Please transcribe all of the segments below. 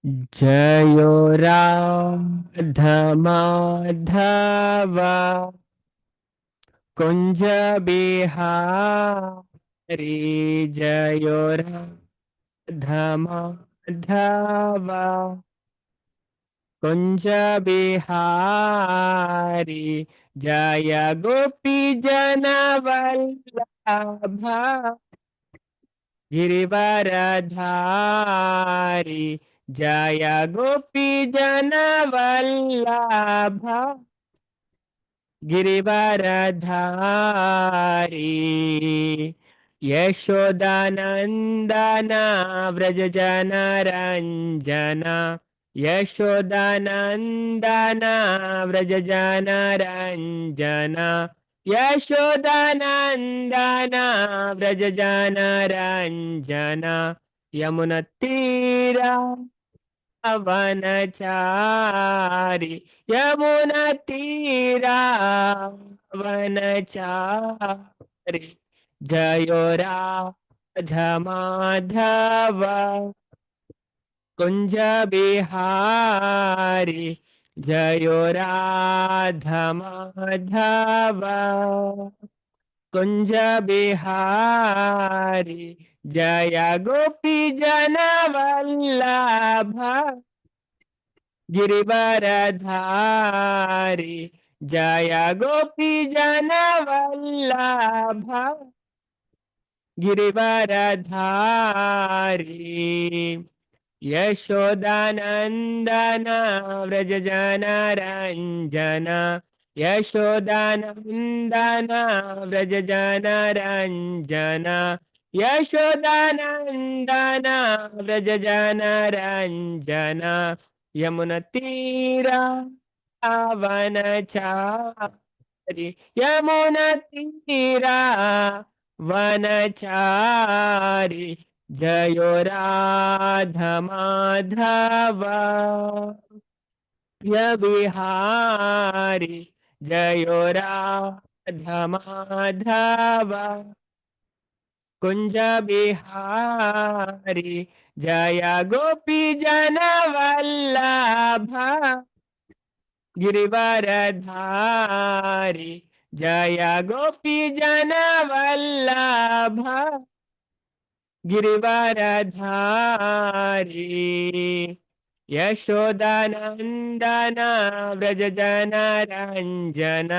जयो राधा माधवा कुंज बिहारी। जयो राधा माधवा कुंज बिहारी। जय गोपी जन वल्लभा गिरिवरधारी। जय गोपी जन वल्लभा गिरिवरधारी। यशोदानन्दन व्रज जन रञ्जन। यशोदानन्दन व्रज जन रञ्जन। यशोदानन्दन व्रज जन रञ्जन। यमुनतीरा वनचारी। यमुनतीरा वनचारी। जयो राधा माधव कुंज बिहारी। जयो राधा माधव कुंज बिहारी। जय गोपी जन वल्लभ गिरिवरधारी। जय गोपी जन वल्लभ गिरिवरधारी। यशोदानन्दन व्रज जन रञ्जन। यशोदानन्दन व्रज जन रञ्जन। यशोदानन्दन व्रज जन रञ्जन। यमुनतीरा वनचारी। यमुनतीरा वनचारी। जयो राधा माधव बिहारी। जयो राधा माधव कुंज बिहारी। जय गोपी जन वल्लभ गिरिवरधारी। जय गोपी जन वल्लभ गिरिवरधारी। यशोदानन्दन व्रज जन रञ्जन।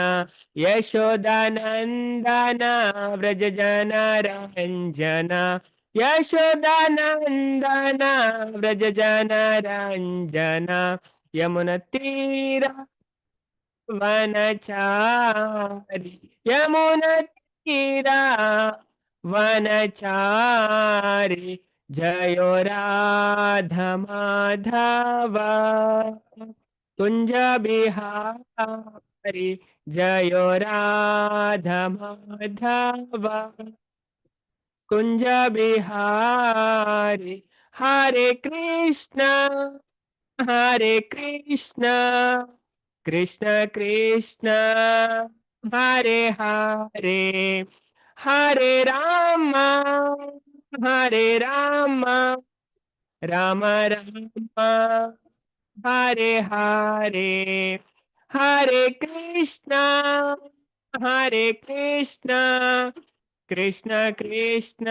यशोदानन्दन व्रज जन रञ्जन। यशोदानन्दन व्रज जन रञ्जन। यमुनतीर वनचारी। यमुनतीरा वनचारी। जयो राधा माधव कुंज बिहारी। जयो राधा माधव कुंज बिहारी। हरे कृष्ण हरे कृष्ण कृष्ण कृष्ण हरे हरे। हरे राम हरे राम राम राम हरे हरे। हरे कृष्ण हरे कृष्ण कृष्ण कृष्ण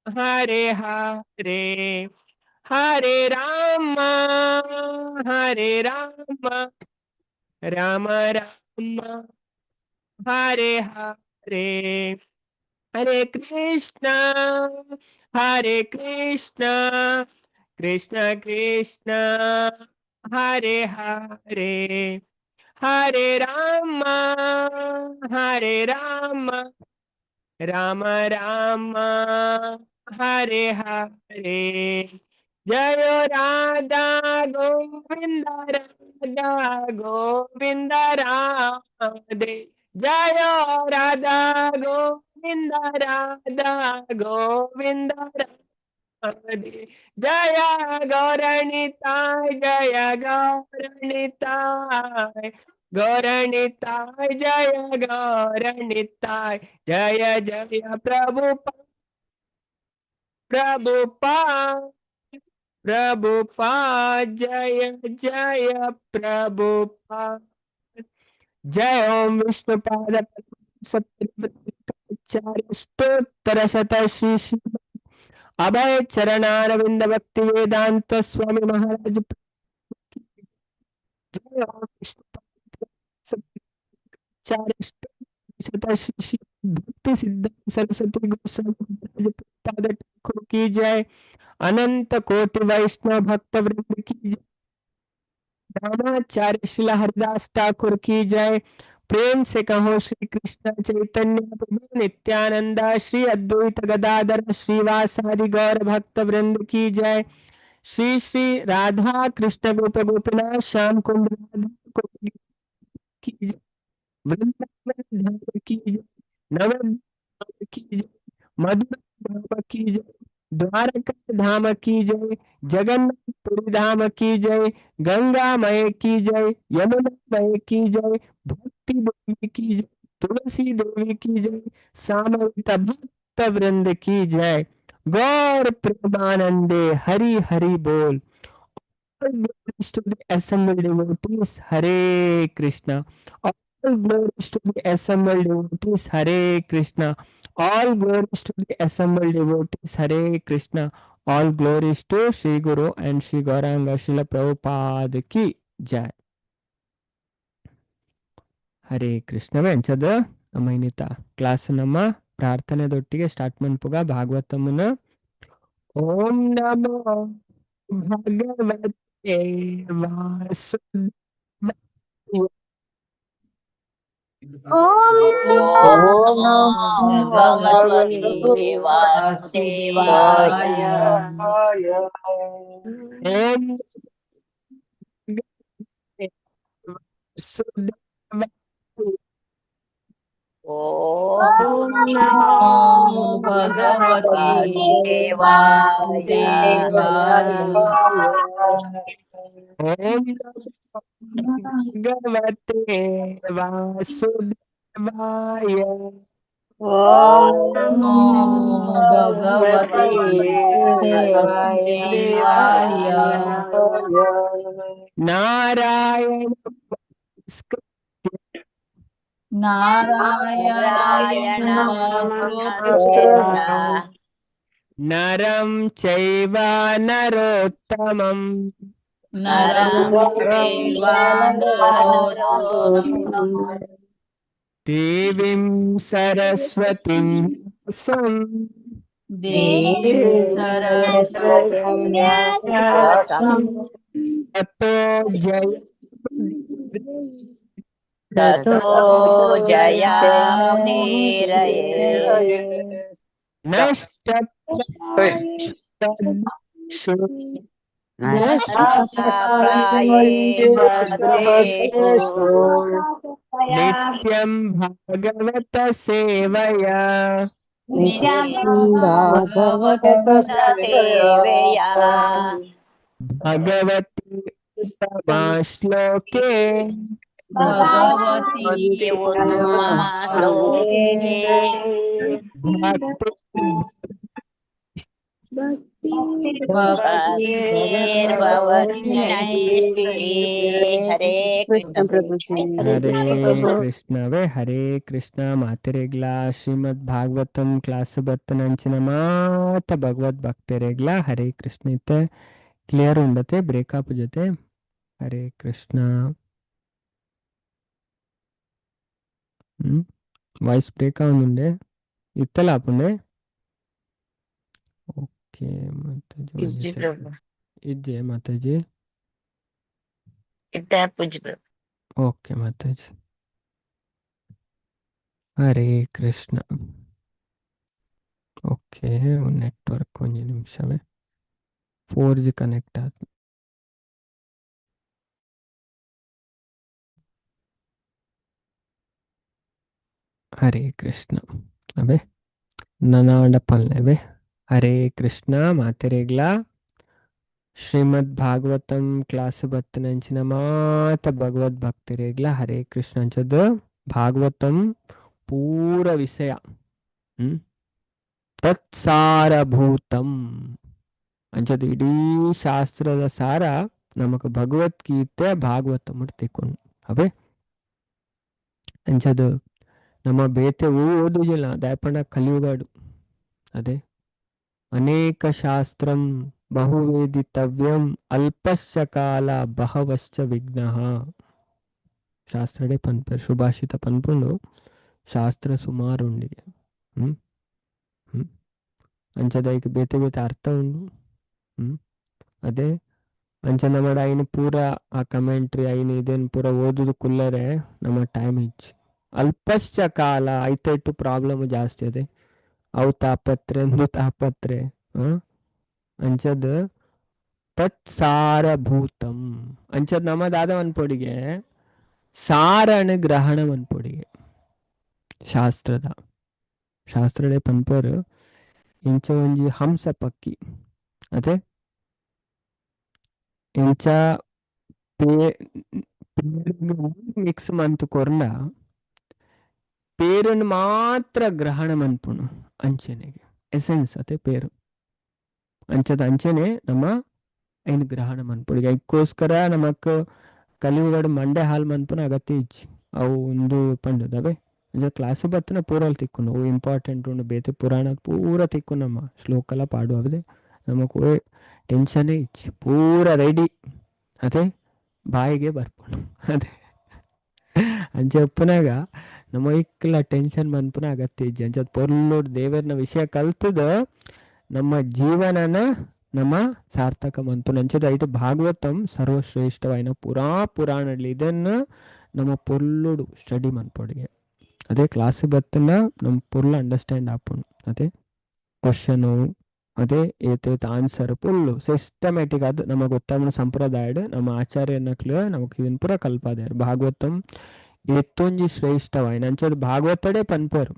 हरे हरे। हरे राम हरे राम राम राम हरे हरे। हरे कृष्ण हरे कृष्ण कृष्ण कृष्ण हरे हरे। हरे राम हरे राम राम राम हरे हरे। जय राधा गोविंद राधा गोविंद राधे। जय राधा गोविंद राधा गोविंद राधे। जय गौरणिताय जय गौरणिताय गौरणिताय जय गौरणिताय। जय जय Prabhupada Prabhupada Prabhupada, Jaya Jaya Prabhupada. Jai Om Vishnupada स्तोत्र शत श्री श्री अभय चरणारविंद भक्ति वेदांत स्वामी महाराज। जय ओम विष्णु श्री श्री भक्ति सिद्धांत सरस्वती गोस्वामी महाराज प्रभुपाद ठाकुर की जय। अनंत कोटि वैष्णव भक्त वृंद की जय। रामाचार्य शिला हरिदास ठाकुर की जय। प्रेम से कहो श्री कृष्ण चैतन्य प्रभु नित्यानंदा श्री अद्वैत गदाधर श्रीवासादि गौर भक्त वृंद की जय। श्री श्री राधा कृष्ण गोप गोपीनाथ श्याम कुंड राधा कुंड की जय। वृंदावन धाम की जय। नवद्वीप की जय। मधुरा धाम की जय। द्वारका धाम की जय। जगन्नाथपुरी धाम की जय। गंगा मय की जय। यमुना मय की जय। भक्ति देवी की जय। तुलसी देवी की जय। सामवेत भक्त वृंद की जय। गौर प्रेमानंदे हरि हरि बोल। All glories to the assembled devotees, Hare Krishna. All glories to the assembled devotees, Hare Krishna. All glories to the assembled devotees, Hare Krishna. All glories to Sri Guru and Sri Gauranga Srila Prabhupada ki jai. Hare ಕೃಷ್ಣವೇ ಅಂಚದ ನಮ್ಮ ಇನ್ನಿತ class ನಮ್ಮ ಪ್ರಾರ್ಥನೆದೊಟ್ಟಿಗೆ start ಮನ್ಪುಗ ಭಾಗವತಮನ. Om ನಮೋ ಭಗವತೆ ವಾಸುದೇವಾಯ. ಓಂ ಓಂ ನಮೋ ಭಗವತೆ ವಾಸುದೇವಾಯ. ಓಂ ಭಗವತೆ ವಾಸುದೇವಾಯ. ಓಂ ನಮೋ ಭಗವತೆ ವಾಸುದೇವಾಯ. ಓಂ ನಮೋ ಭಗವತೆ ವಾಸುದೇವಾಯ. ಓಂ ನಮೋ ಭಗವತೆ ವಾಸುದೇವಾಯ. ನಾರಾಯಣ ನಮಸ್ಕೃತ್ಯ ನಾರಾಯಣ ನಮಸ್ಕೃತ್ಯ ನರಂ ಚೈವ ನರೋತ್ತಮಂ ನರಂ ಚೈವ ನರೋತ್ತಮಂ ದೇವೀಂ ಸರಸ್ವತಿಂ ವ್ಯಾಸಂ ದೇವೀಂ ಸರಸ್ವತಿಂ ತತೋ ಜಯ ತತೋ ಜಯಮುದೀರಯೇ. ನಷ್ಟ ನಷ್ಟಪ್ರಾಯೇಷು ನಿತ್ಯಂ ಭಾಗವತ ಸೇವಯಾ ನಿತ್ಯಂ ಭಾಗವತ ಸೇವೆಯಾ ಭಗವತಿ ಉತ್ತಮ ಶ್ಲೋಕೆ ಭಗವತಿ ಉತ್ತಮ ಶ್ಲೋಕೆ ಭಕ್ತಿ ಭಕ್ತಿರ್ಭವತಿ ನೈಷ್ಠಿಕೀ. ಹರೇ ಕೃಷ್ಣ ಹರೇ ಕೃಷ್ಣವೇ ಹರೇ ಕೃಷ್ಣ ಮಾತೆರೆಗ್ಲಾ ಶ್ರೀಮದ್ ಭಾಗವತಂ ಕ್ಲಾಸ್ ಬತ್ತನಂಚಿನ ಮಾತ ಭಗವದ್ ಭಕ್ತರೆಗ್ಲಾ ಹರೇ ಕೃಷ್ಣ. ಇತ್ತೆ ಕ್ಲಿಯರ್ ಉಂಡತೆ ಬ್ರೇಕಪ್ ಜೊತೆ. ಹರೇ ಕೃಷ್ಣ. ವಾಯ್ಸ್ ಬ್ರೇಕ್ ಆವೊಂದುಂಡೆ ಇತ್ತಲ ಆಪುಂಡೆ. ಓಕೆ ಮಾತಾಜಿ ಒಂಜಿ ಇಜ್ಜಿ ಸೆಕೆಂಡ್. ಪ್ರಭು. ಇಜ್ಜೆ ಮಾತಾಜಿ. ಇತ್ತೆ ಪೂಜಿ ಪ್ರಭು. ಓಕೆ ಮಾತಾಜಿ. ಹರೇ ಕೃಷ್ಣ. ಓಕೆ ನೆಟ್ವರ್ಕ್ ಒಂಜಿ ನಿಮಿಷವೇ 4G connect ಆತ್. ಹರೇ ಕೃಷ್ಣ. ಅವೇ ನನಾಂಡ ಪಲ್ಲೆವೆ ಹರೇ ಕೃಷ್ಣ ಮಾತೆರೆಗ್ಲಾ ಶ್ರೀಮದ್ ಭಾಗವತಂ ಕ್ಲಾಸ್ ಬತ್ತನಂಚಿನ ಮಾತ ಭಗವದ್ ಭಕ್ತರೆಗ್ಲ ಹರೇ ಕೃಷ್ಣ. ಅಂಚದ ಭಾಗವತಂ ಪೂರ ವಿಷಯ ತತ್ಸಾರಭೂತಂ ಅಂಚದ ಇಡೀ ಶಾಸ್ತ್ರದ ಸಾರ ನಮಕ್ ಭಗವದ್ಗೀತೆ ಭಾಗವತ ತಿಕ್ಕೊಂಡು ಅವೇ. ಅಂಚದ ನಮ್ಮ ಬೇತೆ ಓದುಜಿಲ್ಲ ದಾಯಪಂಡ ಕಲಿಯುಗಾಡು ಅದೇ ಅನೇಕ ಶಾಸ್ತ್ರಂ ಬಹುವೇದಿತವ್ಯಂ ಅಲ್ಪಸ್ಯ ಕಾಲ ಬಹವಶ್ಚ ವಿಘ್ನಃ. ಶಾಸ್ತ್ರಡೆ ಪನ್ಪೆರ್ ಸುಭಾಷಿತ ಪನ್ಪುಂಡು ಶಾಸ್ತ್ರ ಸುಮಾರು ಉಂಡಿಗೆ. ಹ್ಮ್ ಹ್ಮ್ ಅಂಚದ ಐಕ್ ಬೇತೆ ಬೇತೆ ಅರ್ಥ ಉಂಡು. ಹ್ಮ್ ಅದೇ ಅಂಚ ನಮ್ಮಡ ಐನ್ ಪೂರ ಆ ಕಮೆಂಟ್ರಿ ಐನ್ ಇದೇನ್ ಪೂರ ಓದುದು ಕುಲ್ಲರೆ ನಮ್ಮ ಟೈಮ್ ಇಜ್ಜಿ. ಅಲ್ಪಶ್ಚ ಕಾಲ ಐತೆಟ್ಟು ಪ್ರಾಬ್ಲಮ್ ಜಾಸ್ತಿ ಅದೇ, ಅವು ತಾಪತ್ರೆ ಅಂದು ತಾಪತ್ರೆ. ಅಂಚದ ತತ್ಸಾರಭೂತಂ ಅಂಚದ ನಮ್ಮ ದಾದ ಮನ್ಪೊಡಿಗೆ ಸಾರಣ ಗ್ರಹಣ ಮನ್ಪೊಡಿಗೆ ಶಾಸ್ತ್ರದ ಶಾಸ್ತ್ರಡೆ ಪನ್ಪರ್ ಇಂಚ ಒಂಜಿ ಹಂಸ ಪಕ್ಕಿ ಅದೇ ಇಂಚ ಪೇ ಮಿಕ್ಸ್ ಮಂತು ಕೊರ್ನ ಪೇರುನ್ ಮಾತ್ರ ಗ್ರಹಣ ಮನ್ಪುನು ಅಂಚೆನೆಗೆ ಎಸೆನ್ಸ್ ಅದೇ ಪೇರು ಅಂಚದ ಅಂಚೆನೆ ನಮ್ಮ ಐನ್ ಗ್ರಹಣ ಮನ್ಪೊಡಿಗೆ. ಐಕ್ಕೋಸ್ಕರ ನಮಕ್ ಕಲಿಯುಗಡ್ ಮಂಡೆ ಹಾಲ್ ಮನ್ಪುನ ಅಗತ್ಯ ಇಜ್ಜಿ. ಅವು ಒಂದು ಪಂಡದವೇ ಅಂಚ ಕ್ಲಾಸ್ ಬತ್ತನ ಪೂರಲ್ ತಿಕ್ಕುನು ಅವು ಇಂಪಾರ್ಟೆಂಟ್ ಉಂಡು ಬೇತೆ ಪುರಾಣ ಪೂರ ತಿಕ್ಕು ನಮ್ಮ ಶ್ಲೋಕಲ ಪಾಡುವದೆ ನಮಕ್ ಟೆನ್ಷನ್ ಇಜ್ಜಿ, ಪೂರ ರೆಡಿ ಅದೇ ಬಾಯಿಗೆ ಬರ್ಪುನು ಅದೇ. ಅಂಚ ಉಪ್ಪುನಾಗ ನಮ್ಮ ಇಕ್ಲ ಟೆನ್ಷನ್ ಮನ್ಪುನ ಅಗತ್ಯ ಇಜ್ಜಿ. ಅಂಚ ಪೊರ್ಲುಡ್ ದೇವರ್ನ ವಿಷಯ ಕಲ್ತದ ನಮ್ಮ ಜೀವನನ ನಮ್ಮ ಸಾರ್ಥಕ ಮನ್ಪುನ. ಅಂಚದ ಐಟ್ ಭಾಗವತಂ ಸರ್ವಶ್ರೇಷ್ಠವಾಯಿನ ಪುರಾ ಪುರಾಣಲ್ಲಿ ಇದನ್ನು ನಮ್ಮ ಪೊರ್ಲುಡು ಸ್ಟಡಿ ಮನ್ಪೊಡಿಗೆ. ಅದೇ ಕ್ಲಾಸ್ ಬತ್ತನ ನಮ್ಮ ಪೊರ್ಲು ಅಂಡರ್ಸ್ಟ್ಯಾಂಡ್ ಆಪುಂಡು. ಅದೇ ಕ್ವಶನು ಅದೇ ಏತೇತ್ ಆನ್ಸರ್ ಫುಲ್ಲು ಸಿಸ್ಟಮ್ಯಾಟಿಕ್ ಅದು ನಮಗೆ ಗೊತ್ತಾಗುವ ಸಂಪ್ರದಾಯಡ್ ನಮ್ಮ ಆಚಾರ್ಯನಕ್ಲು ನಮಕ್ ಇದನ್ ಪೂರ ಕಲ್ಪಾದಾರ್. ಭಾಗವತಂ ಎತ್ತೊಂಜಿ ಶ್ರೇಷ್ಠವಾಯಿನ ಅಂಚದ ಭಾಗವತಡೆ ಪನ್ಪರು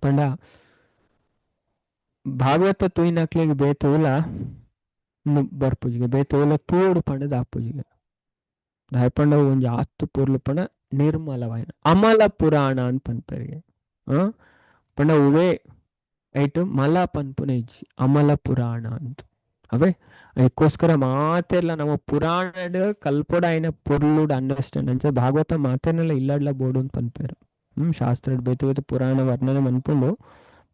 ಪಂಡ ಭಾಗವತ ತೂಯಿನಕ್ಲೆಗ್ ಬೇತೆ ಉಲ ಬರ್ಪುಜಿಗೆ ಬೇತೆ ಉಲ ತೂಡು ಪಂಡದ ಆಪುಜಿಗೆ. ದಾಯೆ ಪಂಡ ಒಂಜಿ ಆತ್ ಪೊರ್ಲು ಪಂಡ ನಿರ್ಮಲವಾಯಿನ ಅಮಲ ಪುರಾಣ ಅಂತ ಪನ್ಪೆರಿಗೆ. ಪಂಡ ಉವೇ ಐಟ್ ಮಲ ಪನ್ಪುನ ಇಜ್ಜಿ ಅಮಲ ಪುರಾಣ ಅಂತ ಅವೇ. ಅದಕ್ಕೋಸ್ಕರ ಮಾತೆಲ್ಲ ನಮ್ಮ ಪುರಾಣಡ್ ಕಲ್ಪೊಡಾಯಿನ ಪೊರ್ಲುಡ್ ಅಂಡರ್ಸ್ಟ್ಯಾಂಡ್ ಅಂಚ ಭಾಗವತ ಮಾತೆನೆಲ್ಲ ಇಲ್ಲಡ್ಲ ಬೋಡು ಅಂತ ಪನ್ಪೆರ್. ಶಾಸ್ತ್ರಡ್ ಬೇತೆ ಬೇತೆ ಪುರಾಣ ವರ್ಣನೆ ಮನ್ಪುಂಡು.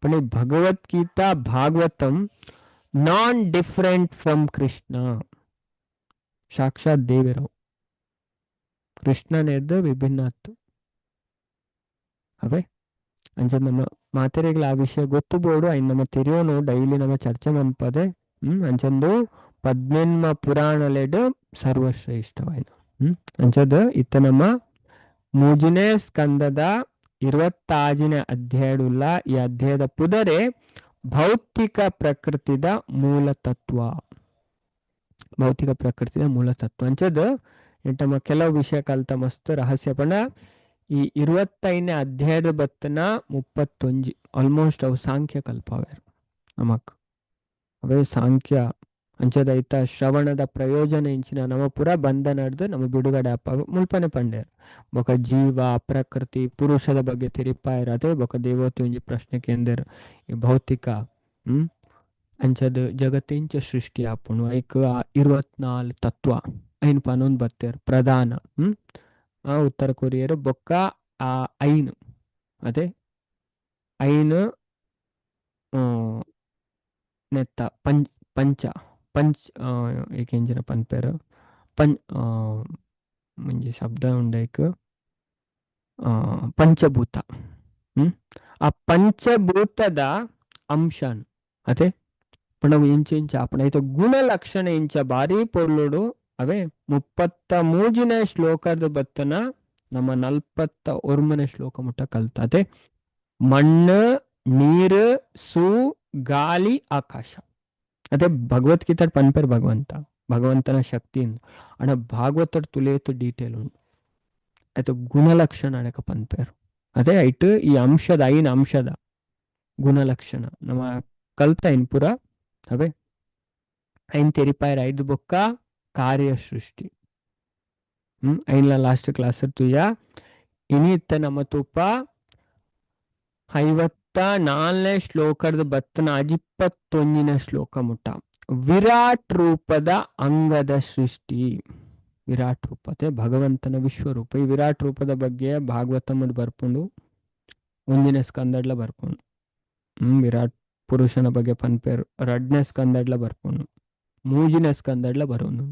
ಪಂಡ Bhagavad Gita Bhagavatam non different from Krishna, ಸಾಕ್ಷಾತ್ ದೇವೆರವು ಕೃಷ್ಣನೆರ್ದ್ ವಿಭಿನ್ನ ಅತ್ತು ಅವೇ. ಅಂಚ ನಮ್ಮ ಮಾತೆರೆಗ್ಲ ಆ ವಿಷಯ ಗೊತ್ತು ಬೋಡು ಐನ್ ನಮ್ಮ ತೆರಿಯೋನು ಡೈಲಿ ನಮ್ಮ ಚರ್ಚೆ ಮನ್ಪದೆ. ಅಂಚಂದು ಪದ್ನೆನ್ಮ ಪುರಾಣಲೆಡ್ ಸರ್ವಶ್ರೇಷ್ಠವಾಯಿನ. ಅಂಚದ ಇತ್ತ ನಮ್ಮ ಮೂಜನೇ ಸ್ಕಂದದ 26ನೇ ಅಧ್ಯಾಯಡುಲ್ಲ. ಈ ಅಧ್ಯಾಯದ ಪುದರೆ ಭೌತಿಕ ಪ್ರಕೃತಿದ ಮೂಲ ತತ್ವ, ಭೌತಿಕ ಪ್ರಕೃತಿದ ಮೂಲ ತತ್ವ. ಅಂಚದ ನಮ್ಮ ಕೆಲವು ವಿಷಯ ಕಲ್ತ ಮಸ್ತ್ ರಹಸ್ಯ ಪಂಡ ಈ 25ನೇ ಅಧ್ಯಾಯದ ಬತ್ತನ 31 ಆಲ್ಮೋಸ್ಟ್ ಅವು ಸಾಂಖ್ಯ ಕಲ್ಪವೇರು ನಮಕ್. ಅವೇ ಸಾಂಖ್ಯ ಅಂಚದ ಐತ ಶ್ರವಣದ ಪ್ರಯೋಜನ ಇಂಚಿನ ನಮ್ಮ ಪುರ ಬಂಧನಡ್ದು ನಮ್ಮ ಬಿಡುಗಡೆ ಅಪ್ಪ ಮುಲ್ಪನೆ ಪಂಡೇರು. ಬೊಕ ಜೀವ ಪ್ರಕೃತಿ ಪುರುಷದ ಬಗ್ಗೆ ತಿರಿಪಾಯರ್ ಅದೇ ಬೊಕ ದೇವತೆ ಒಂಜಿ ಪ್ರಶ್ನೆ ಕೇಂದ್ರ ಈ ಭೌತಿಕ ಅಂಚದ ಜಗತ್ತಿಂಚ ಸೃಷ್ಟಿ ಆಪುಣು ಐಕ್ 24 ತತ್ವ ಐನ್ ಪನೊಂದು ಬತ್ತೇರು ಪ್ರಧಾನ. ಆ ಉತ್ತರ ಕೊರಿಯರು ಬೊಕ್ಕ ಆ ಐನು ಅದೇ ಐನು ನೆತ್ತ ಪಂಚ ಪಂಚ ಪಂಚ್ ಏಕೆಂಜಿನ ಪನ್ಪೇರು ಪಂಚ್ ಮುಂಜಿ ಶಬ್ದ ಉಂಡೈಕ್ ಪಂಚಭೂತ. ಆ ಪಂಚಭೂತದ ಅಂಶನ್ ಅದೇ ಪಂಡ ಇಂಚ ಇಂಚ ಆಪುಂಡು ಐತ ಗುಣಲಕ್ಷಣ ಇಂಚ ಬಾರಿ ಪೊರ್ಲುಡು ಅವೇ 33ನೇ ಶ್ಲೋಕದ ಬತ್ತನ ನಮ್ಮ 41ನೇ ಶ್ಲೋಕ ಮುಟ್ಟ ಕಲ್ತ. ಅದೇ ಮಣ್ಣು ನೀರು ಸು ಗಾಳಿ ಆಕಾಶ ಅದೇ ಭಗವದ್ಗೀತೆ ಪನ್ಪೇರ್ ಭಗವಂತ ಭಗವಂತನ ಶಕ್ತಿ ಅಣ್ಣ ಭಾಗವತಡ್ ತುಲೇತು ಡೀಟೇಲ್ ಉಂಡು ಆಯ್ತು ಗುಣಲಕ್ಷಣ ಅಡಕ ಪನ್ಪೇರು. ಅದೇ ಐಟ್ ಈ ಅಂಶದ ಐನ್ ಅಂಶದ ಗುಣಲಕ್ಷಣ ನಮ್ಮ ಕಲ್ತ ಐನ್ ಪೂರ ಅವೇ ಐನ್ ತೆರಿಪಾಯರ್ ಐದು ಬೊಕ್ಕ ಕಾರ್ಯ ಸೃಷ್ಟಿ. ಐನ್ಲ ಲಾಸ್ಟ್ ಕ್ಲಾಸ್ ತುಯ್ಯ ಇನಿತ್ತ ನಮ್ಮ ತುಪ್ಪ 54ನೇ ಶ್ಲೋಕದ ಬತ್ತನ 21ನೇ ಶ್ಲೋಕ ಮುಟ್ಟ. ವಿರಾಟ್ ರೂಪದ ಅಂಗದ ಸೃಷ್ಟಿ. ವಿರಾಟ್ ರೂಪತೆ ಭಗವಂತನ ವಿಶ್ವರೂಪ. ಈ ವಿರಾಟ್ ರೂಪದ ಬಗ್ಗೆ ಭಾಗವತಮಡ್ ಬರ್ಪುಂಡು, ಒಂಜಿನ ಸ್ಕಂದಡ್ಲ ಬರ್ಪುಂಡು. ವಿರಾಟ್ ಪುರುಷನ ಬಗ್ಗೆ ಪನ್ಪೇರು ರಡ್ನೇ ಸ್ಕಂದಡ್ಲ ಬರ್ಪುಂಡು, ಮೂಜಿನ ಸ್ಕಂದಡ್ಲ ಬರೋನು.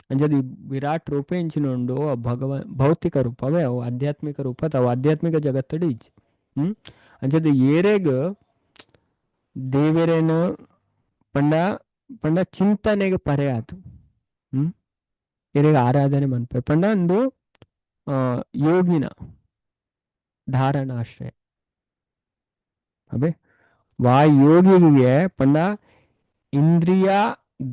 ಅಂಚದ ಈ ವಿರಾಟ್ ರೂಪ ಎಂಚಿನ ಉಂಡು, ಭಗವ ಭೌತಿಕ ರೂಪವೇ ಅವು ಆಧ್ಯಾತ್ಮಿಕ ರೂಪ ಅವು ಆಧ್ಯಾತ್ಮಿಕ ಜಗತ್ತಡು ಇಜ್ಜಿ. ಅಂಚದ ಏರೆಗ್ ದೇವೆರೇನು ಪಂಡ ಪಂಡ ಚಿಂತನೆಗೆ ಪರೆಯಾತು. ಏರೆಗ್ ಆರಾಧನೆ ಮನ್ಪೆ ಪಂಡ ಒಂದು ಯೋಗಿನ ಧಾರಣಾಶ್ರಯ. ಅಬೆ ವಾ ಯೋಗಿಗೆ ಪಂಡ ಇಂದ್ರಿಯ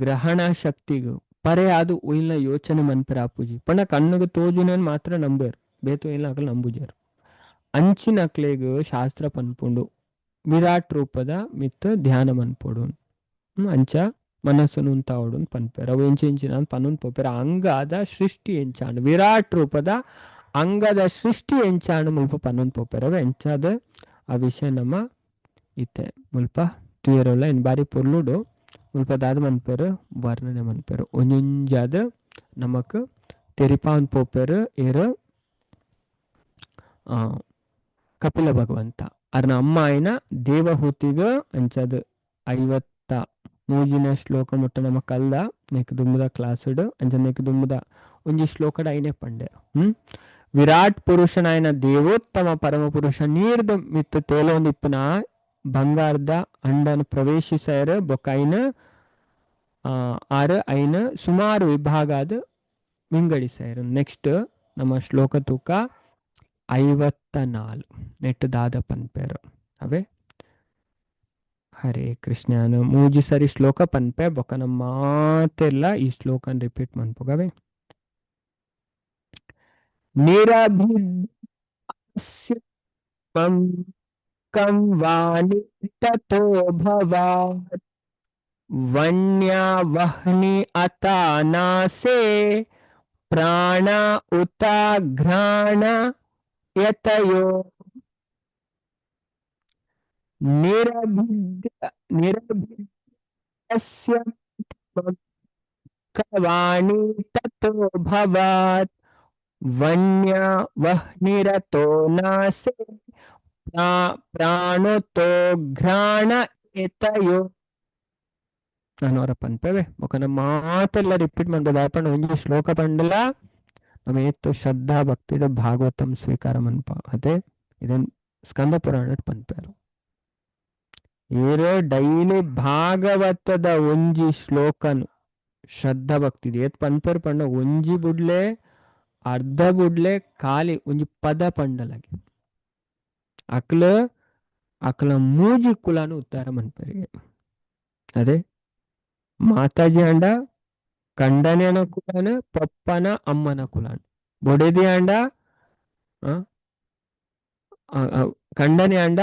ಗ್ರಹಣ ಶಕ್ತಿಗು ಪರೆಯಾದು ಒಯಿಲ್ನ ಯೋಚನೆ ಮನ್ಪೆರ ಆಪುಜಿ. ಪಂಡ ಕಣ್ಣುಗು ತೋಜುನನ್ ಮಾತ್ರ ನಂಬೇರು, ಬೇತು ಇಲ್ಲ ಅಕಲ್ ನಂಬುಜೇರು. ಅಂಚಿನಕ್ಲೆಗ್ ಶಾಸ್ತ್ರ ಪನ್ಪುಂಡು ವಿರಾಟ್ ರೂಪದ ಮಿತ್ ಧ್ಯಾನ ಮನ್ಪೊಡು, ಅಂಚ ಮನಸ್ಸುನು ಉಂತಾವೊಡು ಪನ್ಪೆರ್. ಅವು ಎಂಚ ಎಂಚಿನ ಪನೊಂದು ಪೋಪೆರ್. ಅಂಗದ ಸೃಷ್ಟಿ ಎಂಚಾಂಡ್, ವಿರಾಟ್ ರೂಪದ ಅಂಗದ ಸೃಷ್ಟಿ ಎಂಚಾಂಡ್ ಮುಲ್ಪ ಪನೊಂದು ಪೋಪೆರ್. ಅವು ಎಂಚಾದ ಆ ವಿಷಯ ನಮ್ಮ ಇತ್ತೆ ಮುಲ್ಪ ತೂಯೆರೆಲ ಇನ್ ಬಾರಿ ಪೊರ್ಲುಡು ಮುಲ್ಪ ದಾದ ಮನ್ಪೆರ್ ವರ್ಣನೆ ಮನ್ಪೆರ್. ಒಂಜೊಂಜಾದ್ ನಮಕ್ ತೆರಿಪಾವೊಂದು ಪೋಪೆರ್. ಏರ್ ಕಪಿಲ ಭಗವಂತ ಅರ್ನ ಅಮ್ಮ ಆಯಿನ ದೇವಹೂತಿಗ. ಅಂಚಾದ್ 53ನೇ ಶ್ಲೋಕ ಮುಟ್ಟ ನಮ ಕಲ್ದ ನೆಕ್ ದುಂಬುದ ಕ್ಲಾಸ್ಡ್. ಅಂಚ ನೆಕ್ ದುಂಬುದ ಒಂಜಿ ಶ್ಲೋಕಡ್ ಐನೆ ಪಂಡೆ. ವಿರಾಟ್ ಪುರುಷನಾಯನ ದೇವೋತ್ತಮ ಪರಮ ಪುರುಷ ನೀರ್ದ ಮಿತ್ತ ತೇಲೊಂದಿಪ್ಪುನ ಬಂಗಾರದ ಅಂಡನ್ ಪ್ರವೇಶಿಸಯರ್ ಬೊಕ್ಕ ಐನ ಆರು ಐನ ಸುಮಾರು ವಿಭಾಗ ಆದ್ ವಿಂಗಡಿಸಯರ್. ನೆಕ್ಸ್ಟ್ ನಮ್ಮ ಶ್ಲೋಕ ತೂಕ 54 ನೆಟ್ ದಾದ ಪನ್ಪೇರು ಅವೇ. ಹರೇ ಕೃಷ್ಣನು ಮೂಜಿ ಸರಿ ಶ್ಲೋಕ ಪನ್ಪೆ ಬೊಕ್ಕ ನಮ್ಮ ಮಾತೆಲ್ಲ ಈ ಶ್ಲೋಕನ್ ರಿಪೀಟ್ ಮನ್ಪುಗವೆ. ನಿರಭಿದ್ಯಸ್ಯ ಕಂ ವಾಣಿ ತಥೋ ಭವಾತ್ ವನ್ಯಾ ವಹ್ನಿ ಅತಾನಾಸೆ ಪ್ರಾಣ ಉತ ಘ್ರಾಣ ಯತಯೋ ನಿರಭಿದ್ಯ ನಿರಭಿದ್ಯಸ್ಯ ವಾಣಿ ತಥೋ ಭವಾತ್ ವನ್ಯ ವಹ್ನಿರತೋ ನಾಸೆ ಪ್ರಾಣೋತೋ ಘ್ರಾಣ ಏತಯೋ. ನಾನು ಅವರ ಪನ್ಪೆವೆ ಬೊಕ ನಮ್ಮ ಮಾತೆಲ್ಲ ರಿಪೀಟ್ ಮಾಡ್ಬೋದು. ದಾಯೆಪಂಡ ಒಂಜಿ ಶ್ಲೋಕ ಪಂಡಲ ನಮ್ಮ ಏತ್ ಶ್ರದ್ಧಾ ಭಕ್ತಿಡ್ ಭಾಗವತಂ ಸ್ವೀಕಾರ ಮನ್ಪ ಅತೆ ಇದನ್ ಸ್ಕಂದ ಪುರಾಣಡ್ ಪನ್ಪೆರ್. ಏರ್ ಡೈಲಿ ಭಾಗವತದ ಒಂಜಿ ಶ್ಲೋಕನ್ ಶ್ರದ್ಧಾ ಭಕ್ತಿ ಏತ್ ಪನ್ಪೆರ್ ಪಂಡ ಒಂಜಿ ಬುಡ್ಲೆ ಅರ್ಧ ಬುಡ್ಲೆ ಖಾಲಿ ಒಂಜಿ ಪದ ಪಂಡಲಗೆ ಅಕ್ಲ ಅಕ್ಲ ಮೂಜಿ ಕುಲಾನು ಉದ್ಧಾರ ಮನ್ಪೆರಿಗೆ. ಅದೇ ಮಾತಾಜಿ ಅಂಡ ಕಂಡನೆನ ಕುಲಾನ ಪಪ್ಪನ ಅಮ್ಮನ ಕುಲಾನ ಬೊಡೆದಿ ಅಂಡ ಕಂಡನೆ ಅಂಡ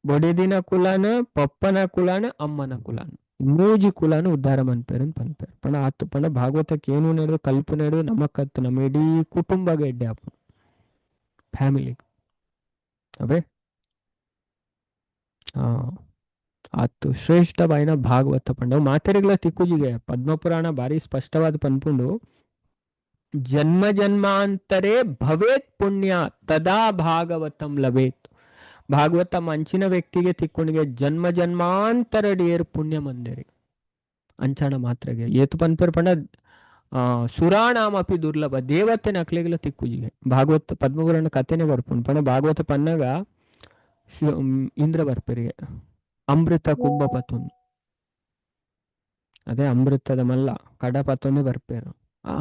ಬೊಡೆದಿನ ಕುಲಾನ ಪಪ್ಪನ ಕುಲಾನ ಅಮ್ಮನ ಕುಲಾನ ಮೂಜಿ ಕುಲಾನ ಉದ್ಧಾರ ಮನ್ಪೆರ್ ಅಂತ ಪನ್ಪೆರ್. ಪಂಡ ಆತ್ ಪಂಡ ಭಾಗವತಕ್ಕೆ ಏನು ನೆಡು ಕಲ್ಪು ನೆಡು ನಮಕತ್ತು ನಮ್ಮ ಇಡೀ ಕುಟುಂಬಗೆ ಎಡ್ಡೆ ಆಪುಂಡು, ಫ್ಯಾಮಿಲಿ ಅವೇ. ಆತು ಶ್ರೇಷ್ಠವಾಯಿನ ಭಾಗವತ ಪಂಡ ಮಾತೆರೆಗ್ಲ ತಿಕ್ಕುಜಿಗೆ ಪದ್ಮಪುರಾಣ ಬಾರಿ ಸ್ಪಷ್ಟವಾದ ಪನ್ಪುಂಡು. ಜನ್ಮ ಜನ್ಮಾಂತರೇ ಭವೇತ್ ಪುಣ್ಯ ತದಾ ಭಾಗವತಂ ಲಭೇತ್. ಭಾಗವತ ಮಂಚಿನ ವ್ಯಕ್ತಿಗೆ ತಿಕ್ಕೊಂಡಿಗೆ ಜನ್ಮ ಜನ್ಮಾಂತರ ಏರ್ ಪುಣ್ಯ ಮಂದಿರಿ ಅಂಚಾಣ ಮಾತ್ರೆಗೆ ಏತು ಪನ್ಪೆರ್ ಪಂಡ ಸುರಾಣಾಮಪಿ ದುರ್ಲಭ ದೇವತೆ ನಕ್ಲೆಗ್ಲ ತಿಕ್ಕುಜಿಗೆ. ಭಾಗವತ ಪದ್ಮಪುರಾಣ ಕಥೆನೆ ಬರ್ಪುಂಡು. ಪಂಡ ಭಾಗವತ ಪನ್ನಗ ಇಂದ್ರ ಬರ್ಪೆರಿಗೆ ಅಮೃತ ಕುಂಭ ಪತ್ತೊಂದು, ಅದೇ ಅಮೃತದ ಮಲ್ಲ ಕಡ ಪತ್ತೊಂದು ಬರ್ಪೇರು. ಆ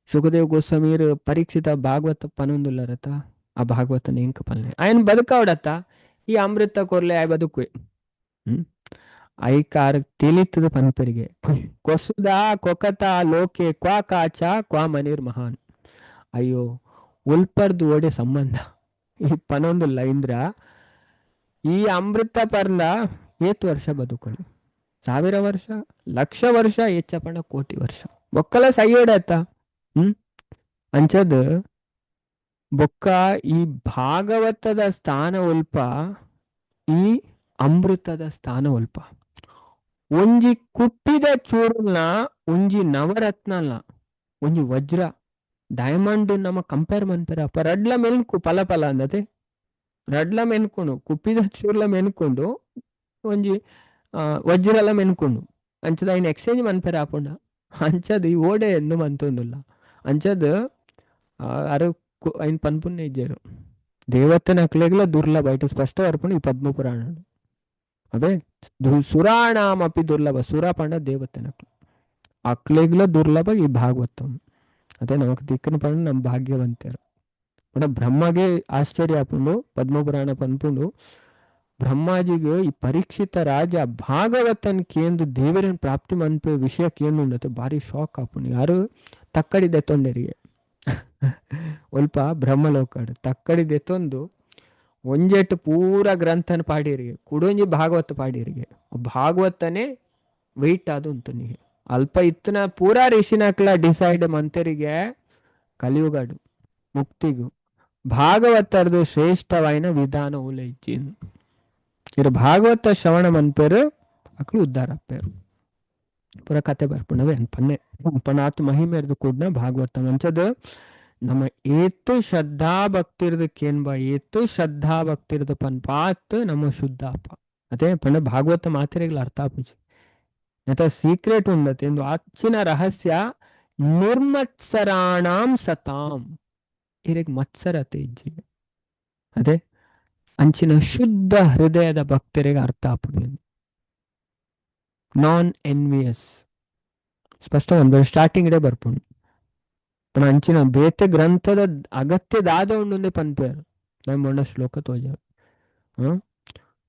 ಸುಖದೇವ್ ಗೋಸ್ವಾಮಿಯರು ಪರೀಕ್ಷಿತ ಭಾಗವತ ಪನೊಂದುಲ್ಲರತ ಆ ಭಾಗವತನ ಎಂಕ ಪನ್ಲೆ ಆಯನ್ ಬದುಕಾವಡತ್ತ ಈ ಅಮೃತ ಕೊರ್ಲೆ ಆಯ್ ಬದುಕುವೆ. ಐಕಾರ ತಿಳಿತದ ಪನ್ಪೆರಿಗೆ ಕೊಸುದ ಕೊಕತ ಲೋಕೆ ಕ್ವಾ ಕಾಚ ಕ್ವಾ ಮನೀರ್ ಮಹಾನ್. ಅಯ್ಯೋ ಉಲ್ಪರ್ದು ಓಡೆ ಸಂಬಂಧ ಈ ಪನೊಂದುಲ್ಲ ಇಂದ್ರ ಈ ಅಮೃತ ಪರ್ಲ ಏತ್ ವರ್ಷ ಬದುಕಲು, 1000 ವರ್ಷ, ಲಕ್ಷ ವರ್ಷ, ಹೆಚ್ಚ ಪಂಡ ಕೋಟಿ ವರ್ಷ ಬೊಕ್ಕಲ ಸೈಯೋಡತ್ತ. ಅಂಚದ್ ಬೊಕ್ಕ ಈ ಭಾಗವತದ ಸ್ಥಾನ ಒಲ್ಪ, ಈ ಅಮೃತದ ಸ್ಥಾನ ಒಲ್ಪ. ಒಂಜಿ ಕುಪ್ಪಿದ ಚೂರುಲ್ನ ಒಂಜಿ ನವರತ್ನಲ ಒಂಜಿ ವಜ್ರ ಡೈಮಂಡ್ ನಮ ಕಂಪೇರ್ ಮನ್ಪೆರ ಅಪ್ಪ ರಡ್ಲ ಮೆನ್ಕು ಪಲ ಪಲ ಅಂದತೆ. ರಡ್ಲ ಮೆನ್ಕೊಂಡು ಕುಪ್ಪಿದ ಚೂರ್ಲ ಮೆನ್ಕೊಂಡು ಒಂಜಿ ವಜ್ರಲ ಮೆನ್ಕೊಂಡು ಅಂಚದ ಐನ್ ಎಕ್ಸ್ಚೇಂಜ್ ಮನ್ಪೆರ ಆಪುಂಡ. ಅಂಚದ ಈ ಓಡೆ ಎಂದು ಮಂತೊಂದುಲ್ಲ. ಅಂಚದ ಅರು ಐನ್ ಪನ್ಪುನ್ನೆ ಇಜ್ಜೆರು. ದೇವತೆನ ಅಕ್ಲೆಗ್ಲ ದುರ್ಲಭ ಇಟ್ಟು ಸ್ಪಷ್ಟ ಬರ್ಪುಂಡು ಈ ಪದ್ಮ ಪುರಾಣ. ಅದೇ ಸುರಾಣಾಮಪಿ ದುರ್ಲಭ, ಸುರ ಪಂಡ ದೇವತೆನಕ್ಲು ಅಕ್ಲೆಗ್ಲ ದುರ್ಲಭ ಈ ಭಾಗವತಂ. ಅದೇ ನಮಕ್ ದಿಕ್ಕನ ಪಂಡ ನಮ್ಮ ಭಾಗ್ಯವಂತರು. ಪಂಡ ಬ್ರಹ್ಮಗೆ ಆಶ್ಚರ್ಯ ಆಪುಂಡು ಪದ್ಮಪುರಾಣ ಪನ್ಪುಂಡು. ಬ್ರಹ್ಮಾಜಿಗೆ ಈ ಪರೀಕ್ಷಿತ ರಾಜ ಭಾಗವತನ್ ಕೇಂದ್ರ ದೇವರನ್ ಪ್ರಾಪ್ತಿ ಮನ್ಪೆ ವಿಷಯ ಕೇಂದ್ರ ಭಾರಿ ಶಾಕ್ ಆಪುಂಡು. ಯಾರು ತಕ್ಕಡಿ ದೆತ್ತೊಂಡರಿಗೆ ಒಲ್ಪ ಬ್ರಹ್ಮಲೋಕಡು ತಕ್ಕಡಿ ದೆತ್ತೊಂದು ಒಂಜೆಟ್ಟು ಪೂರ ಗ್ರಂಥನ ಪಾಡಿರಿಗೆ ಕುಡೊಂಜಿ ಭಾಗವತ ಪಾಡಿರಿಗೆ ಭಾಗವತನೇ ವೆಯ್ಟ್ ಆದು ಉಂಟು. ಅಲ್ಪ ಇತ್ತನ ಪೂರಾ ಋಷಿನಕ್ಲ ಡಿಸೈಡ್ ಮಂತರಿಗೆ ಕಲಿಯುಗಡು ಮುಕ್ತಿಗು ಭಾಗವತರದು ಶ್ರೇಷ್ಠವಾಯಿನ ವಿಧಾನ ಉಲೈಚಿ. ಇರು ಭಾಗವತ ಶ್ರವಣ ಮನ್ಪೇರು ಅಕ್ಲು ಉದ್ಧಾರ ಅಪ್ಪೇರು. ಪೂರ ಕತೆ ಬರ್ಪುಣವೆ ಪನ್ನೆ ಪಣಾತ್ ಮಹಿಮೆರ್ದು ಕೂಡ್ನ ಭಾಗವತ ಮಂಚದ ನಮ್ಮ ಏತು ಶ್ರದ್ಧಾ ಭಕ್ತಿರ್ದು ಕೇನ್ಬ ಏತು ಶ್ರದ್ಧಾ ಭಕ್ತಿರ್ದು ಪನ್ಪಾತ್ ನಮ್ಮ ಶುದ್ಧಾಪ. ಅದೇ ಪಂಡ ಭಾಗವತ ಮಾತ್ರೆಗಳ ಅರ್ಥ ಆಪುಜಿ. ನೆತ ಸೀಕ್ರೆಟ್ ಉಂಡತೆ ಎಂದು ಅಚ್ಚಿನ ರಹಸ್ಯ ನಿರ್ಮತ್ಸರಾಣಾಂ ಸತಾಂ. ಇರೆಗ್ ಮತ್ಸರತೆ ಇಜ್ಜಿ. ಅದೇ ಅಂಚಿನ ಶುದ್ಧ ಹೃದಯದ ಭಕ್ತರಿಗೆ ಅರ್ಥ ಆಪುಂಡು. ನಾನ್ ಎನ್ವಿಯಸ್ ಸ್ಪಷ್ಟ ಒಂದು ಸ್ಟಾರ್ಟಿಂಗ್ ಇಡೆ ಬರ್ಪುಂಡು. ಪಣ ಅಂಚಿನ ಬೇತೆ ಗ್ರಂಥದ ಅಗತ್ಯ ದಾದ ಉಂಡುಂದೆ ಪನ್ಪೇರು ನಮ್ಮ ಶ್ಲೋಕ ತೋಜ.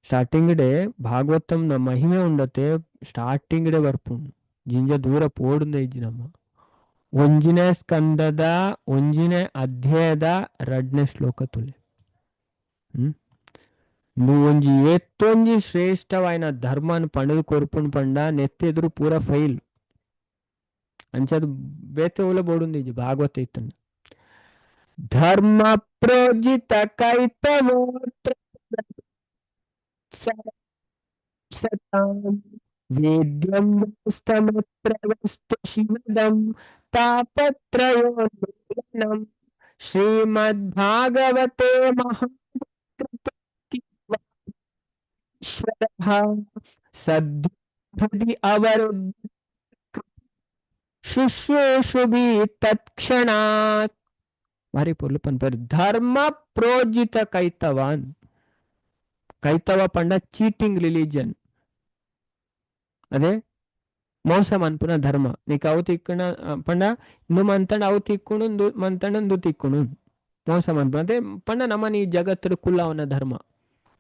ಸ್ಟಾರ್ಟಿಂಗ್ ಇಡೆ ಭಾಗವತಂ ನ ಮಹಿಮೆ ಉಂಡತೆ ಸ್ಟಾರ್ಟಿಂಗ್ ಇಡೆ ಬರ್ಪುಂಡು. ಜಿಂಜ ದೂರ ಪೋಡುಂದೆ ಇಜ್ಜಿ ನಮ್ಮ ಒಂಜಿನೇ ಸ್ಕಂದದ ಒಂಜಿನೇ ಅಧ್ಯಾಯದ ರಡ್ನೇ ಶ್ಲೋಕ ತುಲೆ. నువ్వు ಒಂಜಿ ಏತ್ತೊಂಜಿ ಶ್ರೇಷ್ಠವಾಯಿನ ಧರ್ಮನ್ ಪಂಡದು ಕೊರ್ಪುಂಡು ಪಂಡ ನೆತ್ತೆದುರು ಪೂರ ಫೈಲ್. ಅಂಚದ ಬೇತೆ ಓಲ ಬೋಡುಂದು ಇಜ್ಜಿ ಭಾಗವತ ಇತ್ತಂಡ. ಧರ್ಮ ಪ್ರೋಜಿತ ಕೈತವೋತ್ರ ಸತಾಂ ವೇದ್ಯಂ ವಸ್ತಮತ್ರ ವಸ್ತು ಶಿವದಂ ತಾಪತ್ರಯೋನ್ಮೂಲನಂ ಶ್ರೀಮದ್ಭಾಗವತೆ ಮಹಾಕೃತೀಶ್ವರಃ ಸದ್ಯ ಅವರುದ್ಧ ಶುಶ್ರೂಷುಭಿ ತತ್ಕ್ಷಣಾತ್. ಭಾರಿ ಪೊರ್ಲು ಪನ್ಪೇರು. ಧರ್ಮ ಪ್ರೋಜಿತ ಕೈತವಾನ್. ಕೈತವ ಪಂಡ ಚೀಟಿಂಗ್ ರಿಲಿಜನ್. ಅದೇ ಮೋಸ ಮನ್ಪುನ ಧರ್ಮ. ನೀಕ್ ಅವು ತಿಕ್ಕುಣ ಪಂಡ ಇಂದು ಮಂತಂಡ ಅವು ತಿಕ್ಕುಣು ಮಂತಂಡ ಇಂದು ತಿಕ್ಕುಣು ಮೋಸ ಮನ್ಪುನ. ಅದೇ ಪಂಡ ನಮ್ಮನ ಈ ಜಗತ್ತಡು ಕುಲ್ಲವನ ಧರ್ಮ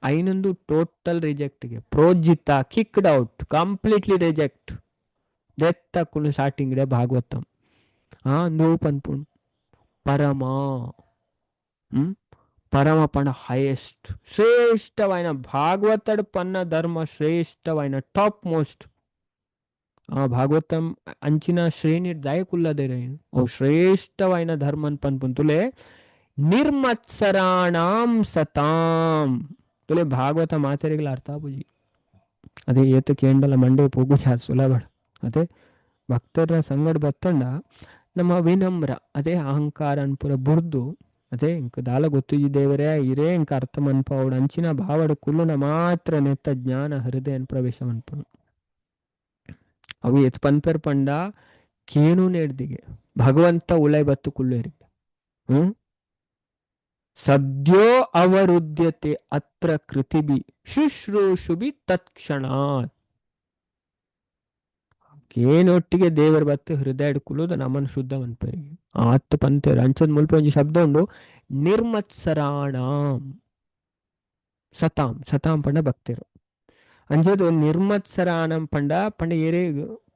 ಐನೊಂದು ಟೋಟಲ್ ರಿಜೆಕ್ಟ್ಗೆ ಪ್ರೋಜಿತ ಕಿಕ್ಡ್ ಔಟ್ ಕಂಪ್ಲೀಟ್ಲಿ ರಿಜೆಕ್ಟ್ ದೆತ್ತಕುಲು ಸ್ಟಾರ್ಟಿಂಗ್ ಡೆ ಭಾಗವತಂ. ಆ ಅಂದು ಪನ್ಪುಂಡು ಪರಮ ಪರಮ ಪಂಡ ಹೈಯೆಸ್ಟ್ ಶ್ರೇಷ್ಠವಾಯಿನ ಭಾಗವತಡ್ ಪನ್ನ ಧರ್ಮ ಶ್ರೇಷ್ಠವಾಯಿನ ಟಾಪ್ ಮೋಸ್ಟ್. ಆ ಭಾಗವತಂ ಅಂಚಿನ ಶ್ರೇಣಿ ದಯಕುಲ್ಲದೇರೆ ಓ ಶ್ರೇಷ್ಠವಾಯಿನ ಧರ್ಮನ್ ಪನ್ಪುಂತುಲೆ ನಿರ್ಮತ್ಸರಾಣಾಂ ಸತಾಂ. ತುಲೆ ಭಾಗವತ ಮಾತೆರೆಗಳ ಅರ್ಥ ಆಪುಜಿ. ಅದೇ ಏತು ಕೇಂಡಲ ಮಂಡೆ ಪೋಗುಜ ಸುಲಭ. ಅದೇ ಭಕ್ತರ ಸಂಗಡ ಬತ್ತಂಡ ನಮ್ಮ ವಿನಮ್ರ ಅದೇ ಅಹಂಕಾರ ಅನ್ಪುರ ಬುರ್ದು ಅದೇ ಇಂಕ ದಾಲ ಗೊತ್ತಿಜಿ ದೇವರೇ ಇರೇ ಇಂಕ ಅರ್ಥ ಮನ್ಪಾವಡು ಅಂಚಿನ ಭಾವಡು ಕುಲ್ಲುನ ಮಾತ್ರ ನೆತ್ತ ಜ್ಞಾನ ಹೃದಯನ್ ಪ್ರವೇಶ ಮನ್ಪುನು. ಅವು ಎತ್ ಪನ್ಪೆರ್ ಪಂಡ ಕೇನು ನೇಡ್ದಿಗೆ ಭಗವಂತ ಉಲೈ ಬತ್ತು ಕುಲ್ಲೇರಿಗೆ. ಸದ್ಯೋ ಅವರುದ್ಯತೆ ಅತ್ರ ಕೃತಿಬಿ ಶುಶ್ರೂಷುಬಿ ತತ್ಕ್ಷಣಾತ್. ಕೇನೊಟ್ಟಿಗೆ ದೇವರ ಬತ್ತು ಹೃದಯ ಕುಲ್ಲುದು ನಮ್ಮನ್ನು ಶುದ್ಧ ಮನ್ಪರಿಗೆ ಆತ್ ಪಂತೇರು. ಅಂಚದ ಮುಲ್ಪ ಒಂಜಿ ಶಬ್ದ ಉಂಡು ನಿರ್ಮತ್ಸರಾಣಾಂ ಸತಾಂ. ಸತಾಂ ಪಂಡ ಭಕ್ತರು. ಅಂಚದು ನಿರ್ಮತ್ಸರಾಣಂ ಪಂಡ ಪಂಡ ಏರೇ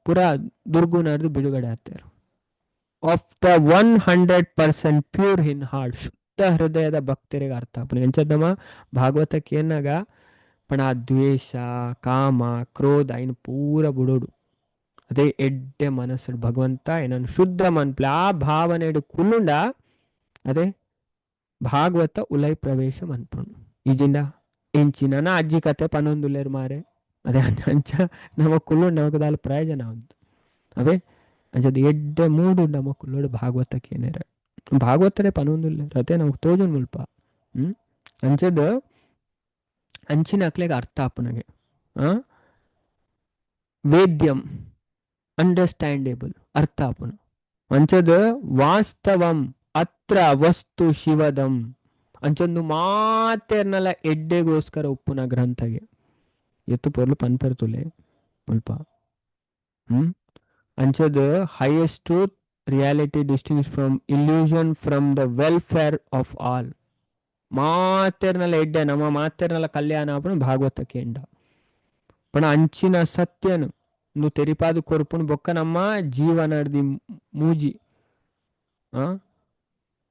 ಪೂರ ದುರ್ಗುಣರ್ದು ಬಿಡುಗಡೆ ಆಗ್ತಾರೆ. Of the 100% pure in heart ಶುದ್ಧ ಹೃದಯದ ಭಕ್ತರಿಗೆ ಅರ್ಥ ಆಪುಂಡು. ಎಂಚದಮ್ಮ ಭಾಗವತಕ್ಕೆ ಏನಾಗ ಪಣ ದ್ವೇಷ ಕಾಮ ಕ್ರೋಧ ಐನ್ ಪೂರ ಬುಡೋಡು. ಅದೇ ಎಡ್ಡೆ ಮನಸ್ಸು ಭಗವಂತ ಏನನ್ನು ಶುದ್ಧ ಮನ್ಪ್ಲೆ ಆ ಭಾವನೆ ಕುಲ್ಲುಂಡ ಅದೇ ಭಾಗವತ ಉಲೈ ಪ್ರವೇಶ ಮನ್ಪುಂಡು. ಈಜಿಂಡ ಇಂಚಿನ ಅಜ್ಜಿ ಕತೆ ಪನೊಂದುಲ್ಲೇರು ಮಾರೆ. ಅದೇ ಅಂಚ ನಮ್ಮ ಕುಲ್ಲು ನಮಕ್ ದಾಲ ಪ್ರಯೋಜನ ಉಂಡು. ಅವೇ ಅಂಚದ ಎಡ್ಡೆ ಮೂಡು ನಮ್ಮ ಕುಲ್ಲೋಡು ಭಾಗವತಕ್ಕೆ ಏನೇರೆ ಭಾಗವತರೇ ಪನೊಂದುಲ್ಲೆ ಅದೇ ನಮಕ್ ತೋಜುಂಡು ಮುಲ್ಪ. ಹ್ಮ್ ಅಂಚದ ಅಂಚಿನ ಅಕ್ಲೆಗ್ ಅರ್ಥ ಆಪುನಗೆ. ಆ ವೇದ್ಯಂ ಅಂಡರ್ಸ್ಟ್ಯಾಂಡೇಬಲ್ ಅರ್ಥ ಆಪುನ. ಅಂಚದ ವಾಸ್ತವಂ ಅತ್ರ ವಸ್ತು ಶಿವದಂ ಅಂಚೊಂದು ಮಾತೆರ್ನಲ ಎಡ್ಡೆಗೋಸ್ಕರ ಉಪ್ಪುನ ಗ್ರಂಥಗೆ ಎತ್ತು ಪೊರ್ಲು ಪನ್ಪೆರ್ತುಲೆ ಮುಲ್ಪ. ಹ್ಮ್ ಅಂಚದ highest truth reality distinguish from illusion from the welfare of all. ಮಾತೆರ್ನಲ ಎಡ್ಡೆ ನಮ್ಮ ಮಾತೆರ್ನಲ ಕಲ್ಯಾಣ ಆಪುನ ಭಾಗವತ ಕೇಂಡ. ಪಣ ಅಂಚಿನ ಸತ್ಯನು ನು ತೆರಿಪಾದು ಕೊರ್ಪುನು ಬೊಕ್ಕ ನಮ್ಮ ಜೀವನರ್ದಿ ಮೂಜಿ ಆ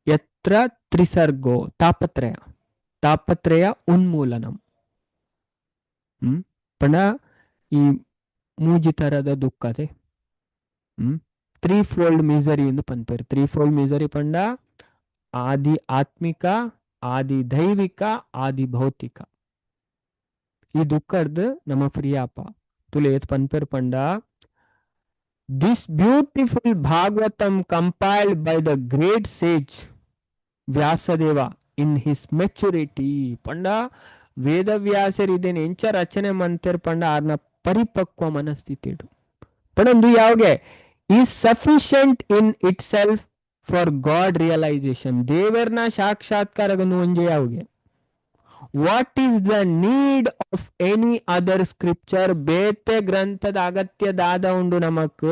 ಯತ್ರ ತ್ರಿಸರ್ಗೋ ತಾಪತ್ರಯ ತಾಪತ್ರಯ ಉನ್ಮೂಲನಂ. ಹ್ಮ್ ಪಂಡ ಈ ಮೂಜಿ ತರದ ದುಃಖತೆ. ಹ್ಮ್ ತ್ರೀ ಫೋಲ್ಡ್ ಮಿಸರಿ ಎಂದು ಪನ್ಪೆರ್. ತ್ರೀ ಫೋಲ್ಡ್ ಮಿಸರಿ ಪಂಡ ಆದಿ ಆತ್ಮಿಕ, ಆದಿ ದೈವಿಕ, ಆದಿ ಭೌತಿಕ. ಈ ದುಃಖರ್ದು ನಮ್ಮ ಫ್ರೀ ಆಪ ತುಲೆ ಏತ್ ಪನ್ಪೆರ್ ಪಂಡ this beautiful Bhagavatam compiled by the great sage Vyasadeva in his maturity. ಪಂಡ ವೇದವ್ಯಾಸರು ಇದೇನೆ ಎಂಚ ರಚನೆ ಮಂತೆರ್ ಪಂಡ ಆರ್ನ ಪರಿಪಕ್ವ ಮನಸ್ಥಿತಿಡು. ಪಂಡ ಒಂದು ಯಾವ್ಗೆ is sufficient in itself for God realisation. ದೇವರ್ನ ಸಾಕ್ಷಾತ್ಕಾರಗನು ಒಂಜೆ ಯಾವ್ಗೆ. What is the need of any other scripture? ಬೇತೆ ಗ್ರಂಥದ ಅಗತ್ಯ ದಾದ ಉಂಡು ನಮಕ್.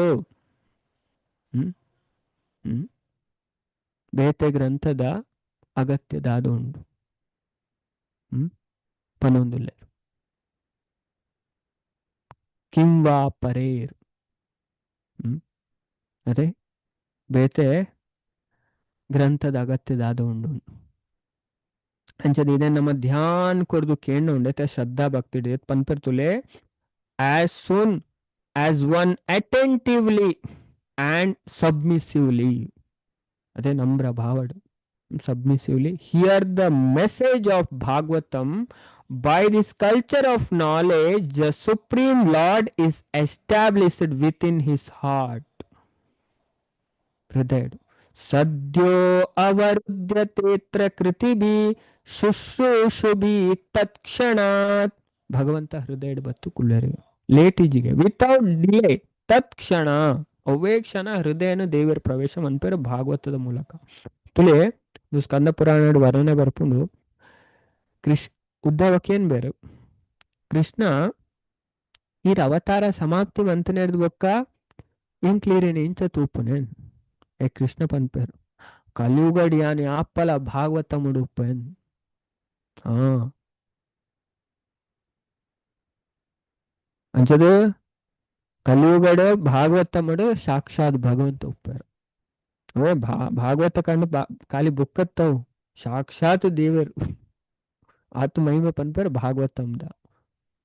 ಹ್ಮ್ ಹ್ಮ್ ಬೇತೆ ಗ್ರಂಥದ ಅಗತ್ಯ ದಾದ ಉಂಡು. ಹ್ಮ್ ಪನೊಂದುಲ್ಲೆ ಕಿಂವಾ ಪರೇರ್. ಹ್ಮ್ ಅದೇ ಬೇತೆ ಗ್ರಂಥದ ಅಗತ್ಯ ದಾದ ಉಂಡು. ಅಂಚದ ಇದೇ ನಮ್ಮ ಧ್ಯಾನ್ ಕೊರ್ದು ಕೇಂಡ ಉಂಡೆ ಶ್ರದ್ಧಾ ಭಕ್ತಿ ಪನ್ಪೆರ್ತುಲೆ as soon as one attentively and submissively, ಅದೇ ನಮ್ರ ಭಾವಡ್ submissively hear the message of Bhagavatam by this culture of knowledge the supreme Lord is established within his heart. ಹೃದಯ ಸದ್ಯೋ ಅವರುದ್ಯತೇತ್ರ ಕೃತಿಭಿ ಶುಶ್ರೂಷುಭಿ ತತ್ಕ್ಷಣಾತ್. ಭಗವಂತ ಹೃದಯ ಬತ್ತು ಕುಲ್ಲರಿಗೆ ಲೇಟ್ ಈಜಿಗೆ ವಿತೌಟ್ ಡಿಲೇ ತತ್ಕ್ಷಣ ಅವೇ ಕ್ಷಣ ಹೃದಯನ ದೇವರ ಪ್ರವೇಶ ಮನ್ಪೇರು ಭಾಗವತದ ಮೂಲಕ. ತುಲೆ ಸ್ಕಂದ ಪುರಾಣ ವರ್ಣನೆ ಬರ್ಪುಂಡು. ಕೃಷ್ ಉದ್ಧವಕ್ಕೇನ್ ಬೇರೆ ಕೃಷ್ಣ ಈ ಅವತಾರ ಸಮಾಪ್ತಿ ಮಂತನೇರ್ದು ಬೊಕ್ಕ ಏನ್ ಕ್ಲಿಯರ್ ಏನ್ ಇಂಚ ತೂಪುನೆ ಏ ಕೃಷ್ಣ ಪನ್ಪೇರು ಕಲಿಯುಗಡ್ ಯಾನ್ ಆಪ್ಪಲ ಭಾಗವತ ಮುಡುಪೆನ್. ಹಾ ಅಂಚದು ಕಲಿಯುಗಡ್ ಭಾಗವತ ಮಡು ಸಾಕ್ಷಾತ್ ಭಗವಂತ ಉಪ್ಪೇರು. ಅವೇ ಭಾಗವತ ಕಂಡು ಖಾಲಿ ಬುಕ್ಕತ್ತವು ಸಾಕ್ಷಾತ್ ದೇವರು ಆತು ಮಹಿಮೆ ಪನ್ಪೇರು ಭಾಗವತಂದ.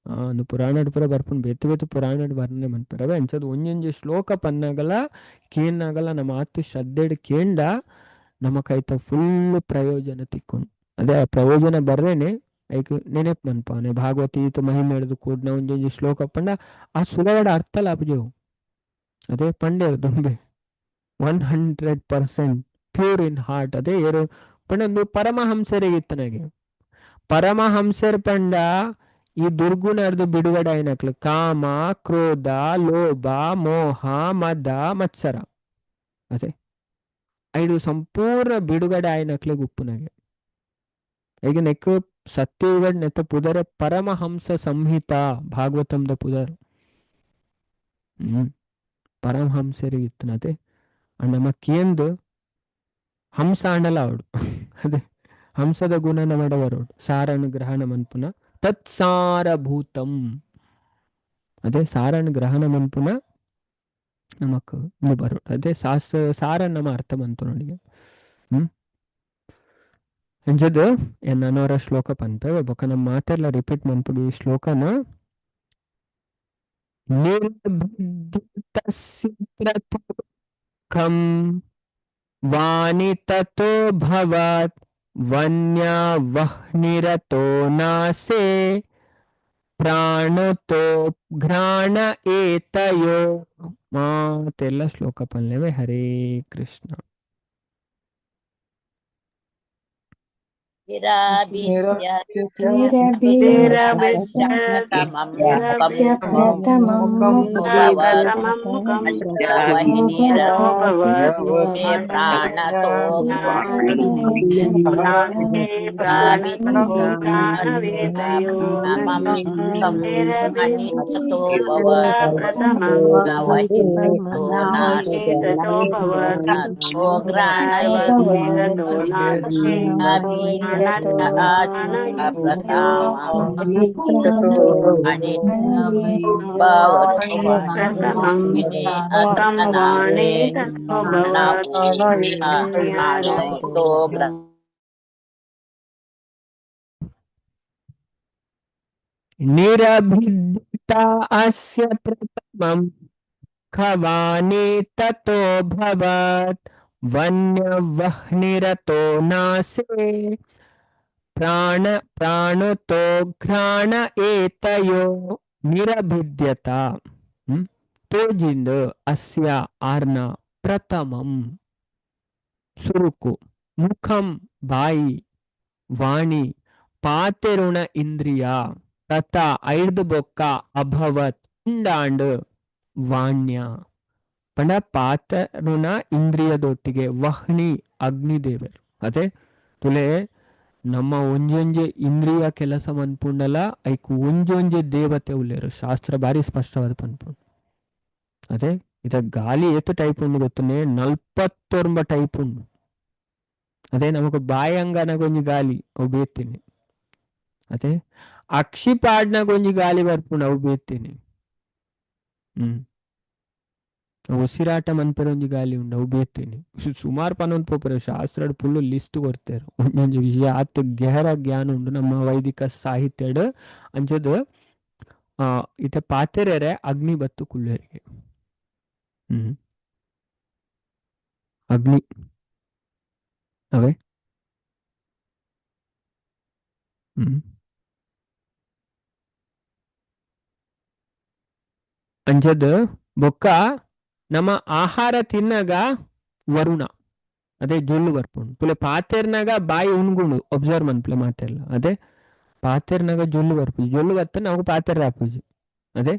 ಆ ಪುರಾಣಡ್ ಪೂರ ಬರ್ಪುಂಡು ಬೇತೆ ಬೇತೆ ಪುರಾಣಡ್ ವರ್ಣನೆ ಮನ್ಪೇರು. ಅವೇ ಅಂಚದು ಒಂಜೊಂಜಿ ಶ್ಲೋಕ ಪನ್ನಾಗಲ ಕೇನ್ನಾಗಲ ನಮ್ಮ ಆತು ಶ್ರದ್ಧೆಡ್ ಕೇಂಡ ನಮ್ಮ ಕೈತ ಫುಲ್ ಪ್ರಯೋಜನ ತಿಕ್ಕೊಂಡು. ಅದೇ ಆ ಪ್ರಯೋಜನ ಬರ್ರೇನೆ ಐಕ್ ನೆನೆಪ್ ಮನ್ಪಾನೆ ಭಾಗವತ ಈತ ಮಹಿಮೆ ಹಿಡಿದು ಕೂಡ್ನ ಒಂಜೊಂಜಿ ಶ್ಲೋಕ ಪಂಡ ಆ ಸುಲಭದ ಅರ್ಥ ಲಾಪಜೇವು. ಅದೇ ಪಂಡೇರು ದುಂಬೆ 100% ಪ್ಯೂರ್ ಇನ್ ಹಾರ್ಟ್. ಅದೇ ಏರು ಪಂಡ ಪರಮಹಂಸರಿಗೆ ಇತ್ತನಾಗೆ. ಪರಮಹಂಸರ್ ಪಂಡ ಈ ದುರ್ಗುಣರ್ದು ಬಿಡುಗಡೆ అయినట్లు ಕಾಮ ಕ್ರೋಧ ಲೋಭ ಮೋಹ ಮದ ಮತ್ಸರ ಅದೇ ಐದು ಸಂಪೂರ್ಣ ಬಿಡುಗಡೆ అయినట్లే ಉಪ್ಪುನಗೆ. ಈಗ ನೆಕ್ ಸತ್ಯಯುಗಡ್ ನೆತ್ತ ಪುದರ ಪರಮಹಂಸ ಸಂಹಿತ ಭಾಗವತಂದ ಪುದರ್. ಹ್ಮ್ ಪರಮಹಂಸರಿಗೆ ಇತ್ತನತೆ ನಮ್ಮ ಕೇಂದು ಹಂಸ ಅಂಡಲ ಅವಡು. ಅದೇ ಹಂಸದ ಗುಣ ನಮಡವರೋಡು ಸಾರನು ಗ್ರಹಣ ಮನ್ಪುನ ತತ್ಸಾರಭೂತಂ. ಅದೇ ಸಾರನ್ ಗ್ರಹಣ ಮನ್ಪುನ ನಮಕ್ ಬರೋಡು. ಅದೇ ಸಾರ ನಮ್ಮ ಅರ್ಥ ಬಂತು ನೋಡಿ. ಹ್ಮ್ ಎಂಜದು ಎನ್ನೋರ ಶ್ಲೋಕ ಪನ್ಪೆ ಬೊಕ್ಕ ನಮ್ಮ ಮಾತೆಲ್ಲ ರಿಪೀಟ್ ಮನ್ಪುಗೆ ಈ ಶ್ಲೋಕನ. ನಿರ್ಭಿದ್ಯತಸ್ಯ ಪ್ರತಿಖಂ ವಾಣಿ ತತೋ ಭವತ್ ವನ್ಯಾ ವಹ್ನಿರತೋ ನಾಸೆ ಪ್ರಾಣತೋ ಘ್ರಾಣ ಏತಯೋ ಮಾತೆಲ್ಲ ಶ್ಲೋಕ ಪನ್ಲೆವೆ. ಹರೇ ಕೃಷ್ಣ. ನಿರಭಿದ್ಯತ ಅಸ್ಯ ಪ್ರಥಮಂ ಖವಾನಿ ತತೋ ಭವತ್ ವನ್ಯವಹ್ನಿರತೋ ನಾಸೆ ಪ್ರಾಣ ಪ್ರಾಣತೋ ಘ್ರಾಣ ಏತಯೋ ನಿರಭಿದ್ಯತ. ತೋಜಿಂದ ಅಸ್ಯ ಆರ್ನ ಪ್ರಥಮಂ ಸುರುಕು ಮುಖಂ ಬಾಯಿ ವಾಣಿ ಪಾತೆರುಣ ಇಂದ್ರಿಯ ತತ ಐರ್ದು ಬೊಕ್ಕ ಅಭವತ್ ಉಂಡಾಂಡ್ ವಾಣ್ಯ ಪಂಡ ಪಾತರುಣ ಇಂದ್ರಿಯದೊಟ್ಟಿಗೆ ವಹ್ನಿ ಅಗ್ನಿದೇವರು. ಅದೇ ತುಲೆ ನಮ್ಮ ಒಂಜೊಂಜೆ ಇಂದ್ರಿಯ ಕೆಲಸ ಮನ್ಪುಂಡಲ ಐಕ್ ಒಂಜೊಂಜೆ ದೇವತೆ ಉಲ್ಲೇರು ಶಾಸ್ತ್ರ ಬಾರಿ ಸ್ಪಷ್ಟವಾದ ಪನ್ಪುಂಡು. ಅದೇ ಇದ ಗಾಲಿ ಏತು ಟೈಪ್ ಉಂಡು ಗೊತ್ತುನೆ 49 ಟೈಪ್ ಉಂಡು. ಅದೇ ನಮಕ್ ಬಾಯಂಗನ ಒಂಜಿ ಗಾಲಿ ಅವು ಬೇತೀನಿ. ಅದೇ ಅಕ್ಷಿ ಪಾಡ್ನಾಗ ಒಂಜಿ ಗಾಲಿ ಬರ್ಪುಂಡು ಅವು ಬೇತೀನಿ. ಉಸಿರಾಟ ಮನ್ಪೆರ ಒಂಜಿ ಗಾಲಿ ಉಂಡು ಅವು ಬೇತೀನಿ. ಸುಮಾರು ಪನೊಂದು ಪೋಪರೆ ಶಾಸ್ತ್ರ ಫುಲ್ ಲಿಸ್ಟ್ ಕೊಡ್ತಾರೆ ಒಂಜೊಂಜಿ ವಿಷಯ ಆತ್ ಗಹರ ಜ್ಞಾನ ಉಂಡು ನಮ್ಮ ವೈದಿಕ ಸಾಹಿತ್ಯಡ್. ಅಂಚದ ಇತ ಪಾತೆರೆರೆ ಅಗ್ನಿ ಬತ್ತು ಕುಲ್ಲೇರಿಗೆ. ಅಗ್ನಿ ಅವೇ. ಅಂಚದ ಬೊಕ್ಕ ನಮ್ಮ ಆಹಾರ ತಿನ್ನಾಗ ವರುಣ ಅದೇ ಜೊಲ್ಲು ಬರ್ಪುಂಡು. ಪುಲೆ ಪಾತೆರ್ನಾಗ ಬಾಯಿ ಉಣ್ಗುಂಡು ಒಬ್ಸರ್ವ್ ಮನ್ಪುಲೆ ಮಾತೆರ್ಲ. ಅದೇ ಪಾತೆರ್ನಾಗ ಜೊಲ್ಲು ಬರ್ಪುಜಿ, ಜೊಲ್ಲು ಬತ್ತ ನಾವು ಪಾತೆರ್ ಆಪುಜಿ. ಅದೇ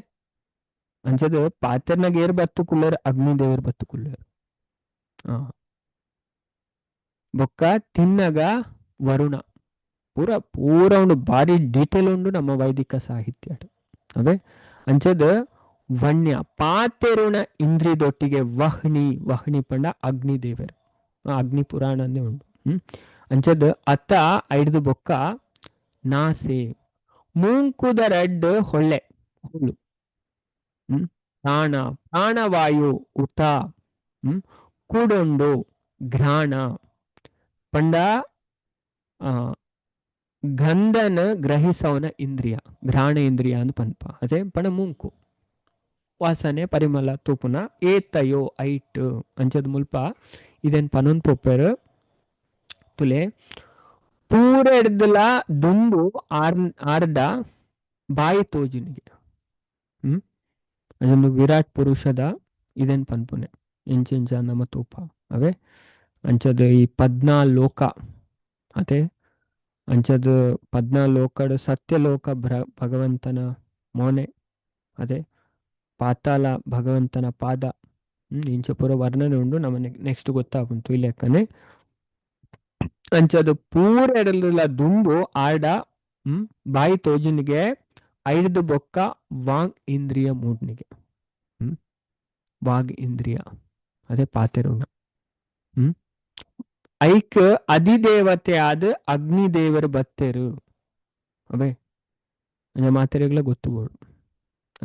ಅಂಚದ ಪಾತೆರ್ನಾಗ ಏರ್ ಬತ್ತು ಕುಲ್ಲೇರು ಅಗ್ನಿದೇವರು ಬತ್ತು ಕುಲ್ಲೇರು. ಬೊಕ್ಕ ತಿನ್ನಾಗ ವರುಣ ಪೂರ ಪೂರ ಉಂಡು ಬಾರಿ ಡೀಟೇಲ್ ಉಂಡು ನಮ್ಮ ವೈದಿಕ ಸಾಹಿತ್ಯ. ಅದೇ ಅಂಚದ ವಣ್ಯ ಪಾತೆರುಣ ಇಂದ್ರಿದೊಟ್ಟಿಗೆ ವಹ್ನಿ, ವಹ್ನಿ ಪಂಡ ಅಗ್ನಿದೇವರು, ಅಗ್ನಿ ಪುರಾಣನೇ ಉಂಡು. ಅಂಚದ ಅತ್ತ ಐಡ್ದು ಬೊಕ್ಕ ನಾಸೆ ಮೂಂಕುದ ರಡ್ಡ್ ಹೊಳ್ಳೆ ಹುಳು ಪ್ರಾಣ ಪ್ರಾಣವಾಯು ಉತ ಕೂಡೊಂಡು ಘ್ರಾಣ ಪಂಡ ಗಂಧನ ಗ್ರಹಿಸವನ ಇಂದ್ರಿಯ ಘ್ರಾಣ ಇಂದ್ರಿಯ ಅಂತ ಪನ್ಪ. ಅದೇ ಪಂಡ ಮೂಂಕು ವಾಸನೆ ಪರಿಮಳ ತೂಪುನ ಏತಯೋ ಐಟ್ ಅಂಚದ ಮುಲ್ಪ ಇದನ್ ಪನೊಂದು ಪೊಪ್ಪೆರ್ ತುಲೆ ಪೂರ ಎಡ್ದಲ ದುಂಬು ಆರ್ ಆರ್ಡ ಬಾಯಿ ತೋಜಿನಿಗೆ. ಅದೊಂದು ವಿರಾಟ್ ಪುರುಷದ ಇದನ್ ಪನ್ಪುನೆ ಎಂಚೆಂಚ ನಮ್ಮ ತೂಪ ಅವೇ. ಅಂಚದ ಈ ಪದ್ನಾಲೋಕ ಅದೇ ಅಂಚದ ಪದ್ನಾಲೋಕಡು ಸತ್ಯಲೋಕ ಭಗವಂತನ ಮೋನೆ, ಅದೇ ಪಾತಾಳ ಭಗವಂತನ ಪಾದ. ಇಂಚ ಪೂರ ವರ್ಣನೆ ಉಂಡು ನಮ್ಮ ನೆಕ್ಸ್ಟ್ ಗೊತ್ತಾಗುಂಟು ಈ ಲೆಕ್ಕನೆ. ಅಂಚದು ಪೂರ ಎಡಲಿಲ್ಲ ದುಂಬು ಆಡ ಬಾಯಿ ತೋಜಿನಿಗೆ ಐದು ಬೊಕ್ಕ ವಾಂಗ್ ಇಂದ್ರಿಯ ಮೂಡ್ನಿಗೆ. ವಾಗ್ ಇಂದ್ರಿಯ ಅದೇ ಪಾತೆರುಣ. ಐಕ್ ಅಧಿದೇವತೆ ಆದ ಅಗ್ನಿದೇವರು ಬತ್ತೆರು ಅವೇ ಮಾತೆರೆಗಳ ಗೊತ್ತು ಬೋಡು.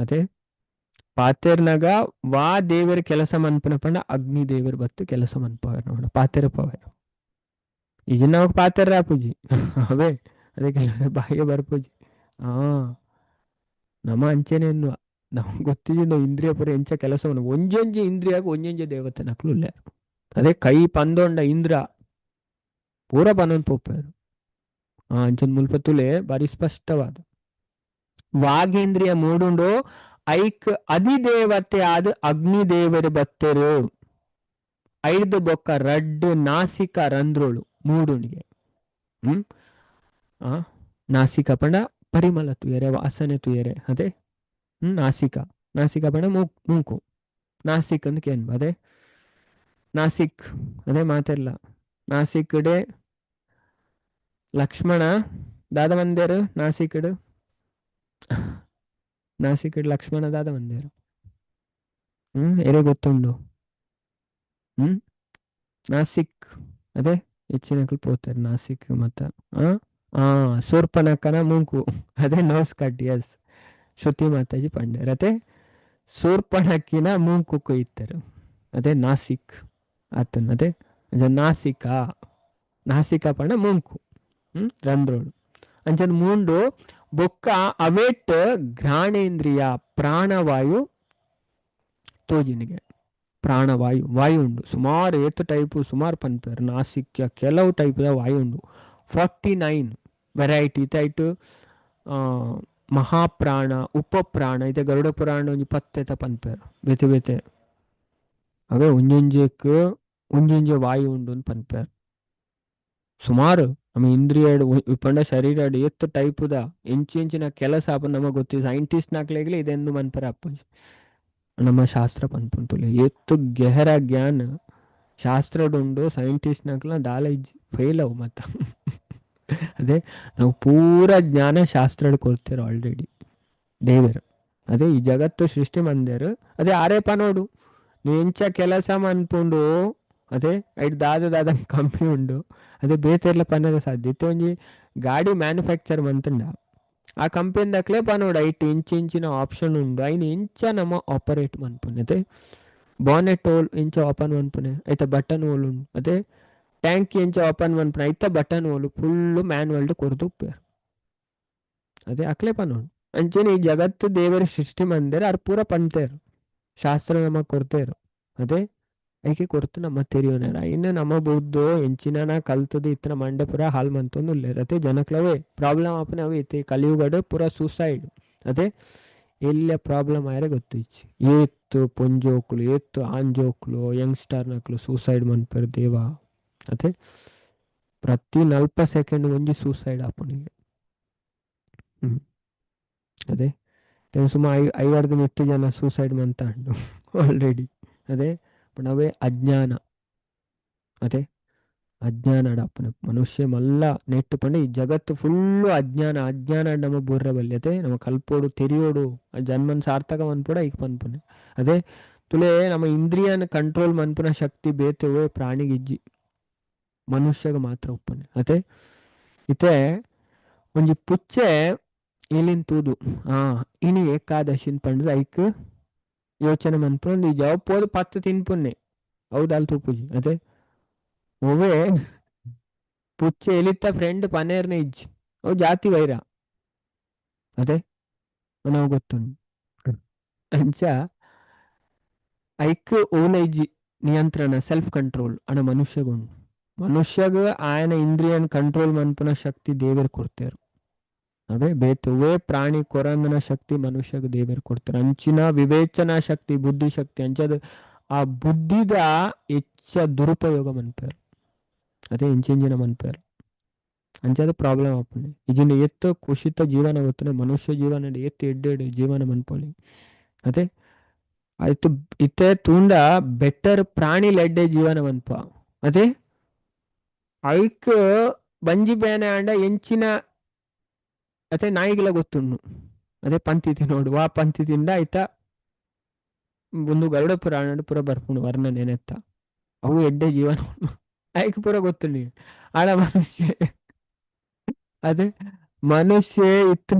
ಅದೇ ಪಾತೆರ್ನಾಗ ವಾ ದೇವರ ಕೆಲಸ ಮನ್ಪುನ ಪಂಡ ಅಗ್ನಿ ದೇವರು ಬತ್ತು ಕೆಲಸ ಮನ್ಪವರು ನೋಡ ಪಾತೆರ ಪವರ್. ಈ ನಾವು ಪಾತೆರ ಪೂಜಿ ಅವೇ ಅದೇ ಕೆಲವೇ ಬಾಯಿಗೆ ಬರ್ಪೂಜಿ. ನಮ್ಮ ಅಂಚೆನೆ ಎನ್ನುವ ನಮ್ಗೆ ಗೊತ್ತಿದ್ದು ಇಂದ್ರಿಯ ಪುರ ಎಂಚ ಕೆಲಸವನ್ನು ಒಂಜೊಂಜೆ ಇಂದ್ರಿಯಾಗ ಒಂಜೊಂಜೆ ದೇವತೆ ನಕ್ಲು ಇಲ್ಲ. ಅದೇ ಕೈ ಪಂದೊಂಡ ಇಂದ್ರ ಪೂರ ಪನೊಂದು ಪೋಪೇರು. ಅಂಚೊಂದು ಮುಲ್ಪ ತುಲೆ ಬಾರಿ ಸ್ಪಷ್ಟವಾದ ವಾಗೇಂದ್ರಿಯ ಮೂಡುಂಡು. ಐಕ್ ಅಧಿದೇವತೆ ಆದ್ ಅಗ್ನಿದೇವರು ಬತ್ತೆರು. ಐದು ಬೊಕ್ಕ ರಡ್ಡು ನಾಸಿಕ ರಂಧ್ರೋಳು ಮೂಡುಣಿಗೆ. ಹ್ಮ್ ಆ ನಾಸಿಕ ಪಂಡ ಪರಿಮಳ ತುಯರೆ, ವಾಸನೆ ತುಯರೆ, ಅದೇ. ನಾಸಿಕ, ನಾಸಿಕ ಪಂಡ ಮೂಕು, ನಾಸಿಕ್ ಅಂದ್ ಕೇನ್, ಅದೇ ನಾಸಿಕ್, ಅದೇ ಮಾತೆಲ್ಲ ನಾಸಿಕ್ ಲಕ್ಷ್ಮಣ ದಾದ ಮಂದೇರು ನಾಸಿಕ್, ನಾಸಿಕ್ ಲಕ್ಷ್ಮಣ ದಾದ ಮಂದೇರು. ಎರೆ ಗೊತ್ತುಂಡು? ಹ್ಮ್ ನಾಸಿಕ್ ಅದೇ ಹೆಚ್ಚಿನಕ್ಲು ಪೋತಾರೆ ನಾಸಿಕ್ ಮತ್ತ ಆ ಆ ಶೂರ್ಪನಖನ ಮೂಂಕು, ಅದೇ ನೋಸ್ ಕಟ್. ಎಸ್, ಶ್ರುತಿ ಮಾತಾಜಿ ಪಂಡೇರ್, ಅದೇ ಶೂರ್ಪಣಕ್ಕಿನ ಮೂಂಕು ಕೊಯ್ತಾರೆ, ಅದೇ ನಾಸಿಕ್ ಆತನ, ಅದೇ ನಾಸಿಕ, ನಾಸಿಕ ಪಂಡ ಮೂಂಕು. ರಂಧ್ರೋಳು ಅಂಚನ್ ಮೂಂಡು ಬೊಕ್ಕ ಅವೇಟ್ ಘ್ರಾಣೇಂದ್ರಿಯ ಪ್ರಾಣವಾಯು ತೋಜಿನಿಗೆ. ಪ್ರಾಣವಾಯು ವಾಯು ಉಂಡು ಸುಮಾರು ಏತ್ ಟೈಪು ಸುಮಾರು ಪನ್ಪೇರು. ನಾಸಿಕ್ಯ ಕೆಲವು ಟೈಪ್ದ ವಾಯು ಉಂಡು, 49 ವೆರೈಟಿ ಇತ್ತಾಯ್ತು. ಮಹಾಪ್ರಾಣ, ಉಪಪ್ರಾಣ, ಇತ್ತೆ ಗರುಡ ಪುರಾಣ ಒಂಜಿ ಪತ್ತೆತ ಪನ್ಪೇರು ಬೇತೆ ಬೇತೆ. ಅವೇ ಒಂಜೊಂಜೆಕ್ ಒಂಜೊಂಜೆ ವಾಯು ಉಂಡು ಅಂತ ಪನ್ಪೇರು. ಸುಮಾರು ನಮ್ಮ ಇಂದ್ರಿಯ ಪಂಡ ಶರೀರ ಏತ್ ಟೈಪುದ ಎಂಚೆಂಚಿನ ಕೆಲಸ ಅಪ್ಪ ನಮಗೆ ಗೊತ್ತಿ. ಸೈಂಟಿಸ್ಟ್ ನಾಕ್ಲೆಗ್ಲೆ ಇದೆಂದು ಮನ್ಪರ ಅಪ್ಪ ನಮ್ಮ ಶಾಸ್ತ್ರ ಪನ್ಪುಂತುಲೆ. ಏತ್ ಗೆಹರ ಜ್ಞಾನ ಶಾಸ್ತ್ರಡುಂಡು, ಸೈಂಟಿಸ್ಟ್ ನಾಕ್ಲ ದಾಲ ಫೇಲ್ ಅವು ಮತ್ತ. ಅದೇ ನಾವು ಪೂರ ಜ್ಞಾನ ಶಾಸ್ತ್ರಡ್ ಕೊಡ್ತೇವೆ ಆಲ್ರೆಡಿ ದೇವರು. ಅದೇ ಈ ಜಗತ್ತು ಸೃಷ್ಟಿ ಮಂದೇರು, ಅದೇ ಆರೇಪ ನೋಡು ನೀ ಎಂಚ ಕೆಲಸ ಮನ್ಪುಂಡು, ಅದೇ ಐಟ್ ದಾದ ದಾದ ಕಂಪಿ ಉಂಡು, ಅದೇ ಬೇತೆರ್ಲ ಪನ್ನರ ಸಾಧ್ಯ. ಇತ್ತೆ ಒಂಜಿ ಗಾಡಿ ಮ್ಯಾನುಫ್ಯಾಕ್ಚರ್ ಮಂತುಂಡ ಆ ಕಂಪನಿ ದಕ್ಲೆ ಪನೋಡು ಐಟ್ ಇಂಚ ಇಂಚಿನ ಆಪ್ಷನ್ ಉಂಡು, ಐನ್ ಇಂಚ ನಮ್ಮ ಆಪರೇಟ್ ಮನ್ಪುನೆ. ಅದೇ ಬಾನೆಟ್ ಹೋಲ್ ಇಂಚ ಓಪನ್ ಮನ್ಪುನೆ, ಐತ ಬಟನ್ ಹೋಲ್ ಉಂಡು, ಅದೇ ಟ್ಯಾಂಕ್ ಇಂಚ ಓಪನ್ ಮನ್ಪುನೆ, ಐತ ಬಟನ್ ಹೋಲು ಫುಲ್ಲು ಮ್ಯಾನ್ವಲ್ಡ್ ಕೊರ್ದು ಉಪ್ಪೇರು, ಅದೇ ಅಕ್ಲೆ ಪನೋಡು. ಅಂಚನೆ ಈ ಜಗತ್ತು ದೇವರ ಸೃಷ್ಟಿ ಮಂದೇರು, ಅರ್ ಪೂರ ಪಂತೇರು, ಶಾಸ್ತ್ರ ನಮಗ್ ಕೊರ್ತೇರು. ಅದೇ ಐಕೆ ಕೊರ್ತು ನಮ್ಮ ತೆರಿಯೋನೇರ. ಇನ್ನು ನಮ್ಮ ಬುದ್ಧು ಎಂಚಿನ ಕಲ್ತದು ಇತ್ತನ ಮಂಡೆ ಪೂರ ಹಾಲ್ ಮಂತೊಂದು ಉಲ್ಲೇರು. ಅದೇ ಜನಕ್ಲವೇ ಪ್ರಾಬ್ಲಮ್ ಆಪನೆ ಅವೆ ಇತ್ತೆ ಕಲಿಯುಗಡು ಪೂರ ಸೂಸೈಡ್. ಅದೇ ಎಲ್ಲ ಪ್ರಾಬ್ಲಮ್ ಆಯರೆ ಗೊತ್ತು ಇಚ್ಚಿ. ಏತ್ತು ಪೊಂಜೋಕ್ಲು, ಏತ್ತು ಆಂಜೋಕ್ಲು, ಯಂಗ್ಸ್ಟರ್ ನಕ್ಲು ಸೂಸೈಡ್ ಮನ್ಪೆರ್ ದೇವಾ. ಅದೇ ಪ್ರತಿ ನಲ್ಪ ಸೆಕೆಂಡ್ ಒಂಜಿ ಸೂಸೈಡ್ ಆಪುನಿಗೆ. ಅದೇ ಸುಮಾರು ಐವರ್ದು ಮಿತ್ತು ಜನ ಸೂಸೈಡ್ ಮಂತ ಉಂಡು ಆಲ್ರೆಡಿ. ಅದೇ ಅವೇ ಅಜ್ಞಾನ, ಅದೇ ಅಜ್ಞಾನ ಅಪ್ಪನ ಮನುಷ್ಯ ಮಲ್ಲ ನೆಟ್ಟು ಪಂಡ ಈ ಜಗತ್ತು ಫುಲ್ಲು ಅಜ್ಞಾನ, ಅಜ್ಞಾನ ನಮ್ಮ ಬೂರ್ರ ಬಲ್ಲಿ. ಅದೇ ನಮ್ಮ ಕಲ್ಪೋಡು ತೆರಿಯೋಡು ಜನ್ಮನ್ ಸಾರ್ಥಕ ಮನ್ಪುಡ ಈಗ ಪನ್ಪುನೆ. ಅದೇ ತುಲೆ ನಮ್ಮ ಇಂದ್ರಿಯನ ಕಂಟ್ರೋಲ್ ಮನ್ಪುನ ಶಕ್ತಿ ಬೇತೆ ಪ್ರಾಣಿಗಿಜ್ಜಿ, ಮನುಷ್ಯಗ ಮಾತ್ರ ಒಪ್ಪನೆ. ಅದೇ ಇತ್ತೆ ಒಂಜಿ ಪುಚ್ಚೆ ಎಲಿನ್ ತೂದು ಆ ಇನಿ ಏಕಾದಶಿನ್ ಪಂಡ್ದು ಐಕ್ ಯೋಚನೆ ಮನ್ಪುನ ಈ ಜವಾಬ್ ಪೋದು ಪತ್ತು ತಿನ್ಪುನ್ನೆ ಹೌದಲ್ ತೂಪುಜಿ. ಅದೇ ಒವೇ ಪುಚ್ಚೆ ಎಲಿತ್ತ ಫ್ರೆಂಡ್ ಪನೇರ್ನ ಇಜ್ಜಿ, ಅವು ಜಾತಿ ವೈರ, ಅದೇ ನಾವು ಗೊತ್ತುಂಡು. ಅಂಚ ಐಕ್ ಓಲ ಇಜ್ಜಿ ನಿಯಂತ್ರಣ, ಸೆಲ್ಫ್ ಕಂಟ್ರೋಲ್ ಅಣ ಮನುಷ್ಯಗುಂಡು. ಮನುಷ್ಯಗ ಆಯನ ಇಂದ್ರಿಯನ್ ಕಂಟ್ರೋಲ್ ಮನ್ಪುನ ಶಕ್ತಿ ದೇವರು ಕೊಡ್ತೇರು. ಅವೇ ಬೇತುವೇ ಪ್ರಾಣಿ ಕೊರಂದನ ಶಕ್ತಿ ಮನುಷ್ಯಗ ದೇವರು ಕೊಡ್ತಾರೆ. ಅಂಚಿನ ವಿವೇಚನಾ ಶಕ್ತಿ, ಬುದ್ಧಿ ಶಕ್ತಿ, ಅಂಚದ ಆ ಬುದ್ಧಿದ ಹೆಚ್ಚ ದುರುಪಯೋಗ ಮನ್ಪೇರು, ಅದೇ ಇಂಚಿಂಚಿನ ಮನ್ಪೇರು. ಅಂಚದ ಪ್ರಾಬ್ಲಮ್ ಆಪುಂಡು. ಇಜಿನ ಎತ್ತು ಕುಶಿತ ಜೀವನ ಗೊತ್ತನೆ ಮನುಷ್ಯ ಜೀವನ ಎತ್ತು ಎಡ್ಡೆಡ್ ಜೀವನ ಮನ್ಪೊಲಿ. ಅದೇ ಆಯ್ತು ಇತ್ತೆ ತೂಂಡ ಬೆಟರ್ ಪ್ರಾಣಿ ಲೆಡ್ಡೆ ಜೀವನ ಮನ್ಪ. ಅದೇ ಐಕ್ ಬಂಜಿ ಬೇನೆ ಆಂಡ ಎಂಚಿನ ಅದೇ ನಾಯಿಗೆಲ್ಲ ಗೊತ್ತುಂಡು, ಅದೇ ಪಂತಿ ತಿನ್ನೋಡು ವಾ ಪಂತಿ ತಿಂಡ ಆಯ್ತಾ ಒಂದು ಗರುಡ ಪುರಾಣ ಪೂರ ಬರ್ಪುಂಡು ವರ್ಣನೆ ನೆತ್ತ ಅವು ಎಡ್ಡೆ ಜೀವನ ಐಕ್ ಪೂರ ಗೊತ್ತುಂಡು. ಆಡ ಮನುಷ್ಯ ಅದೇ ಮನುಷ್ಯ ಇತ್ತು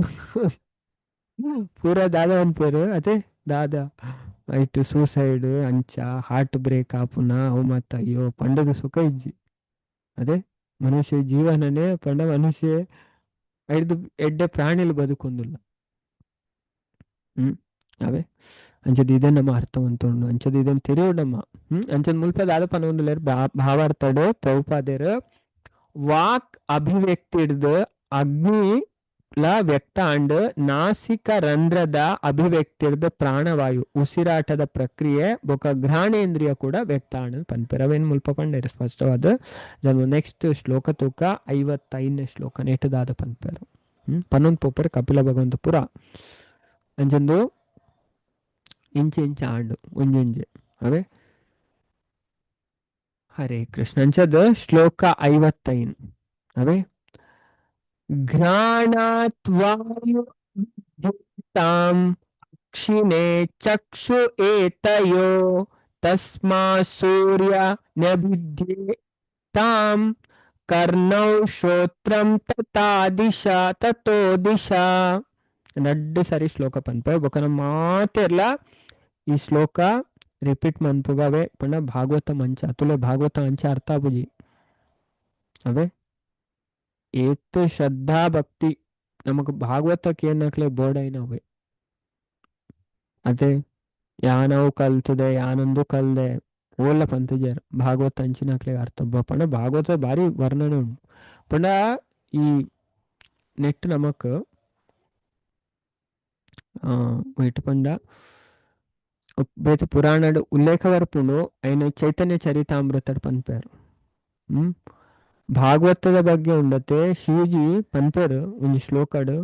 ಪೂರ ದಾದ ಅನ್ಪೇರು. ಅದೇ ದಾದ ಆಯ್ತು ಸೂಸೈಡ್ ಅಂಚ ಹಾರ್ಟ್ ಬ್ರೇಕ್ ಆಪುನ ಅವು ಮತ್ತ ಅಯ್ಯೋ ಪಂಡದ ಸುಖ ಇಜ್ಜಿ. ಅದೇ ಮನುಷ್ಯ ಜೀವನನೇ ಪಂಡ ಮನುಷ್ಯ ಐದು ಎಡ್ಡೆ ಪ್ರಾಣಿಲು ಬದುಕೊಂದಿಲ್ಲ. ಅವೇ ಅಂಚದ ಇದೇ ನಮ್ಮ ಅರ್ಥವಂತುಂಡು, ಅಂಚದ ಇದನ್ನು ತೆರೆಯೋಡಮ್ಮ. ಅಂಚದ ಮುಲ್ಪ ದಾದ ಪನೊಂದುಲ್ಲೆರ್ ಭಾವಾರ್ಥಡ್ ಪ್ರಭುಪಾದೆರ್ ವಾಕ್ ಅಭಿವ್ಯಕ್ತಿ ಹಿಡ್ದು ಅಗ್ನಿ ವ್ಯಕ್ತ ಅಂಡ್ ನಾಸಿಕ ರಂಧ್ರದ ಅಭಿವ್ಯಕ್ತಿರ್ದ ಪ್ರಾಣವಾಯು ಉಸಿರಾಟದ ಪ್ರಕ್ರಿಯೆ ಬೊಕ ಘ್ರಾಣೇಂದ್ರಿಯ ಕೂಡ ವ್ಯಕ್ತ ಆಂಡ್ ಪನ್ಪೆರ್ ಅವೇನ್ ಮುಲ್ಪ ಪಂಡೆರ್ ಸ್ಪಷ್ಟವಾದ ಜನ್ಮ. ನೆಕ್ಸ್ಟ್ ಶ್ಲೋಕ ತೂಕ 55ನೇ ಶ್ಲೋಕ ನೆಟ್ಟದಾದ ಪನ್ಪೆರ್. ಪನ್ನೊಂದು ಪೋಪೆರ್ ಕಪಿಲ ಭಗವಂತ ಪುರ ಅಂಚಂದು ಇಂಚೆ ಇಂಚ ಆಂಡ್ ಒಂಜೊಂಜೆ ಅವೇ. ಹರೇ ಕೃಷ್ಣ. ಅಂಚದ ಶ್ಲೋಕ 55 ಅವೇ. ಘ್ರಾಣಾತ್ ವಾಯು ತಾಂ ಅಕ್ಷಿಣೇ ಚಕ್ಷು ಏತಯೋ ತಸ್ಮಾ ಸೂರ್ಯ ನಭಿಧ್ಯೆ ತಾಂ ಕರ್ಣೌ ಶ್ರೋತ್ರಂ ತಥಾ ದಿಶಾ ತಥೋ ದಿಶಾ. ನಡ್ಡು ಸರಿ ಶ್ಲೋಕ ಪನ್ಪೆ ಬೊಕ ನಮ್ಮ ಮಾತೆರ್ಲ ಈ ಶ್ಲೋಕ ರಿಪೀಟ್ ಮನ್ಪುಗವೆ ಪಂಡ ಭಾಗವತ ಮಂಚ ತುಲೆ ಭಾಗವತ ಅಂಚ ಅರ್ಥ ಆಪುಜಿ ಅವೇ. ಏತ್ ಶ್ರದ್ಧಾ ಭಕ್ತಿ ನಮಕ್ ಭಾಗವತಕ್ಕೆ ಏನಕ್ಲೆ ಬೋರ್ಡ್ ಅವೇ. ಅದೇ ಯಾನವು ಕಲ್ತದೆ ಯಾನೊಂದು ಕಲ್ದೆ ಓಲ್ಲ ಪಂತುಜಾರ್ ಭಾಗವತ ಅಂಚಿನಕ್ಲೆ ಅರ್ಥ ಪಂಡ ಭಾಗವತ ಭಾರಿ ವರ್ಣನೆ ಉಂಡು. ಪಂಡ ಈ ನೆಟ್ ನಮಕ್ ಇಟ್ಟು ಪಂಡ ಬೇತೆ ಪುರಾಣಡ್ ಉಲ್ಲೇಖ ಬರ್ಪುಂಡು ಐನ ಚೈತನ್ಯ ಚರಿತಾಮೃತಡ್ ಪನ್ಪೇರು. ಭಾಗವತದ ಬಗ್ಗೆ ಉಂಡತೆ ಶಿವಜಿ ಪನ್ಪೇರು ಒಂಜಿ ಶ್ಲೋಕಡ್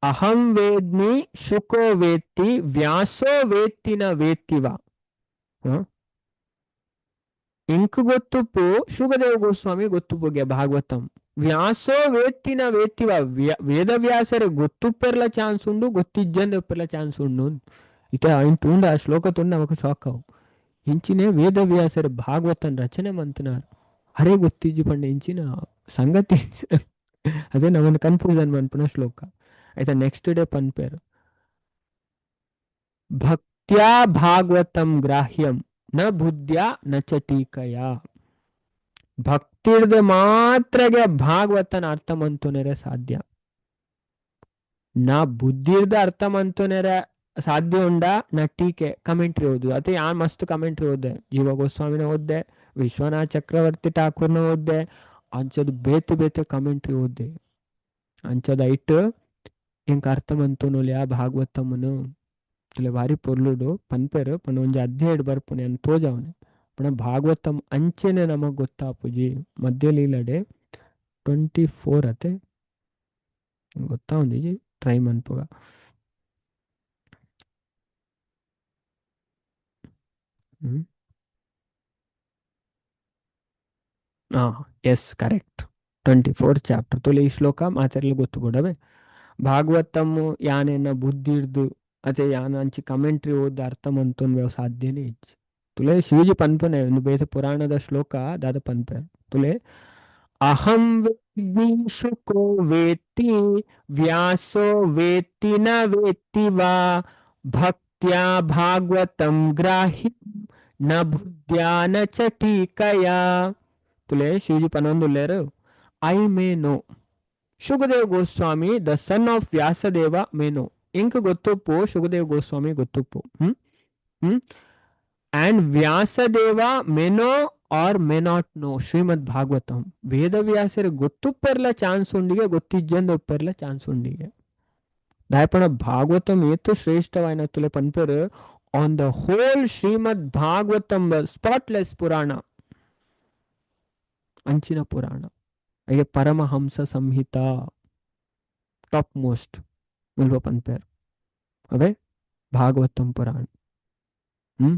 ಅಹಂ ವೇದ್ಮಿ ಶುಕೋ ವೇತ್ತಿ ವ್ಯಾಸೋ ವೇತ್ತಿನ ವೇತ್ತಿವ. ಇಂಕ್ ಗೊತ್ತುಪ್ಪು ಶುಕದೇವ ಗೋಸ್ವಾಮಿ ಗೊತ್ತುಪ್ಪುಗೆ ಭಾಗವತಂ ವ್ಯಾಸೋ ವೇತ್ತಿನ ವೇತ್ತಿವ ವೇದವ್ಯಾಸರ ಗೊತ್ತುಪ್ಪೆರ್ಲ ಚಾನ್ಸ್ ಉಂಡು ಗೊತ್ತಿಜ್ಜಂದ ಉಪ್ಪೆರ್ಲ ಚಾನ್ಸ್ ಉಂಡು. ಇತ ಐನ್ ತೂಂಡ ಆ ಶ್ಲೋಕ ತುಂಡ ನಮಕ್ ಶಾಕ್ ಅವು. ಇಂಚಿನೆ ವೇದವ್ಯಾಸರ ಭಾಗವತನ್ ರಚನೆ ಮಂತನಾರ್ ಅರೆ ಗೊತ್ತಿಜ್ಜಿ ಪಂಡ ಇಂಚಿನ ಸಂಗತಿ ಅದೇ ನಮ್ಮನ್ನು ಕನ್ಫ್ಯೂಷನ್ ಮನ್ಪುನ ಶ್ಲೋಕ ಆಯ್ತಾ. ನೆಕ್ಸ್ಟ್ ಡೇ ಪನ್ಪೇರು ಭಕ್ತ್ಯಾ ಭಾಗವತಂ ಗ್ರಾಹ್ಯಂ ನ ಬುದ್ಧ್ಯ ನ ಚ ಟೀಕಯ. ಭಕ್ತಿರ್ದ ಮಾತ್ರಗೆ ಭಾಗವತನ ಅರ್ಥ ಮಂತುನೆರೆ ಸಾಧ್ಯ, ನಾ ಬುದ್ಧಿರ್ದ ಅರ್ಥ ಮಂತುನೆರೆ ಸಾಧ್ಯ ಉಂಡ ನಾ ಟೀಕೆ ಕಮೆಂಟ್ರಿ ಓದು. ಅದೇ ಯಾನ್ ಮಸ್ತ್ ಕಮೆಂಟ್ರಿ ಓದ್ದೆ, ಜೀವ ಗೋಸ್ವಾಮಿನ ಓದ್ದೆ, ವಿಶ್ವನಾಥ್ ಚಕ್ರವರ್ತಿ ಠಾಕೂರ್ನ ಓದ್ದೆ, ಅಂಚದ ಬೇತೆ ಬೇತೆ ಕಮೆಂಟ್ರಿ ಓದ್ದೆ. ಅಂಚದ ಇಟ್ಟು ಇಂಕ ಅರ್ಥ ಮಂತುನುಲ್ಯಾ ಭಾಗವತಮ್ಮನು ಇಲ್ಲ ಭಾರಿ ಪೊರ್ಲುಡು ಪನ್ಪೆರು ಪಂಡ ಒಂಜಿ ಅಧ್ಯಾಯ ಬರ್ಪುನೆ ಅನ್ ತೋಜಾವನೆ. ಪಂಡ ಭಾಗವತಂ ಅಂಚೆನೆ ನಮಗ್ ಗೊತ್ತಾಪುಜಿ. ಮಧ್ಯಲೀಲಡೆ 24 ಅತೆ ಗೊತ್ತಾ ಒಂದಿಜಿ ಟ್ರೈ ಮನ್ಪುಗ. ಎಸ್ ಕರೆಕ್ಟ್ 24 ಚಾಪ್ಟರ್ ತುಲೆ ಈ ಶ್ಲೋಕ ಮಾತೆರ್ಲ ಗೊತ್ತು ಬಿಡವೆ. ಭಾಗವತಮ್ ಯಾನೇನ ಬುದ್ಧಿ ಹಿಡ್ದು ಅದೇ ಯಾನ ಅಂಚಿ ಕಮೆಂಟ್ರಿ ಓದ್ ಅರ್ಥ ಮಂತೊನ್ವೆ ಸಾಧ್ಯನೇ ಇಜ್ಜಿ. ತುಲೆ ಶಿವಜಿ ಪನ್ಪನೆ ಒಂದು ಬೇತೆ ಪುರಾಣದ ಶ್ಲೋಕ ದಾದ ಪನ್ಪೆ ತುಲೆ ಅಹಂ ವೇದ್ಮಿ ಶುಕೋ ವೇತ್ತಿ ವ್ಯಾಸೋ ವೇತ್ತಿ ನ ವೇತ್ತಿ ವಾ ಭಕ್ತ್ಯಾ ಭಾಗವತಂ ಗ್ರಾಹ್ಯ ನ ಬುದ್ಧ್ಯಾ ನ ಚ ಟೀಕಯಾ. ತುಲೆ Shivaji ಪನೊಂದುಲ್ಲೇರು I may know Shukadeva Goswami the son of Vyasadeva may know. ಇಂಕ್ ಗೊತ್ತುಪ್ಪು ಶುಕದೇವ್ ಗೋಸ್ವಾಮಿ ಗೊತ್ತುಪ್ಪು. Hmm hmm and Vyasadeva may know or may not know Shrimad Bhagavatam. ವೇದವ್ಯಾಸರು ಗೊತ್ತುಪ್ಪೆರ್ಲ ಚಾನ್ಸ್ ಉಂಡಿಗೆ ಗೊತ್ತಿಜ್ಜಂದ ಉಪ್ಪೆರ್ಲ ಚಾನ್ಸ್ ಉಂಡಿಗೆ. ದಾಯಪಣ ಭಾಗವತಂ ಏತು ಶ್ರೇಷ್ಠವಾಯಿನ ತುಲೆ ಪನ್ಪೆರು on the whole Shrimad Bhagavatam spotless Purana ಅಂಚಿನ ಪುರಾಣ ಹಾಗೆ ಪರಮಹಂಸ ಸಂಹಿತ ಟಾಪ್ ಮೋಸ್ಟ್ ಮುಲ್ಪ ಪನ್ಪೇರು ಅವೇ ಭಾಗವತಂ ಪುರಾಣ.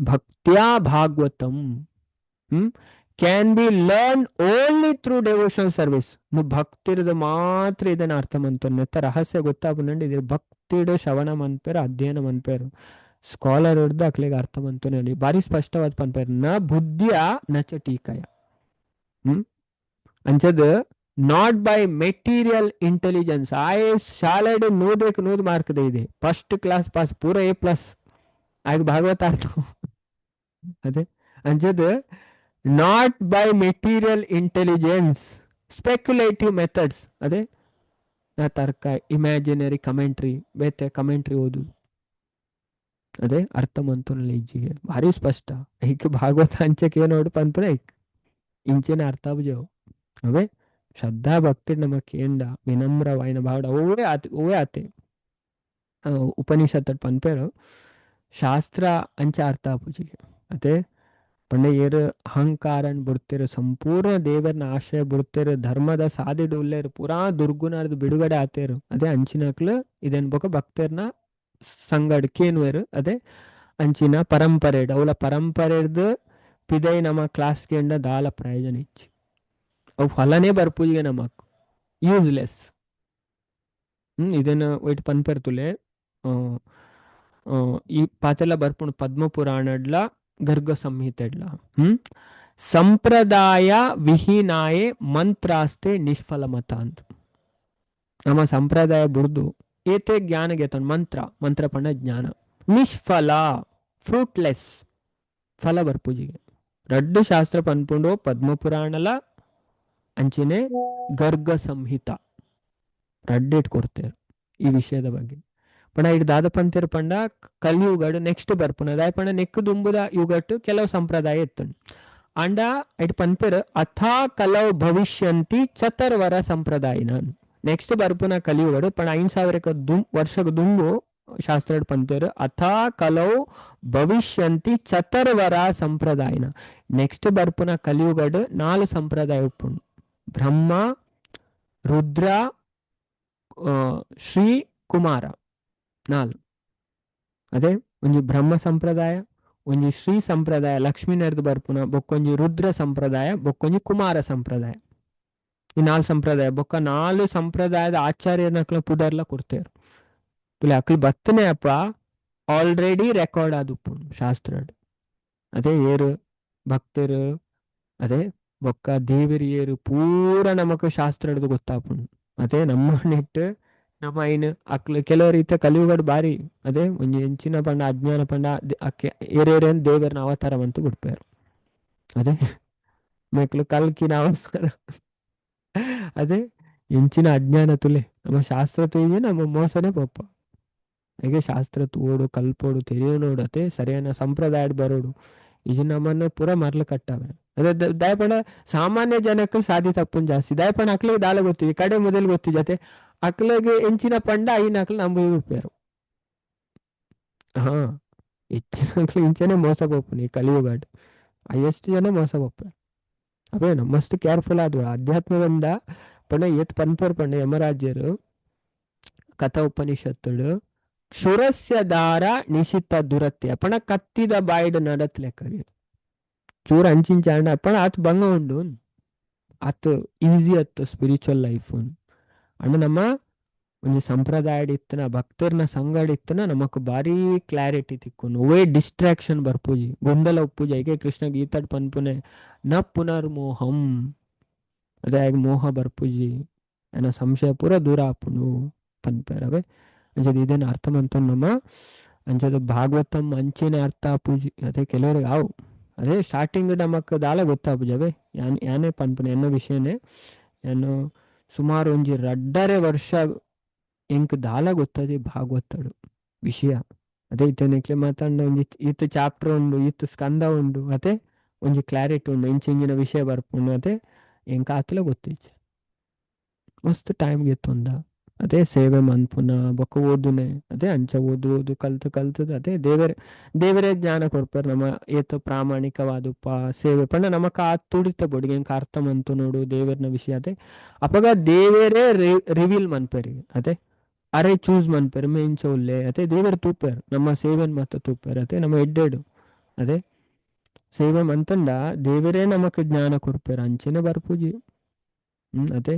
ಭಕ್ತ್ಯಾ Bhagavatam can be learn only through devotional service. ನೀವು ಭಕ್ತಿರದ ಮಾತ್ರ ಇದನ್ನ ಅರ್ಥ ಮಂತೊನ್ನೆತ್ತ ರಹಸ್ಯ ಗೊತ್ತಾಪುಂಡು. ಇದ್ರ ಭಕ್ತಿಡು ಶ್ರವಣ ಮನ್ಪೇರು ಅಧ್ಯಯನ ಮನ್ಪೇರು ಸ್ಕಾಲರ್ ಹಿಡ್ದು ಅಕ್ಲಿಗೆ ಅರ್ಥ ಮಂತೊನೆ ಭಾರಿ ಸ್ಪಷ್ಟವಾದ ಪನ್ಪೇರು ನ ಬುದ್ಧಿಯ ನ ಚ ಟೀಕಯ. ಅಂಚದ not by material intelligence. ಆಯ್ ಶಾಲೆಡ್ 100ಕ್ಕೆ 100 ಮಾರ್ಕ್ ಇದೆ ಫಸ್ಟ್ ಕ್ಲಾಸ್ ಪಾಸ್ ಪೂರ ಎ ಪ್ಲಸ್ ಆಗ ಭಾಗವತ ಅರ್ಥ ಅದೇ. ಅಂಚದ not by material intelligence speculative methods ಅದೇ ನಾ ತರ್ಕ ಇಮ್ಯಾಜಿನರಿ ಕಮೆಂಟ್ರಿ ಬೇತೆ ಕಮೆಂಟ್ರಿ ಓದು ಅದೇ ಅರ್ಥ ಮಂತುನಲ್ಲಿ ಇಜ್ಜಿಗೆ ಭಾರಿ ಸ್ಪಷ್ಟ. ಐಕ್ ಭಾಗವತ ಅಂಚಕ್ಕೆ ನೋಡು ಪನ್ಪುನ ಐಕ್ ಇಂಚೆನೆ ಅರ್ಥ ಆಪುಜವು ಅವೇ. ಶ್ರದ್ಧಾ ಭಕ್ತಿ ನಮ್ಮ ಕೇಂಡ ವಿನಮ್ರವಾಯಿನ ಭಾವಡ ಒವ್ವೇ ಆತೆ ಒವ್ವೇ ಆತೆ ಉಪನಿಷತ್ ಪನ್ಪೇರು ಶಾಸ್ತ್ರ ಅಂಚ ಅರ್ಥ ಆಪುಜಿಗೆ ಅತೆ ಪಂಡ ಏರು ಅಹಂಕಾರನ್ ಬುಡ್ತೇರು ಸಂಪೂರ್ಣ ದೇವರನ ಆಶಯ ಬುಡ್ತೇರು ಧರ್ಮದ ಸಾದಿಡು ಉಲ್ಲೇರು ಪೂರಾ ದುರ್ಗುಣರ್ದು ಬಿಡುಗಡೆ ಆತೇರು ಅದೇ ಅಂಚಿನಕ್ಲು ಇದೇನ್ ಬೊಕ ಭಕ್ತರ್ನ ಸಂಗಡ್ ಕೇನುವೆರು ಅದೇ ಅಂಚಿನ ಪರಂಪರೆ ಅವಲ ಪರಂಪರೆರ್ದು ಪಿದೈ ನಮ್ಮ ಕ್ಲಾಸ್ ಕೇಂಡ ದಾಲ ಪ್ರಯೋಜನ ಇಚ್ಚಿ ಅವು ಫಲನೇ ಬರ್ಪೂಜಿಗೆ ನಮಕ್ ಯೂಸ್ಲೆಸ್. ಇದನ್ನ ಒಯ್ಟ್ ಪನ್ಪೆರ್ತುಲೆ ಈ ಪಾತೆಲ್ಲ ಬರ್ಪುಂಡು ಪದ್ಮ ಪುರಾಣಡ್ಲ ಗರ್ಗ ಸಂಹಿತೆಡ್ಲ. ಸಂಪ್ರದಾಯ ವಿಹೀನಾಯೇ ಮಂತ್ರಾಸ್ತೆ ನಿಷ್ಫಲ ಮತ ಅಂತ. ನಮ್ಮ ಸಂಪ್ರದಾಯ ಬುಡ್ದು ಏತೆ ಜ್ಞಾನ ಗೆತನ್ ಮಂತ್ರ ಮಂತ್ರ ಪಂಡ ಜ್ಞಾನ ನಿಷ್ಫಲ ಫ್ರೂಟ್ಲೆಸ್ ಫಲ ಬರ್ಪೂಜಿಗೆ. ರಡ್ಡು ಶಾಸ್ತ್ರ ಪನ್ಪುಂಡು ಪದ್ಮ ಪುರಾಣಲ ಅಂಚಿನೆ ಗರ್ಗ ಸಂಹಿತ ರಡ್ಡಿಟ್ ಕೊಡ್ತೇರು ಈ ವಿಷಯದ ಬಗ್ಗೆ. ಪಂಡ ಇಡ್ ದಾದ ಪಂತೇರು ಪಂಡ ಕಲಿಯುಗಡು ನೆಕ್ಸ್ಟ್ ಬರ್ಪುನ ದಾಯ ಪಂಡ ನೆಕ್ಕು ದುಂಬುದ ಯುಗಟ್ಟು ಕೆಲವು ಸಂಪ್ರದಾಯ ಇತ್ತು. ಅಂಡ it ಪನ್ಪೇರು ಅಥಾ ಕಲೌ ಭವಿಷ್ಯಂತಿ ಚತರ್ವರ ಸಂಪ್ರದಾಯನ. ನೆಕ್ಸ್ಟ್ ಬರ್ಪುನ ಕಲಿಯುಗಡು ಪಂಡ 5000 ವರ್ಷಕ್ಕೆ ದುಂಬು ಶಾಸ್ತ್ರ ಪಂತೇರು ಅಥಾ ಕಲೌ ಭವಿಷ್ಯಂತಿ ಚತರ್ವರ ಸಂಪ್ರದಾಯನ. ನೆಕ್ಸ್ಟ್ ಬರ್ಪುನ ಕಲಿಯುಗಡು 4 ಸಂಪ್ರದಾಯ ಉಪ್ಪುಂಡು. ಬ್ರಹ್ಮ, ರುದ್ರ, ಶ್ರೀ ಕುಮಾರ 4. ಅದೇ ಒಂಜಿ ಬ್ರಹ್ಮ ಸಂಪ್ರದಾಯ, ಒಂಜಿ ಶ್ರೀ ಸಂಪ್ರದಾಯ ಲಕ್ಷ್ಮೀನರ್ದು ಬರ್ಪುನ, ಬೊಕ್ಕೊಂಜಿ ರುದ್ರ ಸಂಪ್ರದಾಯ, ಬೊಕ್ಕೊಂಜಿ ಕುಮಾರ ಸಂಪ್ರದಾಯ. ಈ 4 ಸಂಪ್ರದಾಯ ಬೊಕ್ಕ 4 ಸಂಪ್ರದಾಯದ ಆಚಾರ್ಯನಕ್ಲ ಪುದರ್ಲ ಕೊಡ್ತೇರು. ತುಲೆ ಅಕ್ಲು ಬತ್ತನೆ ಅಪ್ಪ ಆಲ್ರೆಡಿ ರೆಕಾರ್ಡ್ ಆದುಪ್ಪುಂಡು ಶಾಸ್ತ್ರ. ಅದೇ ಏರು ಭಕ್ತರು ಅದೇ ಬೊಕ್ಕ ದೇವರಿ ಏರು ಪೂರ ನಮಕ್ ಶಾಸ್ತ್ರ ಗೊತ್ತಾಪುಂಡು. ಅದೇ ನಮ್ಮ ನೆಟ್ಟು ನಮ್ಮ ಐನ್ ಅಕ್ಲು ಕೆಲವರು ಇತ್ತ ಕಲಿಯುಗಡ್ ಬಾರಿ ಅದೇ ಒಂಜಿ ಎಂಚಿನ ಪಂಡ ಅಜ್ಞಾನ ಪಂಡ ಅಕ್ಕೆ ಏರೇರೇನ್ ದೇವರನ ಅವತಾರ ಅಂತೂ ಬಿಡ್ಪೇರು. ಅದೇ ಮೇಕ್ಲು ಕಲ್ಕಿನ ಅವತಾರ ಅದೇ ಎಂಚಿನ ಅಜ್ಞಾನ ತುಲೆ ನಮ್ಮ ಶಾಸ್ತ್ರ ತುಯ್ಯ ನಮ್ಮ ಮೋಸನೇ ಪಪ್ಪ. ಹಾಗೆ ಶಾಸ್ತ್ರ ತೋಡು ಕಲ್ಪೋಡು ತೆರಿಯೋನೋಡು ಅದೇ ಸರಿಯಾದ ಸಂಪ್ರದಾಯ ಬರೋಡು ಇದು ನಮ್ಮನ್ನು ಪೂರ ಮರ್ಲು ಕಟ್ಟವೆ. ಅದೇ ದಯಪಣ ಸಾಮಾನ್ಯ ಜನಕ್ಕೆ ಸಾಧಿ ತಪ್ಪುನ್ ಜಾಸ್ತಿ ದಯಪಣ ಅಕ್ಲಿಗೆ ದಾಲ ಗೊತ್ತಿದೆ ಕಡೆ ಮೊದಲು ಗೊತ್ತಿ ಜೊತೆ ಅಕ್ಲಿಗೆ ಎಂಚಿನ ಪಂಡ ಐನ ಅಕ್ಲು ನಂಬು ಪೇರು. ಹಾ ಹೆಚ್ಚಿನ ಅಕ್ಲು ಇಂಚನೆ ಮೋಸ ಪೋಪುನಿ ಕಲಿಯುಗಾಡ್ ಎಷ್ಟು ಜನ ಮೋಸ ಪೋಪೆ. ಅವೇ ನಮ್ಮಷ್ಟು ಕೇರ್ಫುಲ್ ಆದ್ವು ಅಧ್ಯಾತ್ಮದಿಂದ ಪಂಡ ಏತ್ ಪನ್ಪರ್ ಪಂಡ ಯಮರಾಜ್ಯರು ಕಥಾ ಉಪನಿಷತ್ತುಡು ಕ್ಷುರಸ್ಯ ದಾರ ನಿಶಿತ ದುರತ್ಯ ಪಣ ಕತ್ತಿದ ಬಾಯಿಡ್ ನಡತ್ ಲೆಕ್ಕಗೆ ಚೂರು ಅಂಚಿಂಚಾಂಡ ಪಣ ಆತ್ ಬಂಗ ಉಂಡು ಆತ್ ಈಸಿ ಅತ್ತು ಸ್ಪಿರಿಚುವಲ್ ಲೈಫ್. ಅಂಡ ನಮ್ಮ ಒಂಜಿ ಸಂಪ್ರದಾಯ ಇತ್ತನ ಭಕ್ತರ್ನ ಸಂಗಡ ಇತ್ತನ ನಮಕ್ ಬಾರಿ ಕ್ಲಾರಿಟಿ ತಿಕ್ಕುನು. ಒವೇ ಡಿಸ್ಟ್ರಾಕ್ಷನ್ ಬರ್ಪೂಜಿ ಗೊಂದಲ ಉಪ್ಪುಜಿ. ಐಕೆ ಕೃಷ್ಣ ಗೀತಾಡ್ ಪನ್ಪುನೆ ನ ಪುನರ್ಮೋಹಂ ಅದೇ ಆಗ ಮೋಹ ಬರ್ಪೂಜಿ ಏನ ಸಂಶಯ ಪೂರ ದೂರ ಆಪುಂಡು ಪನ್ಪೇರವೆ. ಅಂಚದ ಇದೇನು ಅರ್ಥ ಮಂತ ನಮ್ಮ ಅಂಚದ ಭಾಗವತಂ ಅಂಚಿನ ಅರ್ಥ ಪೂಜಿ ಅದೇ ಕೆಲವರಿಗೆ ಆವು ಅದೇ ಸ್ಟಾರ್ಟಿಂಗ್ ನಮಕ್ ದಾಲ ಗೊತ್ತಾಪುಜಿ. ಅವೇ ಯಾನ್ ಯಾನೇ ಪನ್ಪುನೆ ಎನ್ನೋ ವಿಷಯನೇ ಯಾನು ಸುಮಾರು ಒಂಜಿ 2.5 ವರ್ಷ ಎಂಕ್ ದಾಲ ಗೊತ್ತದೆ ಭಾಗವತಡು ವಿಷಯ. ಅದೇ ಇತ್ತನೆಕ್ಲೆ ಮಾತಾಂಡ ಒಂಜಿ ಇತ್ತು ಚಾಪ್ಟರ್ ಉಂಡು ಇತ್ತು ಸ್ಕಂದ ಉಂಡು ಅದೇ ಒಂಜಿ ಕ್ಲಾರಿಟಿ ಉಂಡು ಇಂಚಿಂಚಿನ ವಿಷಯ ಬರ್ಪುಂಡು ಅದೇ ಎಂಕ್ ಆತಲ ಗೊತ್ತಿಜ್ಜಿ. ಮಸ್ತ್ ಟೈಮ್ ಗೆತ್ತೊಂದ ಅದೇ ಸೇವೆ ಮನ್ಪುನ ಬೊಕ್ಕ ಓದುನೆ ಅದೇ ಅಂಚ ಓದು ಓದು ಕಲ್ತು ಕಲ್ತದ ಅದೇ ದೇವರೇ ದೇವರೇ ಜ್ಞಾನ ಕೊರ್ಪೆರ್ ನಮ್ಮ ಏತ ಪ್ರಾಮಾಣಿಕವಾದುಪ್ಪ ಸೇವೆ ಪಂಡ ನಮಕ್ ಆ ತುಡಿತ ಬೊಡಿಗೆ ಎಂಕ್ ಅರ್ಥ ಮಂತು ನೋಡು ದೇವರ್ನ ವಿಷಯ. ಅದೇ ಅಪಗ ದೇವರೇ ರಿವೀಲ್ ಮನ್ಪೆರ್ ಅದೇ ಅರೆ ಚೂಸ್ ಮನ್ಪೆರ್ ಮೇ ಇಂಚ ಉಲ್ಲೆ ಅದೇ ದೇವರ್ ತೂಪೆರ್ ನಮ್ಮ ಸೇವೆನ್ ಮಾತ ತೂಪೆರ್ ಅದೇ ನಮ್ಮ ಎಡ್ಡೆಡು ಅದೇ ಸೇವೆ ಮಂತಂಡ ದೇವರೇ ನಮಕ್ ಜ್ಞಾನ ಕೊರ್ಪೆರ್ ಅಂಚನೆ ಬರ್ಪುಜಿ. ಅದೇ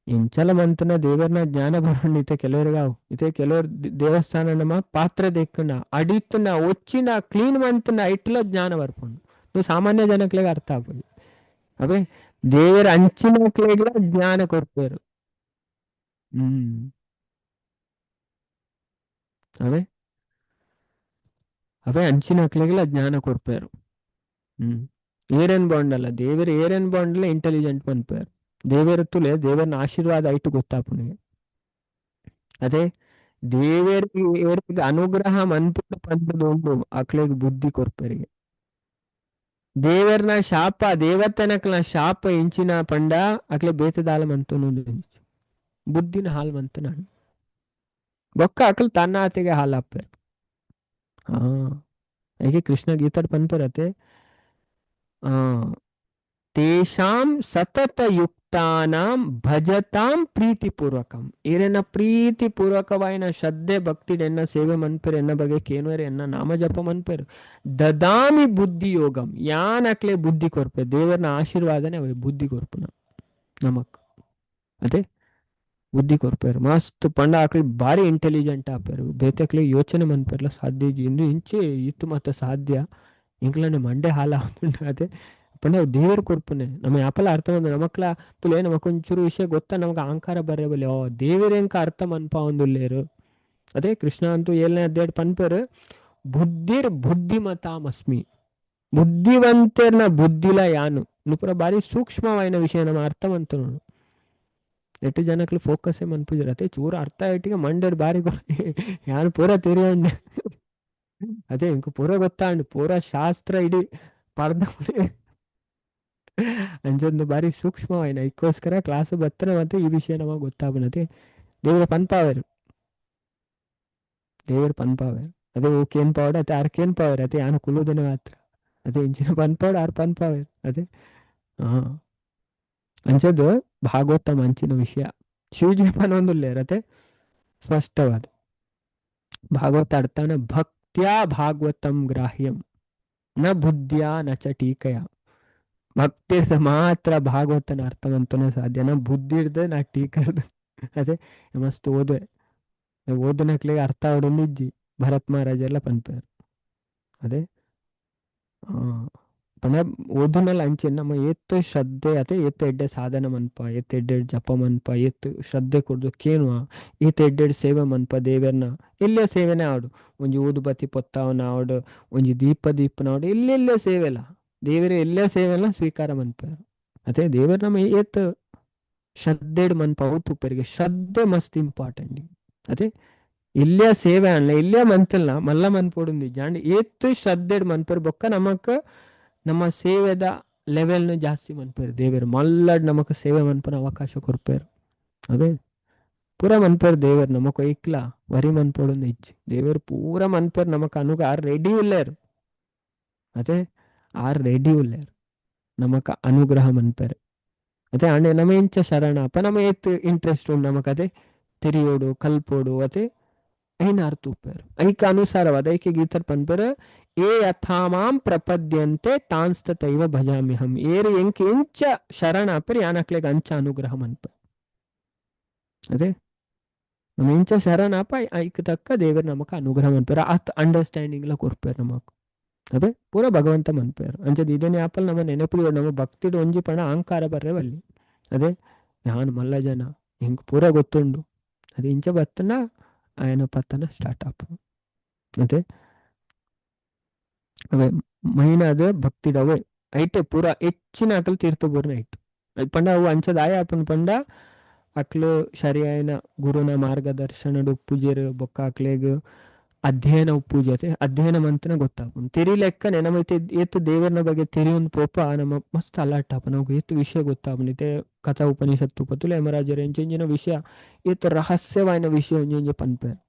ಇಂಚಲ ಮಂತನ ದೇವರನ ಜ್ಞಾನ ಬರೋಣ ಇತ್ತೆ ಕೆಲವರಿಗೆ ಅವು ಇತ್ತೆ ಕೆಲವರು ದೇವಸ್ಥಾನ ನಮ್ಮ ಪಾತ್ರ ದೆಕ್ಕುನ ಅಡಿತುನ ಒಚ್ಚಿನ ಕ್ಲೀನ್ ಮಂತನ ಇಟ್ಲ ಜ್ಞಾನ ಬರ್ಪುಂಡು. ನೀವು ಸಾಮಾನ್ಯ ಜನಕ್ಲೆಗ್ ಅರ್ಥ ಆಪುಜಿ. ಅವೇ ದೇವರ ಅಂಚಿನಕ್ಲೆಗ್ಲ ಜ್ಞಾನ ಕೊರ್ಪೆರು. ಅವೇ ಅವೇ ಅಂಚಿನಕ್ಲೆಗ್ಲ ಜ್ಞಾನ ಕೊರ್ಪೆರು. ಏರೇನ್ ಬಾಂಡಲ್ಲ ದೇವರು ಏರೇನ್ ಬಾಂಡಲ್ಲ ಇಂಟೆಲಿಜೆಂಟ್ ಮನ್ಪೆರು. ದೇವರ ತುಲೆ ದೇವರನ ಆಶೀರ್ವಾದ ಐಟು ಗೊತ್ತಾಪುನಿಗೆ. ಅದೇ ದೇವರಿಗೆ ಏರಿಗೆ ಅನುಗ್ರಹ ಮನ್ಪುಂಡು ಪಂಡುದು ಉಂಡು ಅಕ್ಲೆಗ್ ಬುದ್ಧಿ ಕೊರ್ಪೆರಿಗೆ. ದೇವರ್ನ ಶಾಪ, ದೇವತನಕ್ಲ ಶಾಪ ಇಂಚಿನ ಪಂಡ ಅಕ್ಲೆ ಬೇತದಾಲ ಮಂತನು ಬುದ್ಧಿನ ಹಾಲ್ ಮಂತನ ಬೊಕ್ಕ ಅಕಲ್ ತನ್ನ ಆತೆಗೆ ಹಾಲಾಪೇರು. ಹಾ, ಏಕೆ ಕೃಷ್ಣ ಗೀತಾಡ್ ಪನ್ಪರತೆ ಆ ತೇಷಾಂ ಸತತ ಯುಕ್ತಾನಾಂ ಭಜತಾಂ ಪ್ರೀತಿಪೂರ್ವಕಂ. ಏರೆನ್ನ ಪ್ರೀತಿಪೂರ್ವಕವಾಯಿನ ಶ್ರದ್ಧೆ ಭಕ್ತಿಡ್ ಎನ್ನ ಸೇವೆ ಮನ್ಪೆರ್, ಎನ್ನ ಬಗ್ಗೆ ಕೇನುವೆರ್, ಎನ್ನ ನಾಮ ಜಪ ಮನ್ಪೆರ್. ದದಾಮಿ ಬುದ್ಧಿ ಯೋಗಂ, ಯಾನ್ ಅಕ್ಲೆ ಬುದ್ಧಿ ಕೊರ್ಪೆ. ದೇವರನ ಆಶೀರ್ವಾದನೆ ಅವೆ ಬುದ್ಧಿ ಕೊರ್ಪುನ ನಮಕ್. ಅದೇ ಬುದ್ಧಿ ಕೊರ್ಪೆರ್ ಮಸ್ತ್ ಪಂಡ ಅಕ್ಲೆ ಬಾರಿ ಇಂಟೆಲಿಜೆಂಟ್ ಆಪೆರ್. ಬೇತೆಕ್ಲೆ ಯೋಚನೆ ಮನ್ಪೆರ್ಲ ಸಾಧ್ಯ ಇಜ್ಜಿ. ಇಂದು ಇಂಚೆ ಇತ್ತು ಮಾತ ಸಾಧ್ಯ ಎಂಕ್ಲನೆ ಮಂಡೆ ಹಾಲ ಅದೇ ಪಂಡ ದೇವರು ಕೊರ್ಪುನೆ. ನಮ್ಮ ಯಾಪಲ ಅರ್ಥ ಬಂದ ನಮಕ್ಲ ತುಲೆ ನಮಕೊಂಚೂರು ವಿಷಯ ಗೊತ್ತಾ, ನಮಗ ಅಹಂಕಾರ ಬರ್ರೆ ಬಲ್ಲಿ. ಓ ದೇವರೆಂಕ ಅರ್ಥ ಮನ್ಪ ಒಂದುಲ್ಲೇರು. ಅದೇ ಕೃಷ್ಣ ಅಂತೂ ಏಳನೇ ಅಧ್ಯಾಯ ಪನ್ಪೆರ್, ಬುದ್ಧಿರ್ ಬುದ್ಧಿಮತಾಮಸ್ಮಿ, ಬುದ್ಧಿವಂತೆರ್ನ ಬುದ್ಧಿಲ ಯಾನು. ನುಪುರ ಬಾರಿ ಸೂಕ್ಷ್ಮವಾಯಿನ ವಿಷಯ ನಮ್ಮ ಅರ್ಥ ಮಂತುನು. ಎಟ್ಟು ಜನಕ್ಲು ಫೋಕಸ್ ಮನ್ಪುಜರ್. ಅದೇ ಚೂರು ಅರ್ಥ ಇಟ್ಟಿಗೆ ಮಂಡೆಡ್ ಬಾರಿ ಯಾನು ಪೂರ ತಿರಿಯಂಡೆ. ಅದೇ ಇಂಕ ಪೂರ ಗೊತ್ತಾಂಡು ಪೂರ ಶಾಸ್ತ್ರ ಇಡೀ ಪರ್ದ ಅಂಚೊಂದು ಬಾರಿ ಸೂಕ್ಷ್ಮವಾಯಿನ. ಇದಕ್ಕೋಸ್ಕರ ಕ್ಲಾಸ್ ಬತ್ತನ ಮತ್ತೆ ಈ ವಿಷಯ ನಮಗೆ ಗೊತ್ತಾಪನತೆ. ದೇವರ ಪನ್ಪಾವೇರು, ದೇವರು ಪನ್ಪಾವೇರು. ಅದೇ ಓ ಕೇನ್ ಪಾವಡ ಅದೇ ಆರ್ ಕೇನ್ ಪಾವೇರು. ಅದೇ ಯಾನು ಕುಲುದನೆ ಮಾತ್ರ. ಅದೇ ಇಂಚಿನ ಪನ್ಪಾವಡ ಆರ್ ಪನ್ಪಾವೇರು. ಅದೇ ಹಾ ಅಂಚದು ಭಾಗವತ ಮಂಚಿನ ವಿಷಯ. ಶಿವಜಿ ಪನೊಂದುಲ್ಲೇರ್ ಅದೇ ಸ್ಪಷ್ಟವಾದ ಭಾಗವತ ಅರ್ಥನ ಭಕ್ತ್ಯಾ ಭಾಗವತಂ ಗ್ರಾಹ್ಯಂ ನ ಬುದ್ಧಿಯಾ ನ ಚ ಟೀಕೆಯ. ಭಕ್ತಿ ಮಾತ್ರ ಭಾಗವತನ ಅರ್ಥವಂತನೇ ಸಾಧ್ಯ, ನಾ ಬುದ್ಧಿ ಇರ್ದೆ ನಾ ಟೀಕರ್ದು. ಅದೇ ಮಸ್ತ್ ಓದೆ ಓದನಕ್ಲಿಗೆ ಅರ್ಥ ಆಡೋದು ಇಜ್ಜಿ. ಭರತ್ ಮಹಾರಾಜ ಎಲ್ಲ ಪನ್ಪೇರು. ಅದೇ ಪಂಡ ಓದುನಲ್ಲ ಅಂಚೆ ನಮ್ಮ ಏತ್ ಶ್ರದ್ಧೆ ಅದೇ ಏತ್ ಎಡ್ಡೆ ಸಾಧನೆ ಮನ್ಪ, ಏತ್ ಎಡ್ಡೆ ಜಪ ಮನ್ಪ, ಏತ್ ಶ್ರದ್ಧೆ ಕೊಡ್ದು ಕೇನುವ, ಏತ್ ಎಡ್ಡೆಡ್ ಸೇವೆ ಮನ್ಪ ದೇವರ್ನ. ಎಲ್ಲೇ ಸೇವೆನೇ ಆಡು, ಒಂಜಿ ಊದುಬತ್ತಿ ಪೊತ್ತಾವನ ಆಡು, ಒಂಜಿ ದೀಪ ದೀಪನ ಆಡು, ಎಲ್ಲೆಲ್ಲೇ ಸೇವೆ ಇಲ್ಲ ದೇವರ ಎಲ್ಲೇ ಸೇವೆಲ್ಲ ಸ್ವೀಕಾರ ಮನ್ಪೇರು. ಅದೇ ದೇವರ ನಮ್ಮ ಏತ್ ಶ್ರದ್ಧೆಡ್ ಮನ್ಪ ಅವು ತೂಪೆರಿಗೆ ಶ್ರದ್ಧೆ ಮಸ್ತ್ ಇಂಪಾರ್ಟೆಂಟ್. ಅದೇ ಇಲ್ಲೇ ಸೇವೆ ಅನ್ಲ ಇಲ್ಲೇ ಮಂತಿಲ್ಲ ಮಲ್ಲ ಮನ್ಪೋಡುಂದಿ ಜಾಂಡ್ ಏತ್ ಶ್ರದ್ಧೆಡ್ ಮನ್ಪೇರು ಬೊಕ್ಕ ನಮಕ್ ನಮ್ಮ ಸೇವೆದ ಲೆವೆಲ್ನು ಜಾಸ್ತಿ ಮನ್ಪೇರು. ದೇವರು ಮಲ್ಲಡ್ ನಮಕ್ ಸೇವೆ ಮನ್ಪನ ಅವಕಾಶ ಕೊರ್ಪೇರು. ಅದೇ ಪೂರ ಮನ್ಪೇರು ದೇವರು ನಮಕ್ ಐಕ್ಲ ವರಿ ಮನ್ಪೋಡುಂದು ಇಜ್ಜಿ. ದೇವರು ಪೂರ ಮನ್ಪೇರು ನಮಕ್ ಅನುಗ ಆರ್ ರೆಡಿ ಉಲ್ಲೇರು. ಅದೇ ಆರ್ ರೆಡಿ ಉಲ್ಲೇರು ನಮಕ್ ಅನುಗ್ರಹ ಮನ್ಪೇರು. ಅದೇ ಅಣ್ಣ ನಮ್ಮ ಇಂಚ ಶರಣ ಅಪ್ಪ ನಮ್ಮ ಏತ್ ಇಂಟ್ರೆಸ್ಟ್ ಉಂಡು ನಮಕ್ ಅದೇ ತೆರಿಯೋಡು ಕಲ್ಪೋಡು ಅದೇ ಐನ ಅರ್ಥ ಉಪ್ಪೇರು. ಐಕ ಅನುಸಾರವಾದ ಐಕೆ ಗೀತರ್ ಪನ್ಪೇರು ಏ ಯಥಾಮಾಂ ಪ್ರಪದ್ಯಂತೆ ತಾನ್ಸ್ತತೈವ ಭಜಾಮ್ಯಹಂ. ಏರು ಎಂಕ್ ಎಂಚ ಶರಣ ಅಪ್ಪರ್ ಯಾನಕ್ಲೆಗ್ ಅಂಚ ಅನುಗ್ರಹ ಮನ್ಪ. ಅದೇ ನಮ್ಮ ಇಂಚ ಶರಣ ಅಪ್ಪ ಐಕ್ ತಕ್ಕ ದೇವರು ನಮಕ್ ಅನುಗ್ರಹ ಮನ್ಪೇರು. ಅತ್ ಅಂಡರ್ಸ್ಟ್ಯಾಂಡಿಂಗ್ ಲ ಕೊರ್ಪೇರು ನಮಕ್. ಅದೇ ಪೂರ ಭಗವಂತ ಮನ್ಪೇರು. ಅಂಚದ ಇದನ್ನೇ ಆಪಲ್ ನಮ್ಮ ನೆನಪು ನಮ್ಮ ಭಕ್ತಿಡು ಒಂಜಿ ಪಣ ಅಹಂಕಾರ ಬರ್ರೆ ಬಲ್ಲಿ. ಅದೇ ನಾನು ಮಲ್ಲ ಜನ ಎಂಕ್ ಪೂರ ಗೊತ್ತುಂಡು ಅದೇ ಇಂಚ ಬತ್ತನ ಆಯನ ಪತ್ತನ ಸ್ಟಾರ್ಟ್ ಆಪ. ಅದೇ ಅವೇ ಮೈನಾದ ಭಕ್ತಿಡವೆ ಐಟೆ ಪೂರ ಹೆಚ್ಚಿನ ಅಕಲ್ ತೀರ್ಥ ಬೋರ್ನ ಐಟ್ ಪಂಡ ಅವು ಅಂಚದ ಆಯ ಅಪ್ಪನ ಪಂಡ ಅಕ್ಲು ಸರಿಯಾಯನ ಗುರುನ ಮಾರ್ಗದರ್ಶನಡು ಪೂಜೆರು ಬೊಕ್ಕ ಅಕ್ಲೆಗ್ ಅಧ್ಯಯನ ಪೂಜೆ ಅಧ್ಯಯನ ಮಂತನ ಗೊತ್ತಾಪುಂಡು. ತೆರಿ ಲೆಕ್ಕನೆ ನಮ್ಮ ಏತ್ ದೇವರನ ಬಗ್ಗೆ ತೆರಿಯೊಂದು ಪೋಪ ನಮ್ಮ ಮಸ್ತ್ ಅಲರ್ಟ್ ಆಪ ನಮಗೆ ಏತ್ ವಿಷಯ ಗೊತ್ತಾಪುಂಡು. ಇತ್ತೆ ಕಥಾ ಉಪನಿಷತ್ತು ಪತ್ತುಲ ಯಮರಾಜರು ಎಂಚೆಂಚಿನ ವಿಷಯ ಏತ್ ರಹಸ್ಯವಾಯಿನ ವಿಷಯ ಒಂಜೊಂಜಿ ಪನ್ಪೇರು.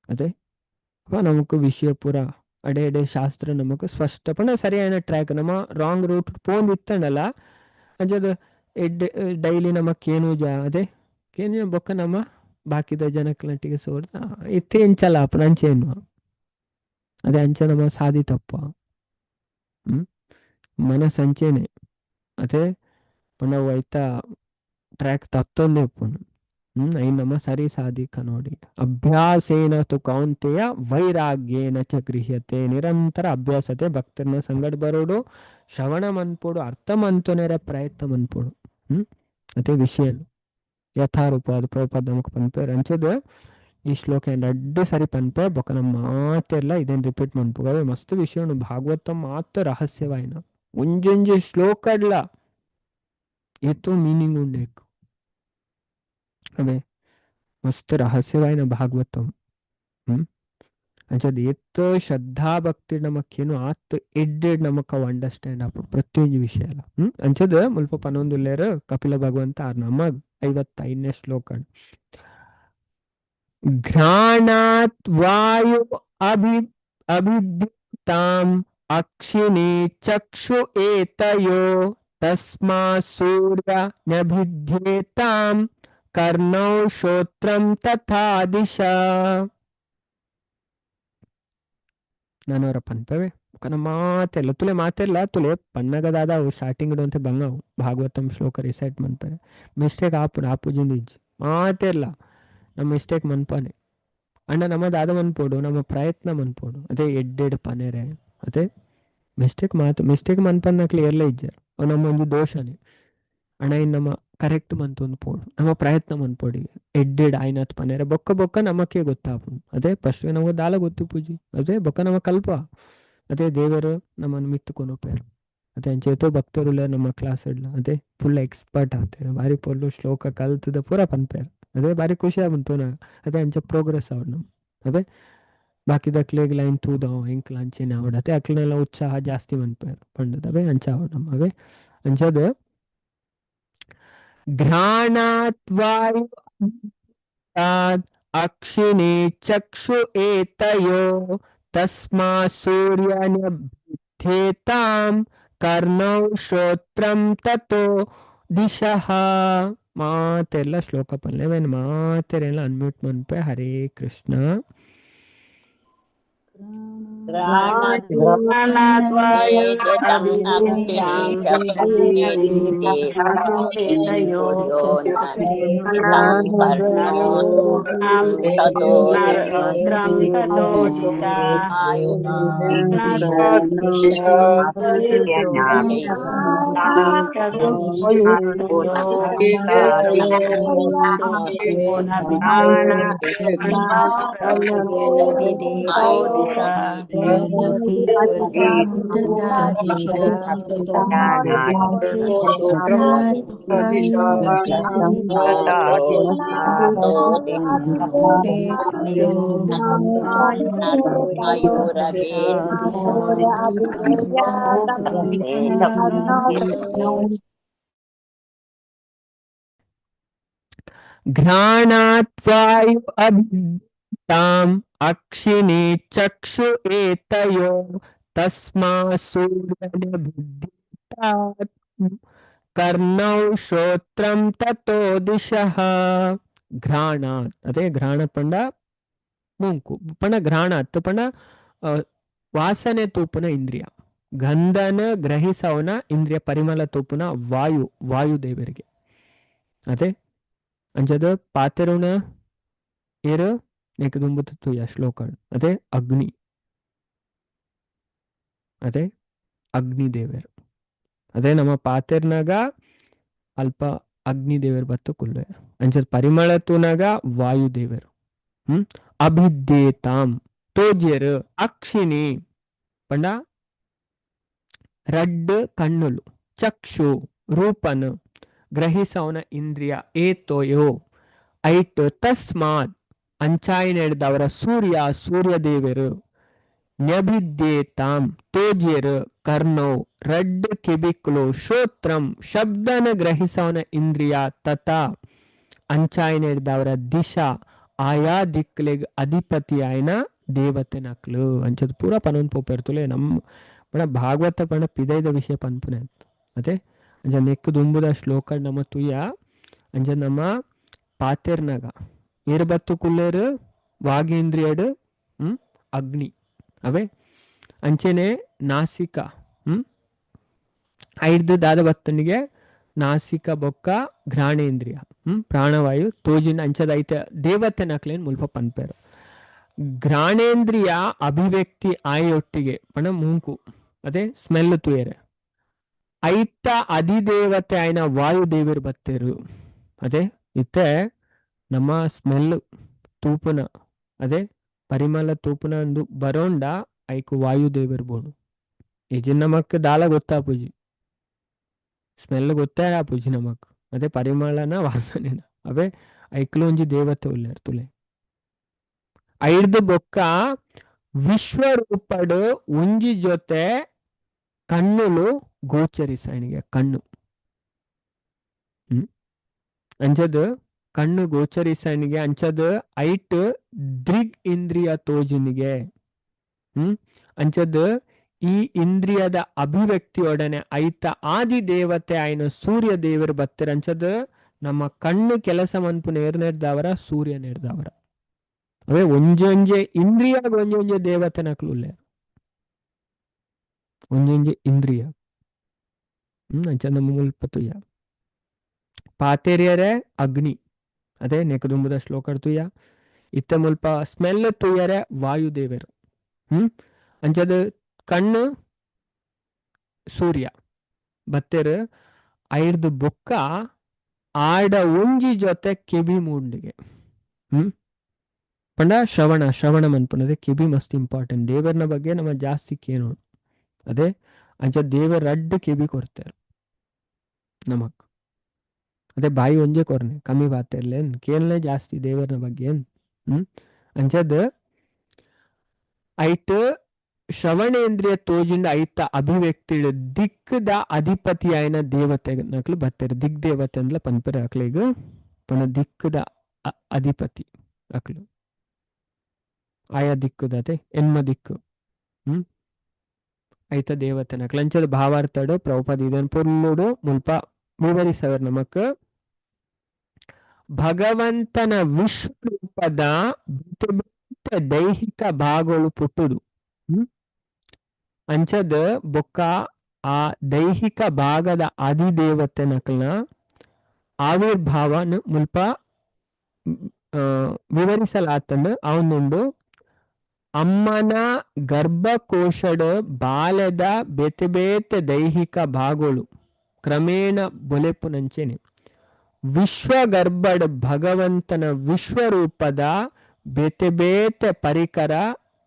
ಅದೇ ಅಪ್ಪ ನಮಕ್ ವಿಷಯ ಪೂರ ಅಡೆ ಅಡೆ ಶಾಸ್ತ್ರ ನಮಕ್ ಸ್ಪಷ್ಟ ಪಂಡ ಸರಿಯಾದ ಟ್ರ್ಯಾಕ್ ನಮ್ಮ ರಾಂಗ್ ರೂಟ್ ಪೋಂದು ಇತ್ತಂಡಲ್ಲ ಅಂಚದ ಎಡ್ಡೆ ಡೈಲಿ ನಮ್ಮ ಕೇನುಜ ಅದೇ ಕೇನು ಬೊಕ್ಕ ನಮ್ಮ ಬಾಕಿದ ಜನಕ್ಲಟ್ಟಿಗೆ ಸೋರ್ದ ಇತ್ತೆ ಎಂಚಲ ಅಪ್ಪನ ಅಂಚೇನು ಅದೇ ಅಂಚೆ ನಮ್ಮ ಸಾದಿ ತಪ್ಪ. ಹ್ಮ್ ಮನಸ್ಸಂಚೇನೆ ಅದೇ ಪಂಡ ಅವು ಐತ ಟ್ರ್ಯಾಕ್ ತತ್ತೊಂದೇ ಉಪ್ಪುಂಡು. ಐನ್ ನಮ್ಮ ಸರಿ ಸಾಧಿಕ ನೋಡಿ. ಅಭ್ಯಾಸೇನ ತು ಕೌಂತೆಯ ವೈರಾಗ್ಯೇನ ಚ ಗೃಹ್ಯತೆ. ನಿರಂತರ ಅಭ್ಯಾಸತೆ ಭಕ್ತರನ್ನ ಸಂಗಡ ಬರೋಡು, ಶ್ರವಣ ಮನ್ಪೋಡು, ಅರ್ಥ ಮಂತುನೆರ ಪ್ರಯತ್ನ ಮನ್ಪೋಡು. ಅದೇ ವಿಷಯ ಯಥಾರೂಪವಾದ ಪ್ರಭುಪಾದ ನಮಕ್ ಪನ್ಪೇರು. ಅಂಚದ ಈ ಶ್ಲೋಕ ರಡ್ಡು ಸರಿ ಪನ್ಪೆ ಬೊಕ್ಕ ನಮ್ಮ ಮಾತೆಲ್ಲ ಇದನ್ನ ರಿಪೀಟ್ ಮನ್ಪು. ಅವೇ ಮಸ್ತ್ ವಿಷಯ ಉಂಡು. ಭಾಗವತ ಮಾತ್ರ ರಹಸ್ಯವಾಯಿನ ಒಂಜೊಂಜಿ ಶ್ಲೋಕಡ್ಲ ಏತೋ ಮೀನಿಂಗ್ ಉಂಡು. ಅವೇ ಮಸ್ತ್ ರಹಸ್ಯವಾಯಿನ ಭಾಗವತಂ. ಹ್ಮ್ ಅಂಚದ ಏತ್ ಶ್ರದ್ಧಾ ಭಕ್ತಿ ನಮಕ್ಕೇನು ಆತ್ ಎಡ್ಡೆಡ್ ನಮಕ್ ಅವು ಅಂಡರ್ಸ್ಟ್ಯಾಂಡ್ ಆಪುಂಡು ಪ್ರತಿಯೊಂಜಿ ವಿಷಯ ಅಲ್ಲ. ಅಂಚದ ಮುಲ್ಪ ಪನೊಂದುಲ್ಲೆರ್ ಕಪಿಲ ಭಗವಂತ ಆರ್ ನಮಗ್ 55ನೇ ಶ್ಲೋಕ. ಘ್ರಾಣಾತ್ ವಾಯು ಅಭಿದ್ಯುತಾಂ ಅಕ್ಷಿಣಿ ಚಕ್ಷು ಏತಯೋ ತಸ್ಮಾ ಸೂರ್ಯ ನಭಿಧ್ಯೇತಾಂ ಕರ್ಣೌ ಶ್ರೋತ್ರಂ ತಥಾ ದಿಶಾ. ನಾನವರ ಪನ್ಪವೆ ಬೊಕ ಮಾತೆಲ್ಲ ತುಲೆ ಮಾತೆಲ್ಲ ತುಲೆ ಪನ್ನಗದಾದ ಅವು ಸ್ಟಾರ್ಟಿಂಗ್ ಇಡುವಂತೆ ಬಂಗವು ಭಾಗವತಂ ಶ್ಲೋಕ ರಿಸೈಟ್ ಮನ್ಪರೆ ಮಿಸ್ಟೇಕ್ ಆಪುಂಡು ಆಪುಜಿಂದ ಇಜ್ಜಿ ಮಾತೆಲ್ಲ ನಮ್ಮ ಮಿಸ್ಟೇಕ್ ಮನ್ಪನೆ ಅಣ್ಣ ನಮ್ಮ ದಾದ ಮನ್ಪೋಡು ನಮ್ಮ ಪ್ರಯತ್ನ ಮನ್ಪೋಡು ಅದೇ ಎಡ್ಡೆಡ್ ಪನೆರೆ ಅದೇ ಮಿಸ್ಟೇಕ್ ಮಾತು ಮಿಸ್ಟೇಕ್ ಮನ್ಪನ್ನಕ್ಲೆ ಏರ್ಲ ಇಜ್ಜಾರ್ ಅವು ನಮ್ಮ ಒಂಜಿ ದೋಷನೇ ಅಣ್ಣ ಇನ್ ನಮ್ಮ ಕರೆಕ್ಟ್ ಮಂತೊಂದು ಪೋಡು ನಮ್ಮ ಪ್ರಯತ್ನ ಮನ್ಪೋಡಿ ಎಡ್ಡೆಡ್ ಆಯ್ನತ್ ಪನೆರೆ ಬೊಕ್ಕ ಬೊಕ್ಕ ನಮಕ್ಕೆ ಗೊತ್ತಾಪುಂಡು ಅದೇ ಫಸ್ಟ್ ನಮಗೆ ದಾಲ ಗೊತ್ತು ಪೂಜಿ ಅದೇ ಬೊಕ್ಕ ನಮ್ಮ ಕಲ್ಪ ಅದೇ ದೇವರು ನಮ್ಮನ್ನು ಮಿತ್ತು ಕೊನೊಪೇರು ಅದೇ ಅಂಚೇತೋ ಭಕ್ತರುಲ್ಲ ನಮ್ಮ ಕ್ಲಾಸ್ ಇಡ್ಲ ಅದೇ ಫುಲ್ ಎಕ್ಸ್ಪರ್ಟ್ ಆಗ್ತಾರೆ ಬಾರಿ ಪೊರ್ಲು ಶ್ಲೋಕ ಕಲ್ತದ ಪೂರ ಪನ್ಪೇರು ಅದೇ ಬಾರಿ ಖುಷಿ ಆಪುಂಡು ತೂನಗ ಅದೇ ಅಂಚ ಪ್ರೋಗ್ರೆಸ್ ಆವಡ್ ನಮ್ಮ ಅದೇ ಬಾಕಿದಕ್ಲೆಗ್ ಲೈನ್ ತೂದವು ಎಂಕ್ಲ ಅಂಚೆನೆ ಆವಡ್ ಅದೇ ಅಕ್ಲೆನೆಲ್ಲ ಉತ್ಸಾಹ ಜಾಸ್ತಿ ಮನ್ಪೇರು ಪಂಡದ ಅವೇ ಅಂಚ ಆವಡ್ ನಮ್ಮ ಅವೇ ಅಂಚದ ಘ್ರಾಣಾತ್ ವಾಯು ಅಕ್ಷಿಣಿ ಚಕ್ಷು ಏತಯೋ ತಸ್ಮಾ ಸೂರ್ಯನಭಿಧ್ಯೇತಾಂ ಕರ್ಣೌ ಶ್ರೋತ್ರಂ ತತೋ ದಿಶಃ. ಮಾತೆಲ್ಲ ಶ್ಲೋಕ ಪನ್ಲೆ ಮಾತೆರೆಲ್ಲ ಅನ್ಮ್ಯೂಟ್ ಮನ್ಪೆ. ಹರೇ ಕೃಷ್ಣ. घ्राणात् वायु अभिताम् अक्षिणी चक्षु एतयो तस्मा सूर्यनभिद्येतात् ಕರ್ಣೌ ಶ್ರೋತ್ರಂ ತಥೋ ದಿಶಃ. ಘ್ರಾಣಾತ್ ಅದೇ ಘ್ರಾಣ ಪಂಡ ಮೂಂಕು ಪಂಡ ಘ್ರಾಣಾತ್ ಪಂಡ ವಾಸನೆ ತೂಪುನ ಇಂದ್ರಿಯ, ಗಂಧನ ಗ್ರಹಿಸವನ ಇಂದ್ರಿಯ, ಪರಿಮಳ ತೂಪುನ ವಾಯು, ವಾಯುದೇವರಿಗೆ ಅದೇ ಅಂಚದ ಪಾತೆರುನ ಏರು ನೆಕ್ ದುಂಬು ತುಯ್ಯ ಶ್ಲೋಕ ಅದೇ ಅಗ್ನಿ, ಅದೇ ಅಗ್ನಿ ದೇವರು ಅದೇ ನಮ್ಮ ಪಾತೆರ್ನಾಗ ಅಲ್ಪ ಅಗ್ನಿ ದೇವರು ಬತ್ತು ಕುಲ್ವೇರು ಅಂಚದ ಪರಿಮಳ ತೂನಾಗ ವಾಯುದೇವರು. ಅಭಿದ್ದೇತಾಂ ತೋಜ್ಯರು ಅಕ್ಷಿಣಿ ಪಂಡ ರಡ್ಡ್ ಕಣ್ಣುಲು, ಚಕ್ಷು ರೂಪನು ಗ್ರಹಿಸವನ ಇಂದ್ರಿಯ ಏತೋಯೋ ಐಟ್ ತಸ್ಮಾತ್ ಅಂಚಾಯಿನೆಡ್ದವರ ಸೂರ್ಯ ಸೂರ್ಯದೇವರು ನ್ಯಭಿದ್ದೇತಾಂ ತೋಜ್ಯರು ಕರ್ಣೋ ರಡ್ಡ್ ಕಿಬಿಕ್ಲು ಶ್ರೋತ್ರಂ ಶಬ್ದನ ಗ್ರಹಿಸವನ ಇಂದ್ರಿಯ ತಥಾ ಅಂಚಾಯಿನೆಡ್ದವರ ದಿಶಾ ಆಯಾ ದಿಕ್ಲೆಗ್ ಅಧಿಪತಿ ಆಯ್ನ ದೇವತೆ ನಕ್ಲು ಅಂಚದ ಪೂರ ಪನೊಂದು ಪೋಪೆರ್ತುಲೆ ನಮ್ಮ ಪಣ ಭಾಗವತ ಪಣ ಪಿದೈದ ವಿಷಯ ಪನ್ಪುನೆ ಅದೇ ಅಂಚ ನೆಕ್ಕು ದುಂಬುದ ಶ್ಲೋಕ ನಮ್ಮ ತುಯ್ಯ ಅಂಚ ನಮ್ಮ ಪಾತೆರ್ನಾಗ ಏರು ಬತ್ತು ಕುಲ್ಲೇರು ವಾಗೇಂದ್ರಿಯಡು ಅಗ್ನಿ ಅವೇ ಅಂಚೆನೆ ನಾಸಿಕ ಐಡ್ದು ದಾದ ಬತ್ತನಿಗೆ ನಾಸಿಕ ಬೊಕ್ಕ ಘ್ರಾಣೇಂದ್ರಿಯ ಪ್ರಾಣವಾಯು ತೋಜಿನ ಅಂಚದ ಐತ ದೇವತೆ ನಕ್ಲೇನ್ ಮುಲ್ಪ ಪನ್ಪೇರು. ಘ್ರಾಣೇಂದ್ರಿಯ ಅಭಿವ್ಯಕ್ತಿ ಆಯೊಟ್ಟಿಗೆ ಪಣ ಮೂಂಕು ಅದೇ ಸ್ಮೆಲ್ ತುಯರೆ ಐತ ಅಧಿದೇವತೆ ಆಯ್ನ ವಾಯುದೇವರು ಬತ್ತೇರು ಅದೇ ಇತ್ತೆ ನಮ್ಮ ಸ್ಮೆಲ್ ತೂಪುನ ಅದೇ ಪರಿಮಳ ತೂಪುನ ಅಂದು ಬರೋಂಡ ಐಕು ವಾಯುದೇವರು ಬೋಡು. ಇಜಿ ನಮಕ್ ದಾಲ ಗೊತ್ತಾಪುಜಿ ಸ್ಮೆಲ್ ಗೊತ್ತೇ ಆಪುಜಿ ನಮಕ್ ಅದೇ ಪರಿಮಳನ ವಾಸನೆನ ಅವೇ ಐಕ್ಲು ಒಂಜಿ ದೇವತೆ ಉಲ್ಲೇರ್ ತುಲೆ. ಐಡ್ದು ಬೊಕ್ಕ ವಿಶ್ವರೂಪಡು ಒಂಜಿ ಜೊತೆ ಕಣ್ಣುಲು ಗೋಚರಿಸಣಿಗೆ ಕಣ್ಣು. ಹ್ಮ್ ಅಂಚದ ಕಣ್ಣು ಗೋಚರಿಸಣಿಗೆ ಅಂಚದ ಐಟ್ ದೃಗ್ ಇಂದ್ರಿಯ ತೋಜಿನಿಗೆ. ಅಂಚದ ಈ ಇಂದ್ರಿಯದ ಅಭಿವ್ಯಕ್ತಿಯೊಡನೆ ಐತ ಆದಿ ದೇವತೆ ಆಯ್ನ ಸೂರ್ಯ ದೇವರು ಬತ್ತರ. ಅಂಚದ ನಮ್ಮ ಕಣ್ಣು ಕೆಲಸ ಮನ್ಪು ನೇರ್ ನೆರ್ದವರ ಸೂರ್ಯ ನೆರ್ದವರ. ಅವೇ ಒಂಜೊಂಜೆ ಇಂದ್ರಿಯ ಒಂಜೊಂಜೆ ದೇವತೆನಕ್ಲು ಉಲ್ಲೆ, ಒಂಜೊಂಜೆ ಇಂದ್ರಿಯ. ಅಂಚ ನಮ್ಮ ಮುಲ್ಪ ತುಯ್ಯ ಪಾತೆರ್ಯರೆ ಅಗ್ನಿ, ಅದೇ ನೆಕದುಂಬುದ ಶ್ಲೋಕ ತುಯ್ಯ. ಇತ್ತ ಮುಲ್ಪ ಸ್ಮೆಲ್ ತುಯ್ಯರೆ ವಾಯುದೇವರು. ಅಂಚದ ಕಣ್ಣು ಸೂರ್ಯ ಬತ್ತೆರ್. ಐರ್ದು ಬೊಕ್ಕ ಆಡ ಒಂಜಿ ಜೊತೆ ಕೆಬಿ ಮೂಂಡಿಗೆ. ಪಂಡ ಶ್ರವಣ, ಶ್ರವಣ ಮನ್ಪುನದೆ ಕೆಬಿ ಮಸ್ತ್ ಇಂಪಾರ್ಟೆಂಟ್. ದೇವರ್ನ ಬಗ್ಗೆ ನಮ್ಮ ಜಾಸ್ತಿ ಕೇನೋಡು. ಅದೇ ಅಂಚ ದೇವರ್ ರಡ್ಡ್ ಕೆಬಿ ಕೊರ್ತಾರೆ ನಮಕ್. ಅದೇ ಬಾಯಿ ಒಂಜೆ ಕೊರ್ನೆ ಕಮ್ಮಿ ಬಾತಿರ್ಲೇನ್, ಕೇಳನೆ ಜಾಸ್ತಿ ದೇವರ್ನ ಬಗ್ಗೆ. ಅಂಚದ ಐಟ್ ಶ್ರವಣೇಂದ್ರಿಯ ತೋಜಿಂಡ ಐತ ಅಭಿವ್ಯಕ್ತಿ ದಿಕ್ಕದ ಅಧಿಪತಿ ಆಯ್ನ ದೇವತೆ ನಕ್ಲು ಬತ್ತೆರ್. ದಿಗ್ ದೇವತೆ ಅಂದ್ಲ ಪನ್ಪೆರ್ ಅಕ್ಲೆಗ್. ಪಂಡ ದಿಕ್ಕದ ಅಧಿಪತಿ ಅಕ್ಲು, ಆಯಾ ದಿಕ್ಕುದತೆ ಎನ್ಮ ದಿಕ್ಕು. ಐತ ದೇವತೆ ನಕ್ಲು. ಅಂಚದ ಭಾವಾರ್ಥಡು ಪ್ರಭುಪಾದ ಇದನ್ ಪೊರ್ಲುಡು ಮುಲ್ಪ ವಿವರಿಸವರ್ ನಮಕ್. ಭಗವಂತನ ವಿಶ್ವರೂಪದ ಬೇತೆ ಬೇತೆ ದೈಹಿಕ ಭಾಗಗಳು ಪುಟ್ಟುದು. ಅಂಚದ ಬೊಕ್ಕ ಆ ದೈಹಿಕ ಭಾಗದ ಆದಿದೇವತೆ ನಕಲ್ನ ಆವಿರ್ಭಾವನ ಮುಲ್ಪ ವಿವರಿಸಲಾತಂಡು. ಅವನುಂಡು ಅಮ್ಮನ ಗರ್ಭಕೋಶಡ್ ಬಾಲ್ಯದ ಬೇತೆ ಬೇತೆ ದೈಹಿಕ ಭಾಗಗಳು ಕ್ರಮೇಣ ಬೊಲೆಪುನಂಚೆನೆ ವಿಶ್ವಗರ್ಭಡ್ ಭಗವಂತನ ವಿಶ್ವರೂಪದ ಬೇತೆ ಬೇತೆ ಪರಿಕರ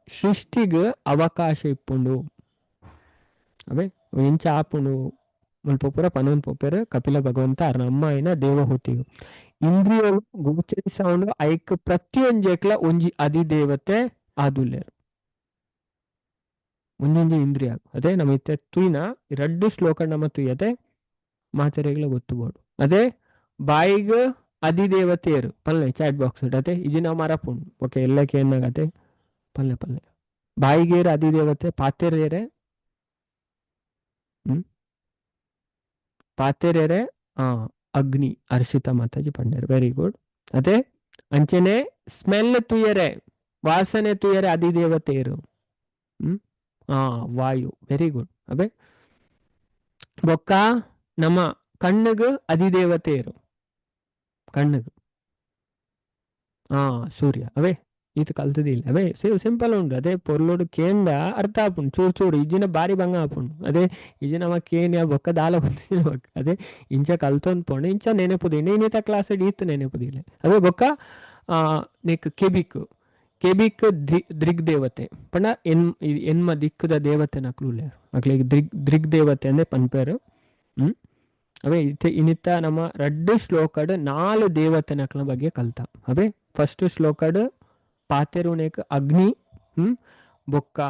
ಸೃಷ್ಟಿಗ್ ಅವಕಾಶ ಇಪ್ಪುಂಡು. ಅವೇ ಎಂಚ ಆಪುಂಡು ಮುಲ್ಪ ಪೂರ ಪನೊಂದು ಪೋಪೆರ್ ಕಪಿಲ ಭಗವಂತ ಅರ್ನ ಅಮ್ಮ ಆಯಿನ ದೇವಹೂತಿಗ್. ಇಂದ್ರಿಯಲು ಗೋಚರಿಸೌಂಡು ಐಕ್ ಪ್ರತಿಯೊಂಜೆಕ್ಲ ಒಂಜಿ ಅಧಿದೇವತೆ ಆದುಲ್ಲೆರ್, ಒಂಜೊಂಜಿ ಇಂದ್ರಿಯ. ಅದೇ ನಮ್ಮ ಇತ್ತೆ ತುಯ್ನ ರಡ್ಡು ಶ್ಲೋಕ ನಮ್ಮ ತುಯ್ಯತೆ ಮಾತೆರೆಗ್ಲ ಗೊತ್ತು ಬೋಡು. ಅದೇ ಬಾಯಿಗ್ ಅಧಿದೇವತೆಯರು ಪಲ್ಲೆ ಚಾಟ್ ಬಾಕ್ಸ್ ಅದೇ ಇಜಿ ನಾವು ಮರಪುಂಡು. ಓಕೆ ಎಲ್ಲಕ್ಕೆ ಏನಾಗತ್ತೆ ಪಲ್ಲೆ ಪಲ್ಲೆ ಬಾಯಿಗೇರು ಅಧಿದೇವತೆ ಪಾತೆರೇರೆ. ಪಾತೆರೇರೆ ಅಗ್ನಿ ಹರ್ಷಿತಾ ಮಾತಾಜಿ ಪಂಡೇರು, ವೆರಿ ಗುಡ್. ಅದೇ ಅಂಚನೆ ಸ್ಮೆಲ್ ತುಯರೆ ವಾಸನೆ ತುಯರೆ ಅಧಿದೇವತೆಯರು. ವಾಯು, ವೆರಿ ಗುಡ್. ಅಬೆ ಬೊಕ್ಕ ನಮ್ಮ ಕಣ್ಣುಗ್ ಅಧಿದೇವತೆಯರು, ಕಣ್ಣುಗ್ ಸೂರ್ಯ. ಅವೇ ಈತ ಕಲ್ತದಿಲ್ಲ. ಅವೇ ಸಿಂಪಲ್ ಉಂಡು. ಅದೇ ಪೊರ್ಲುಡು ಕೇಂದ ಅರ್ಥ ಆಪುಂಡು ಚೂರು ಚೂರು ಇಜ್ಜಿನ ಬಾರಿ ಬಂಗ ಆಪುಂಡು. ಅದೇ ಇಜ್ಜಿನ ಅವ ಕೇನ್ಯ ಬೊಕ್ಕ ದಾಲ ಗೊತ್ತಿಲ್ಲ ಬೊಕ್ಕ. ಅದೇ ಇಂಚ ಕಲ್ತೊಂದು ಪೋಂಡು ಇಂಚ ನೆನಪುದಿಲ್ಲ, ಇನ್ನಿತ ಕ್ಲಾಸ್ ಈತ ನೆನಪುದಿಲ್ಲ. ಅದೇ ಬೊಕ್ಕ ನೆಕ್ ಕೆಬಿಕ್, ಕೆಬಿಕ್ ದೃಗ್ ದೇವತೆ ಪಂಡ ಎನ್ ಎನ್ಮ ದಿಕ್ಕದ ದೇವತೆ ನಕ್ಲು ಉಲ್ಲೆರ್ ಅಕ್ಲೆಗ್ ದೃಗ್ ದೃಗ್ ದೇವತೆ ಅಂದ್ರೆ ಪನ್ಪೆರ್. ಅವೇ ಇನಿತ ನಮ್ಮ ರಡ್ಡು ಶ್ಲೋಕಡ್ 4 ದೇವತೆ ನಕ್ಲ ಬಗ್ಗೆ ಕಲ್ತ. ಅವೇ ಫಸ್ಟ್ ಶ್ಲೋಕಡ್ ಪಾತೆರುನೇಕ್ ಅಗ್ನಿ, ಬೊಕ್ಕ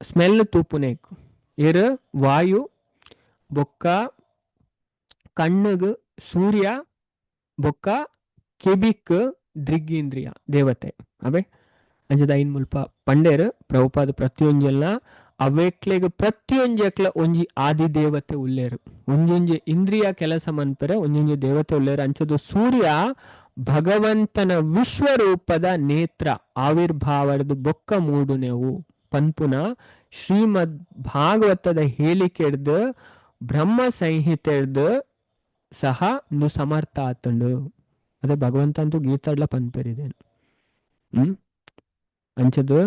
ಸ್ಮೆಲ್ ತೂಪುನೇಕ್ ಏರ್ ವಾಯು, ಬೊಕ್ಕ ಕಣ್ಣುಗ್ ಸೂರ್ಯ, ಬೊಕ್ಕ ಕೆಬಿಕ್ ದೃಗ್ಗೇಂದ್ರಿಯ ದೇವತೆ. ಅವೇ ಅಂಚದ ಐನ್ ಮುಲ್ಪ ಪಂಡೇರ್ ಪ್ರಭುಪಾದ ಪ್ರತಿಯೊಂಜೆಲ್ನ ಅವೆಕ್ಲೆಗ್ ಪ್ರತಿಯೊಂಜೆಕ್ಲ ಒಂಜಿ ಆದಿ ದೇವತೆ ಉಲ್ಲೇರು, ಒಂಜೊಂಜಿ ಇಂದ್ರಿಯ ಕೆಲಸ ಮನ್ಪೆರೆ ಒಂಜೊಂಜಿ ದೇವತೆ ಉಲ್ಲೇರು. ಅಂಚದ ಸೂರ್ಯ ಭಗವಂತನ ವಿಶ್ವರೂಪದ ನೇತ್ರ ಆವಿರ್ಭಾವದ ಬೊಕ್ಕ ಮೂಡುನೆವು ಪನ್ಪುನ ಶ್ರೀಮದ್ ಭಾಗವತದ ಹೇಳಿಕೆಡ್ದು ಬ್ರಹ್ಮ ಸಂಹಿತೆಡ್ದು ಸಹ ನು ಸಮರ್ಥ ಆತಂಡು. ಅದೇ ಭಗವಂತ ಅಂತೂ ಗೀತಾಡ್ಲ ಪನ್ಪೆರಿದೆ. ಅಂಚದು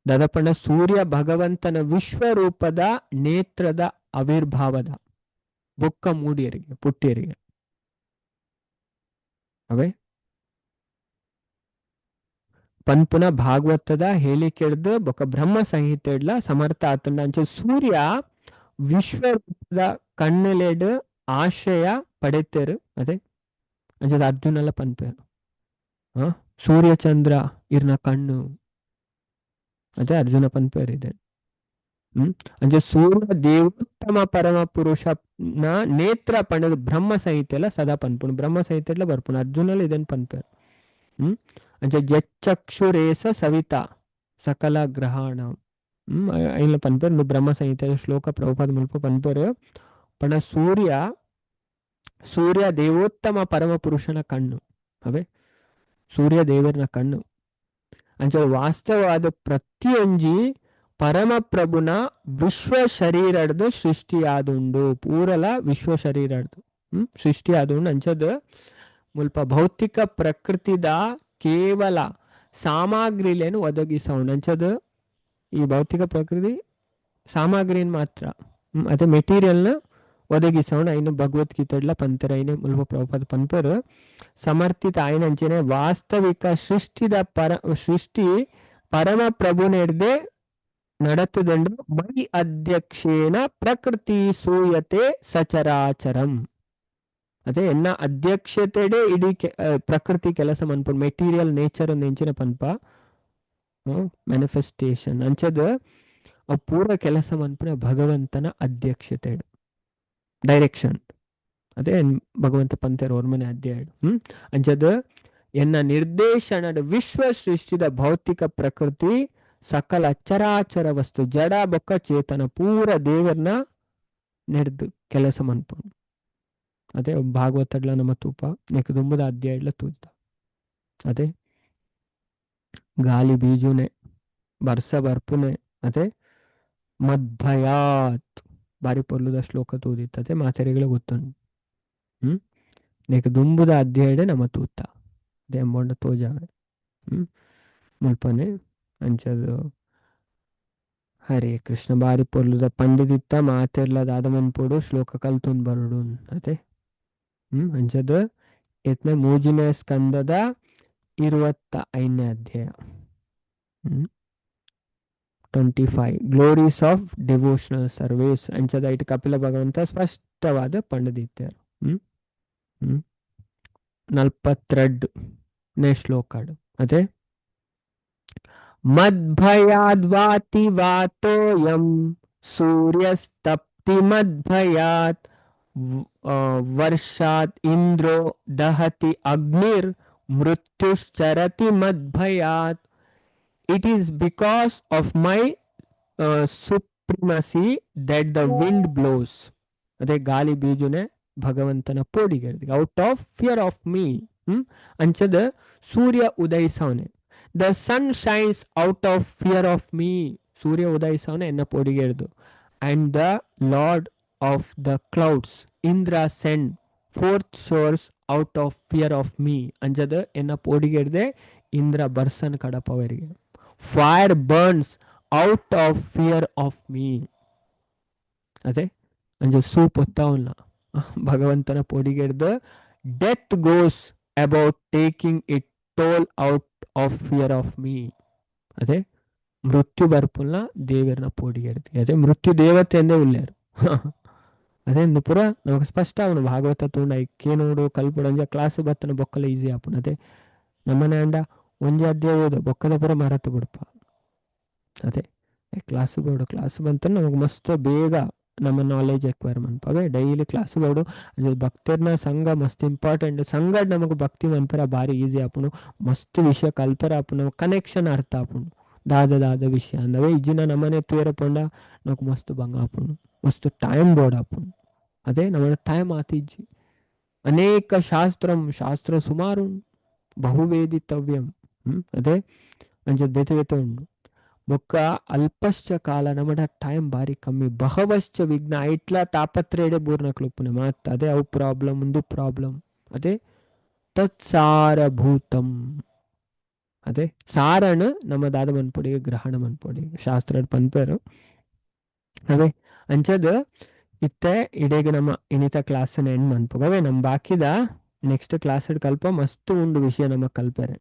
ದದಪಣ ಸೂರ್ಯ ಭಗವಂತನ ವಿಶ್ವರೂಪದ ನೇತ್ರದ ಆವಿರ್ಭಾವದ ಬೊಕ್ಕ ಮೂಡಿಯರಿಗೆ ಪುಟ್ಟಿಯರಿಗೆ. ಅವೇ ಪನ್ಪುನ ಭಾಗವತದ ಹೇಳಿಕೆಡ್ದು ಬೊಕ್ಕ ಬ್ರಹ್ಮ ಸಂಹಿತೆಡ್ಲ ಸಮರ್ಥ ಆತಂಡ. ಅಂಚ ಸೂರ್ಯ ವಿಶ್ವರೂಪದ ಕಣ್ಣುಲೆಡ್ ಆಶ್ರಯ ಪಡೆತೇರು. ಅದೇ ಅಂಚದ ಅರ್ಜುನಲ ಪನ್ಪೇರು ಸೂರ್ಯ ಚಂದ್ರ ಇರ್ನ ಕಣ್ಣು. ಅದೇ ಅರ್ಜುನ ಪನ್ಪೇರ್ ಇದೆ. ಅಂಚ ಸೂರ್ಯ ದೇವೋತ್ತಮ ಪರಮ ಪುರುಷನ ನೇತ್ರ ಪಂಡದು ಬ್ರಹ್ಮ ಸಂಹಿತೆಲ ಸದಾ ಪನ್ಪುಂಡು. ಬ್ರಹ್ಮ ಸಂಹಿತೆಲ ಬರ್ಪುಂಡು. ಅರ್ಜುನಲ ಇದನ್ ಪನ್ಪೇರ್. ಅಂಚ ಜಚ್ಚಕ್ಷುರೇಸ ಸವಿತಾ ಸಕಲ ಗ್ರಹಣ. ಐನ್ಲ ಪನ್ಪೇರ್. ಬ್ರಹ್ಮ ಸಂಹಿತೆ ಶ್ಲೋಕ ಪ್ರಭುಪಾದ ಮುಲ್ಪ ಪನ್ಪೇರ್. ಪಂಡ ಸೂರ್ಯ ಸೂರ್ಯ ದೇವೋತ್ತಮ ಪರಮ ಪುರುಷನ ಕಣ್ಣು. ಅವೇ ಸೂರ್ಯ ದೇವರನ ಕಣ್ಣು. ಅಂಚ ವಾಸ್ತವವಾದ ಪ್ರತಿಯೊಂಜಿ ಪರಮಪ್ರಭುನ ವಿಶ್ವ ಶರೀರಡ್ದು ಸೃಷ್ಟಿಯಾದುಂಡು. ಪೂರಲ ವಿಶ್ವ ಶರೀರಡ್ದು ಸೃಷ್ಟಿಯಾದುಂಡು. ಅಂಚದ ಮುಲ್ಪ ಭೌತಿಕ ಪ್ರಕೃತಿದ ಕೇವಲ ಸಾಮಗ್ರಿಲೇನು ಒದಗಿಸೌಂಡು. ಅಂಚದ ಈ ಭೌತಿಕ ಪ್ರಕೃತಿ ಸಾಮಗ್ರಿನ್ ಮಾತ್ರ, ಅದೇ ಮೆಟೀರಿಯಲ್ನ ಒದಗಿಸೋಣ. ಐನು ಭಗವದ್ಗೀತೆಡ್ಲ ಪಂತೆರ್. ಐನೆ ಮುಲ್ಪ ಪ್ರಭುಪಾದ ಪನ್ಪೆರ್. ಸಮರ್ಥಿತ ಆಯ್ನ ಅಂಚನೆ ವಾಸ್ತವಿಕ ಸೃಷ್ಟಿದ ಪರ ಸೃಷ್ಟಿ ಪರಮ ಪ್ರಭುನೆಡ್ದೆ ನಡತುದಂಡು. ಮೈ ಅಧ್ಯಕ್ಷೇನ ಪ್ರಕೃತಿ ಸೂಯತೆ ಸಚರಾಚರಂ. ಅದೇ ಎನ್ನ ಅಧ್ಯಕ್ಷತೆಡೆ ಇಡೀ ಪ್ರಕೃತಿ ಕೆಲಸ ಮನ್ಪುಂಡು. ಮೆಟೀರಿಯಲ್ ನೇಚರ್ ಎಂಚಿನ ಪನ್ಪ ಮ್ಯಾನಿಫೆಸ್ಟೇಷನ್. ಅಂಚದ ಅವು ಪೂರ ಕೆಲಸ ಮನ್ಪುನ ಭಗವಂತನ ಅಧ್ಯಕ್ಷತೆ ಡೈರೆಕ್ಷನ್. ಅದೇ ಭಗವಂತ ಪಂತೆರ್ ಒರ್ಮನೆ ಅಧ್ಯಾಯ. ಅಂಚದ ಎನ್ನ ನಿರ್ದೇಶನದ ವಿಶ್ವ ಸೃಷ್ಟಿದ ಭೌತಿಕ ಪ್ರಕೃತಿ ಸಕಲ ಚರಾಚರ ವಸ್ತು ಜಡ ಬೊಕ್ಕ ಚೇತನ ಪೂರ ದೇವರ್ನ ನೆಡ್ದು ಕೆಲಸ ಮನ್ಪುಂಡು. ಅದೇ ಭಾಗವತಡ್ಲ ನಮ್ಮ ತೂಪ ನೆಕ್ ದುಂಬುದ ಅಧ್ಯಾಯಡ್ಲ ತೂತ. ಅದೇ ಗಾಲಿ ಬೀಜುನೆ ಬರ್ಸ ಬರ್ಪುನೆ. ಅದೇ ಮದ್ಭಯಾತ್ ಬಾರಿ ಪೊರ್ಲುದ ಶ್ಲೋಕ ತೂದಿತ್ತದೆ ಮಾತೆರೆಗಳ ಗೊತ್ತುಂಡು. ನೆಕ್ ದುಂಬುದ ಅಧ್ಯಾಯಡೆ ನಮ್ಮ ತೂತ ಅದೇ ಎಂಬೊಂಡ ತೋಜಾವೆ. ಮುಲ್ಪನೆ ಅಂಚದು ಹರೇ ಕೃಷ್ಣ ಬಾರಿ ಪೊರ್ಲುದ ಪಂಡಿದಿತ್ತ ಮಾತೆರ್ಲ ದಾದ ಮನ್ಪೊಡು ಶ್ಲೋಕ ಕಲ್ತೊಂದು ಬರೊಡು. ಅದೇ ಅಂಚದ ಎತ್ನ ಮೂಜಿನ ಸ್ಕಂದದ 25ನೇ ಅಧ್ಯಾಯ. 25 ಗ್ಲೋರೀಸ್ ಆಫ್ ಡಿವೋಷನಲ್ ಸರ್ವಿಸ್. ಅಂಚದ ಐಟ್ ಕಪಿಲ ಭಗವಂತ ಸ್ಪಷ್ಟವಾದ ಪಂಡದಿತ್ತಾರೆ. ಹ್ಮ್ ಹ್ಮ್ 42ನೇ ಶ್ಲೋಕ. ಅದೇ ಮದ್ಭಯಾದ್ವಾತಿ ವಾತೋಯಂ ಸೂರ್ಯಸ್ತಪ್ತಿ ಮದ್ಭಯಾತ್ ವರ್ಷಾತ್ ಇಂದ್ರೋ ದಹತಿ ಅಗ್ನಿರ್ ಮೃತ್ಯುಶ್ಚರತಿ ಮದ್ಭಯಾತ್. It is because of my supremacy that the wind blows. ಅದೇ ಗಾಲಿ ಬೀಜುನೆ ಭಗವಂತನ ಪೋಡಿಗೆ, out of fear of me. ಅಂಚದ Surya ಉದಯಿಸವನೆ, the sun shines out of fear of me. ಸೂರ್ಯ ಉದಯಿಸವನೆ ಎನ್ನ ಪೋಡಿಗೆ ಹಿಡ್ದು. And the lord of the clouds Indra send forth showers out of fear of me. ಅಂಚದ ಎನ್ನ ಪೋಡಿಗೆ ಹಿಡ್ದೆ Indra ಬರ್ಸನ್ ಕಡಪವರಿಗೆ. Fire burns out of fear of me. ಅದೇ ಅಂಚ soup ಒತ್ತಾವಲ್ಲ ಭಗವಂತನ ಪೋಡಿಗೆ ಹಿಡ್ದು. Death goes about taking its toll out of fear of me. ಅದೇ ಮೃತ್ಯು ಬರ್ಪುಲ್ಲ ದೇವರನ ಪೋಡಿಗೆ ಹಿಡ್ದು. ಅದೇ ಮೃತ್ಯು ದೇವತೆ ಎಂದೇ ಉಲ್ಲೇರು. ಅದೇ ಇಂದು ಪೂರ ನಮಗೆ ಸ್ಪಷ್ಟ ಅವನು ಭಾಗವತ ತೂಂಡ ಐಕೆ ನೋಡು ಕಲ್ಪುಡು. ಅಂಚ ಕ್ಲಾಸ್ ಬತ್ತನ ಬೊಕ್ಕಲ ಈಸಿ ಆಪುಂಡು. ಅದೇ ನಮ್ಮನೆ ಅಂಡ ಒಂಜಿ ಅಧ್ಯಾಯ ಓದು ಬೊಕ್ಕದ ಪೂರ ಮರತು ಬಿಡ್ಪ. ಅದೇ ಕ್ಲಾಸ್ ಬೋಡು ಕ್ಲಾಸ್ ಬಂತ ನಮಗೆ ಮಸ್ತ್ ಬೇಗ ನಮ್ಮ ನಾಲೆಜ್ ಎಕ್ವೈರ್ ಮನ್ಪ. ಅವೇ ಡೈಲಿ ಕ್ಲಾಸ್ ಬೋಡು. ಅದೇ ಭಕ್ತರ್ನ ಸಂಘ ಮಸ್ತ್ ಇಂಪಾರ್ಟೆಂಟ್. ಸಂಘ ನಮಗೆ ಭಕ್ತಿ ಮನ್ಪರ ಬಾರಿ ಈಸಿ ಆಪುಂಡು. ಮಸ್ತ್ ವಿಷಯ ಕಲ್ಪರ ಆಪುಂಡು. ಕನೆಕ್ಷನ್ ಅರ್ಥ ಆಪುಂಡು ದಾದ ದಾದ ವಿಷಯ ಅಂದವೇ. ಇಜ್ಜಿನ ನಮ್ಮನೆ ತೂಯರ ಪೋಂಡ ನಮಕ್ ಮಸ್ತ್ ಬಂಗ ಆಪುಂಡು. ಮಸ್ತ್ ಟೈಮ್ ಬೋರ್ಡ್ ಆಪುಂಡು. ಅದೇ ನಮ್ಮ ಟೈಮ್ ಆತಿಜ್ಜಿ. ಅನೇಕ ಶಾಸ್ತ್ರಂ ಶಾಸ್ತ್ರ ಸುಮಾರು ಬಹುವೇದಿತವ್ಯಂ. ಅದೇ ಅಂಚ ಬೇತೆ ಬೇತೆ ಉಂಡು. ಬೊಕ್ಕ ಅಲ್ಪಶ್ಚ ಕಾಲ, ನಮಡ ಟೈಮ್ ಬಾರಿ ಕಮ್ಮಿ. ಬಹವಶ್ಚ ವಿಘ್ನ, ಐಟ್ಲ ತಾಪತ್ರೆಡೆ ಬೂರ್ನಕ್ಲುಪ್ಪುನೆ ಮಾತ್. ಅದೇ ಅವು ಪ್ರಾಬ್ಲಮ್ ಉಂದು ಪ್ರಾಬ್ಲಮ್. ಅದೇ ತತ್ಸಾರಭೂತಂ. ಅದೇ ಸಾರಣ ನಮ್ಮ ದಾದ ಮನ್ಪೊಡಿ ಗ್ರಹಣ ಮನ್ಪೊಡಿ ಶಾಸ್ತ್ರ ಪನ್ಪೇರು. ಅದೇ ಅಂಚದ ಇತ್ತೆ ಇಡೀಗ ನಮ್ಮ ಇನಿತ ಕ್ಲಾಸ್ ಎಂಡ್ ಮನ್ಪುಗವೇ. ನಮ್ಮ ಬಾಕಿದ ನೆಕ್ಸ್ಟ್ ಕ್ಲಾಸ್ ಕಲ್ಪ ಮಸ್ತ್ ಉಂಡು ವಿಷಯ ನಮ್ಮ ಕಲ್ಪರೆ.